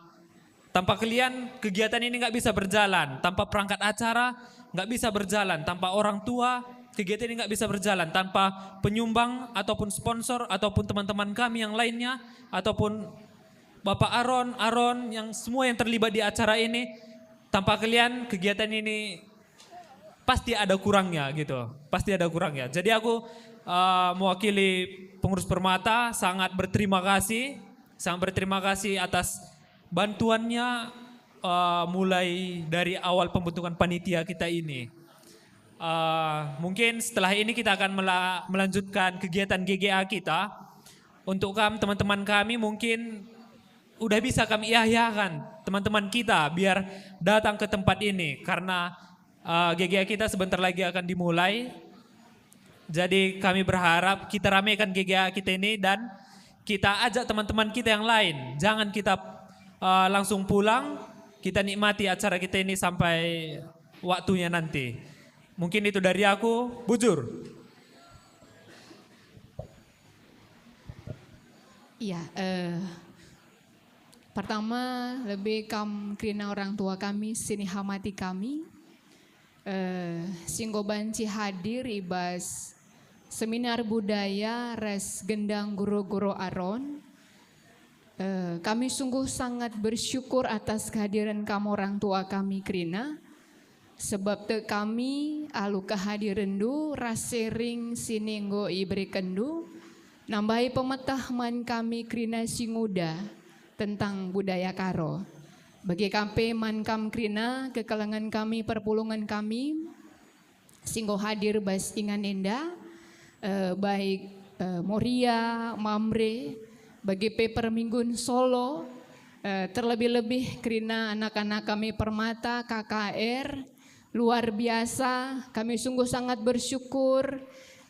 tanpa kalian kegiatan ini nggak bisa berjalan, tanpa perangkat acara nggak bisa berjalan, tanpa orang tua kegiatan ini nggak bisa berjalan, tanpa penyumbang ataupun sponsor ataupun teman-teman kami yang lainnya ataupun Bapak Aron, Aron yang semua yang terlibat di acara ini, tanpa kalian kegiatan ini pasti ada kurangnya gitu, pasti ada kurangnya. Jadi aku, eh, mewakili pengurus Permata sangat berterima kasih, sangat berterima kasih atas bantuannya, eh, mulai dari awal pembentukan panitia kita ini. Eh, mungkin setelah ini kita akan mela-, melanjutkan kegiatan G G A kita. Untuk kam, teman-teman kami mungkin udah bisa kami iyayakan teman-teman kita biar datang ke tempat ini karena, eh, G G A kita sebentar lagi akan dimulai. Jadi kami berharap kita ramekan G G A kita ini dan kita ajak teman-teman kita yang lain. Jangan kita, eh, langsung pulang, kita nikmati acara kita ini sampai waktunya nanti. Mungkin itu dari aku, bujur. Iya, eh, pertama, lebe kam kerina orang tua kami, si nihamati kami, eh, si enggo banci hadir i bas seminar budaya ras gendang guru-guru Aron. Eh, kami sungguh sangat bersyukur atas kehadiran kam orang tua kami kerina. Sebab tek kami alu kehadirenndu ras sharing si enggo iberekenndu, nambahi pemeteh man kami kerina si nguda tentang budaya Karo. Bage ka pe man kam kerina kekelengen kami, perpulungen kami si enggo hadir bas ingan enda, eh, baik, eh, Moria, Mamre, bage pe perminggun Solo, eh, terlebih-lebih kerina anak-anak kami Permata, K K R, luar biasa, kami sungguh sangat bersyukur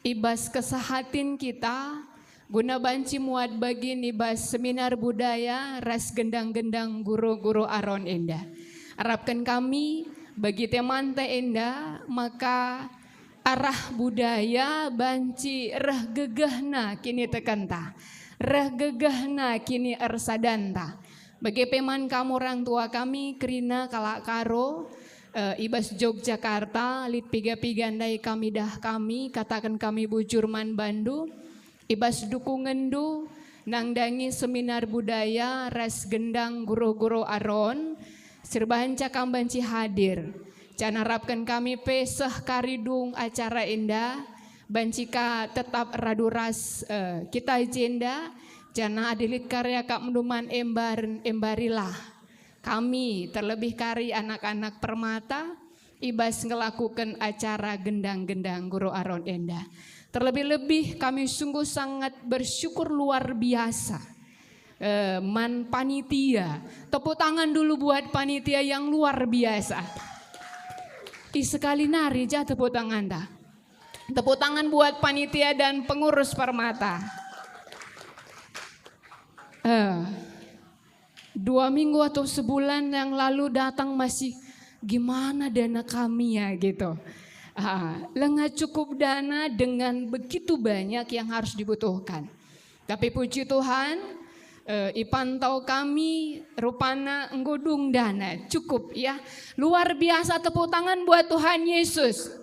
i bas kesehatin kita, guna banci muat bagin i bas seminar budaya ras gendang-gendang guru-guru Aron enda. Arapken kami, bagi temanta enda, maka arah budaya banci reh gegehna kinitekenta, reh gegehna kini ersadanta. Bage pe man kam orang tua kami, kerina kalak Karo, eh, i bas Jogjakarta, lit piga-piga ndai kami dah kami, kataken kami bujur man bandu, i bas dukungenndu, nandangi seminar budaya ras gendang guru-guru Aron, si erbahanca kam banci hadir. Janah arapken kami pe seh kari dung acara enda, banci ka tetap radu ras, eh, kita i jenda, janah adi lit kari akapndu man embaren, embarilah kami, terlebih kari anak-anak Permata, i bas ngelakuken acara gendang-gendang guru Aron enda. Terlebih-lebih kami sungguh sangat bersyukur luar biasa, eh, man panitia. Tepuk tangan dulu buat panitia yang luar biasa. Ih, sekali nari ja tepuk tanganta. Tepuk tangan buat panitia dan pengurus Permata. Eh, dua minggu atau sebulan yang lalu datang masih, "Gimana dana kami ya?" gitu. Ah, langa cukup dana dengan begitu banyak yang harus dibutuhkan. Tapi puji Tuhan, Eh, ipantau kami rupana enggo dung dana. Cukup, ya. Luar biasa, tepuk tangan buat Tuhan Yesus.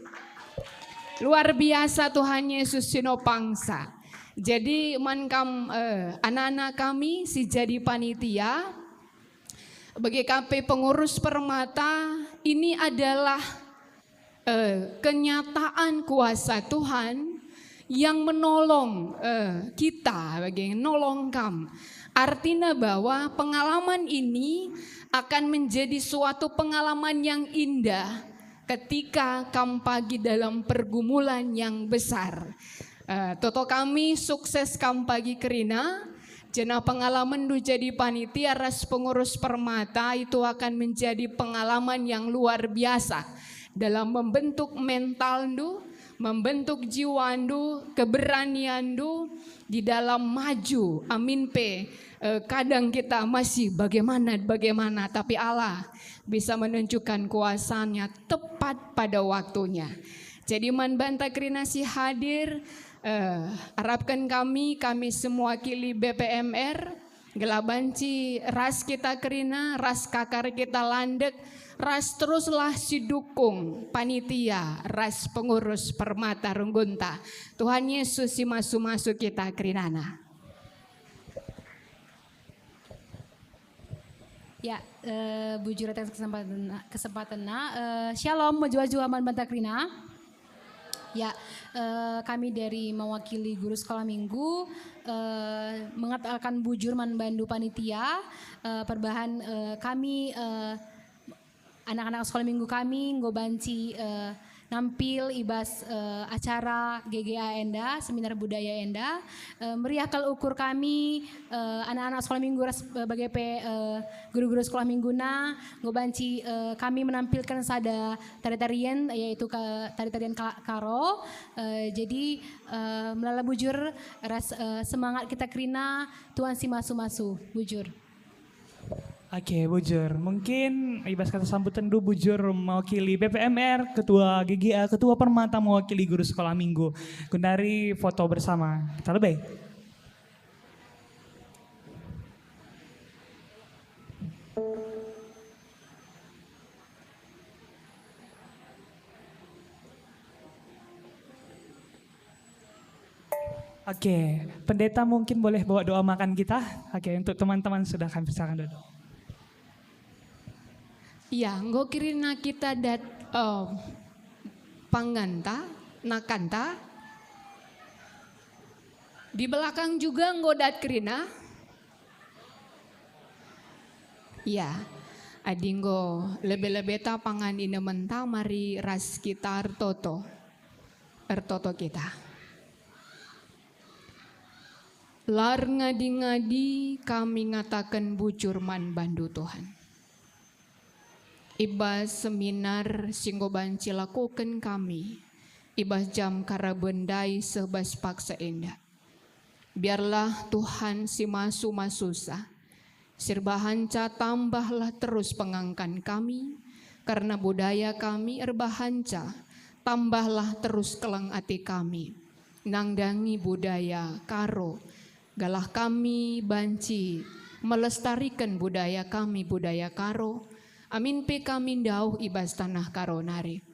Luar biasa Tuhan Yesus si nopangsa. Jadi man kam, eh, anak-anak kami si jadi panitia, bage ka pe pengurus Permata, ini adalah eh, kenyataan kuasa Tuhan yang menolong, eh, kita, bagi nolong kam. Artinya bahwa pengalaman ini akan menjadi suatu pengalaman yang indah ketika kam pagi dalam pergumulan yang besar. Eh, toto kami sukses kam pagi kerina, janah pengalamenndu jadi panitia ras pengurus Permata itu akan menjadi pengalaman yang luar biasa dalam membentuk mentalndu, membentuk jiwandu, keberanianndu di dalam maju. Amin pe, eh, kadang kita masih bagaimana-bagaimana, tapi Allah bisa menunjukkan kuasa-Nya tepat pada waktunya. Jadi man banta kerina si hadir, eh, arapken kami, kami si mewakili B P M R, gelah banci ras kita kerina, ras kakar kita landek, ras teruslah si dukung panitia ras pengurus Permata runggunta. Tuhan Yesus si masu-masu kita kerinana. Ya, eh, bujur atas kesempatan, kesempatanna. Eh, shalom, mejuah-juah man banta kerina. Ya, eh, kami dari mewakili guru sekolah minggu, eh, mengatakan bujur man bandu panitia, eh, perbahan, eh, kami, eh, anak-anak sekolah minggu kami enggo banci, eh, nampil i bas, eh, acara G G A enda, seminar budaya enda. Eh, meriah kal ukur kami, eh, anak-anak sekolah minggu ras, eh, bage pe, eh, guru-guru sekolah mingguna, enggo banci, eh, kami menampilkan sada tari-tarian, yaitu ka-, tari-tarian Kalak Karo. Eh, jadi, eh, melala bujur ras, eh, semangat kita kerina, Tuhan si masu-masu, bujur. Oke, bujur. Mungkin i bas kata sambutan dulu bujur mewakili B P M R, Ketua G G A, Ketua Permata mewakili guru sekolah minggu. Gundari foto bersama. Kita lebih. Oke, pendeta mungkin boleh bawa doa makan kita. Oke, untuk teman-teman sudah kami persilakan dulu. Iya, enggo kerina kita dat, eh, panganta, nakanta. Di belakang juga enggo dat kerina. Ya, adi enggo lebe-lebeta pangan inementa mari ras kita ertoto. Ertoto kita. La erngadi-ngadi kami ngataken bujur man bandu, Tuhan. I bas seminar si enggo banci lakoken kami, i bas jam karaben ndai seh bas paksa enda. Biarlah Tuhan si masu-masusa, si erbahanca tambahlah terus pengangkan kami, kerna budaya kami erbahanca, tambahlah terus keleng ate kami, nandangi budaya Karo, gelah kami banci melestariken budaya kami, budaya Karo, amin pe kami ndauh i bas tanah Karo nari.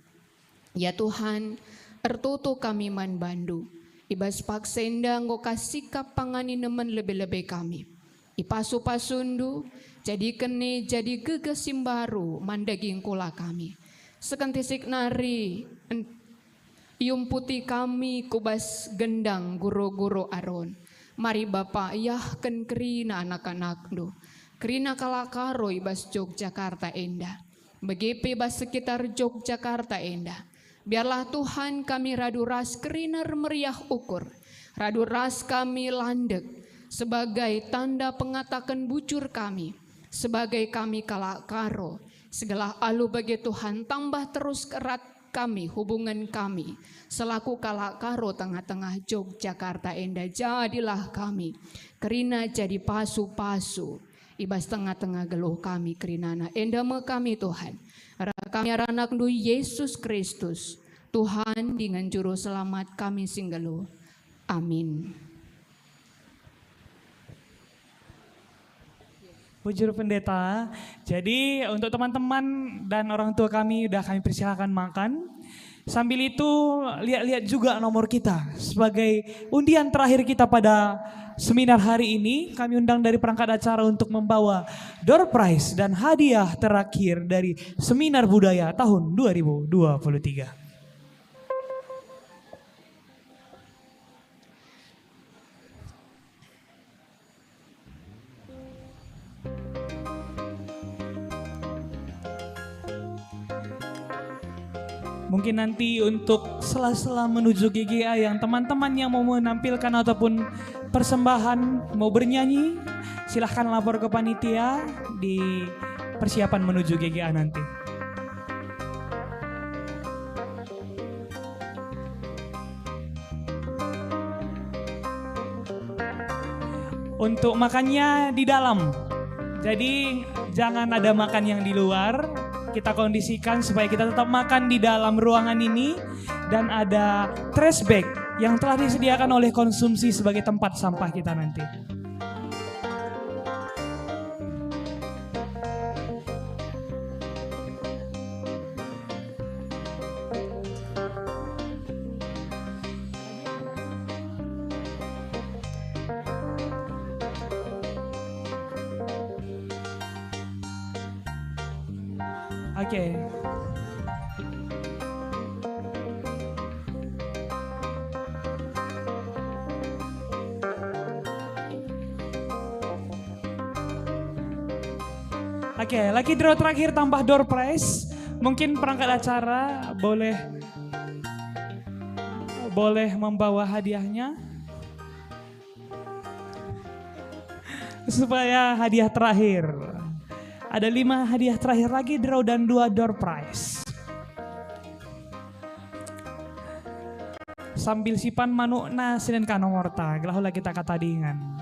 Ya Tuhan, ertoto kami man bandu. I bas paksa enda enggo ka sikap pangan inemen lebe-lebe kami. Ipasu-pasundu, jadiken e jadi gegeh si mbaru man daging kula kami. Sekentisik nari en-, iumputi kami ku bas gendang guru-guru Aron. Mari Bapa, iahken kerina anak-anakndu, kerina kalak Karo i bas Jogjakarta enda. Bage pe bas sekitar Jogjakarta enda. Biarlah Tuhan kami radu ras kerina ermeriah ukur, radu ras kami landek sebagai tanda pengataken bujur kami, sebagai kami kalak Karo, segelah alu bage Tuhan tambah terus erat kami, hubungen kami, selaku kalak Karo tengah-tengah Jogjakarta enda, jadilah kami kerina jadi pasu-pasu, i bas tengah-tengah geluh kami kerinana. Enda me kami, Tuhan. Arah kami arah AnakNdu Yesus Kristus, Tuhan dingen Juru Selamat kami si nggeluh. Amin. Bujur, Pendeta. Jadi, untuk teman-teman dan orang tua kami udah kami persilakan makan. Sambil itu, lihat-lihat juga nomor kita sebagai undian terakhir kita pada seminar hari ini. Kami undang dari perangkat acara untuk membawa door prize dan hadiah terakhir dari Seminar Budaya tahun dua ribu dua puluh tiga. Mungkin nanti untuk sela-sela menuju G G A yang teman-teman yang mau menampilkan ataupun persembahan, mau bernyanyi, silahkan lapor ke panitia di persiapan menuju G G A nanti. Untuk makannya di dalam. Jadi, jangan ada makan yang di luar. Kita kondisikan supaya kita tetap makan di dalam ruangan ini, dan ada trash bag yang telah disediakan oleh konsumsi sebagai tempat sampah kita nanti. Oke. Oke, lucky draw terakhir tambah door prize. Mungkin perangkat acara boleh, boleh membawa hadiahnya. Supaya hadiah terakhir. Ada lima hadiah terakhir, lucky draw dan dua door prize. Sambil sipan manukna sinen ka nomorta, gelah ola kita katadingan.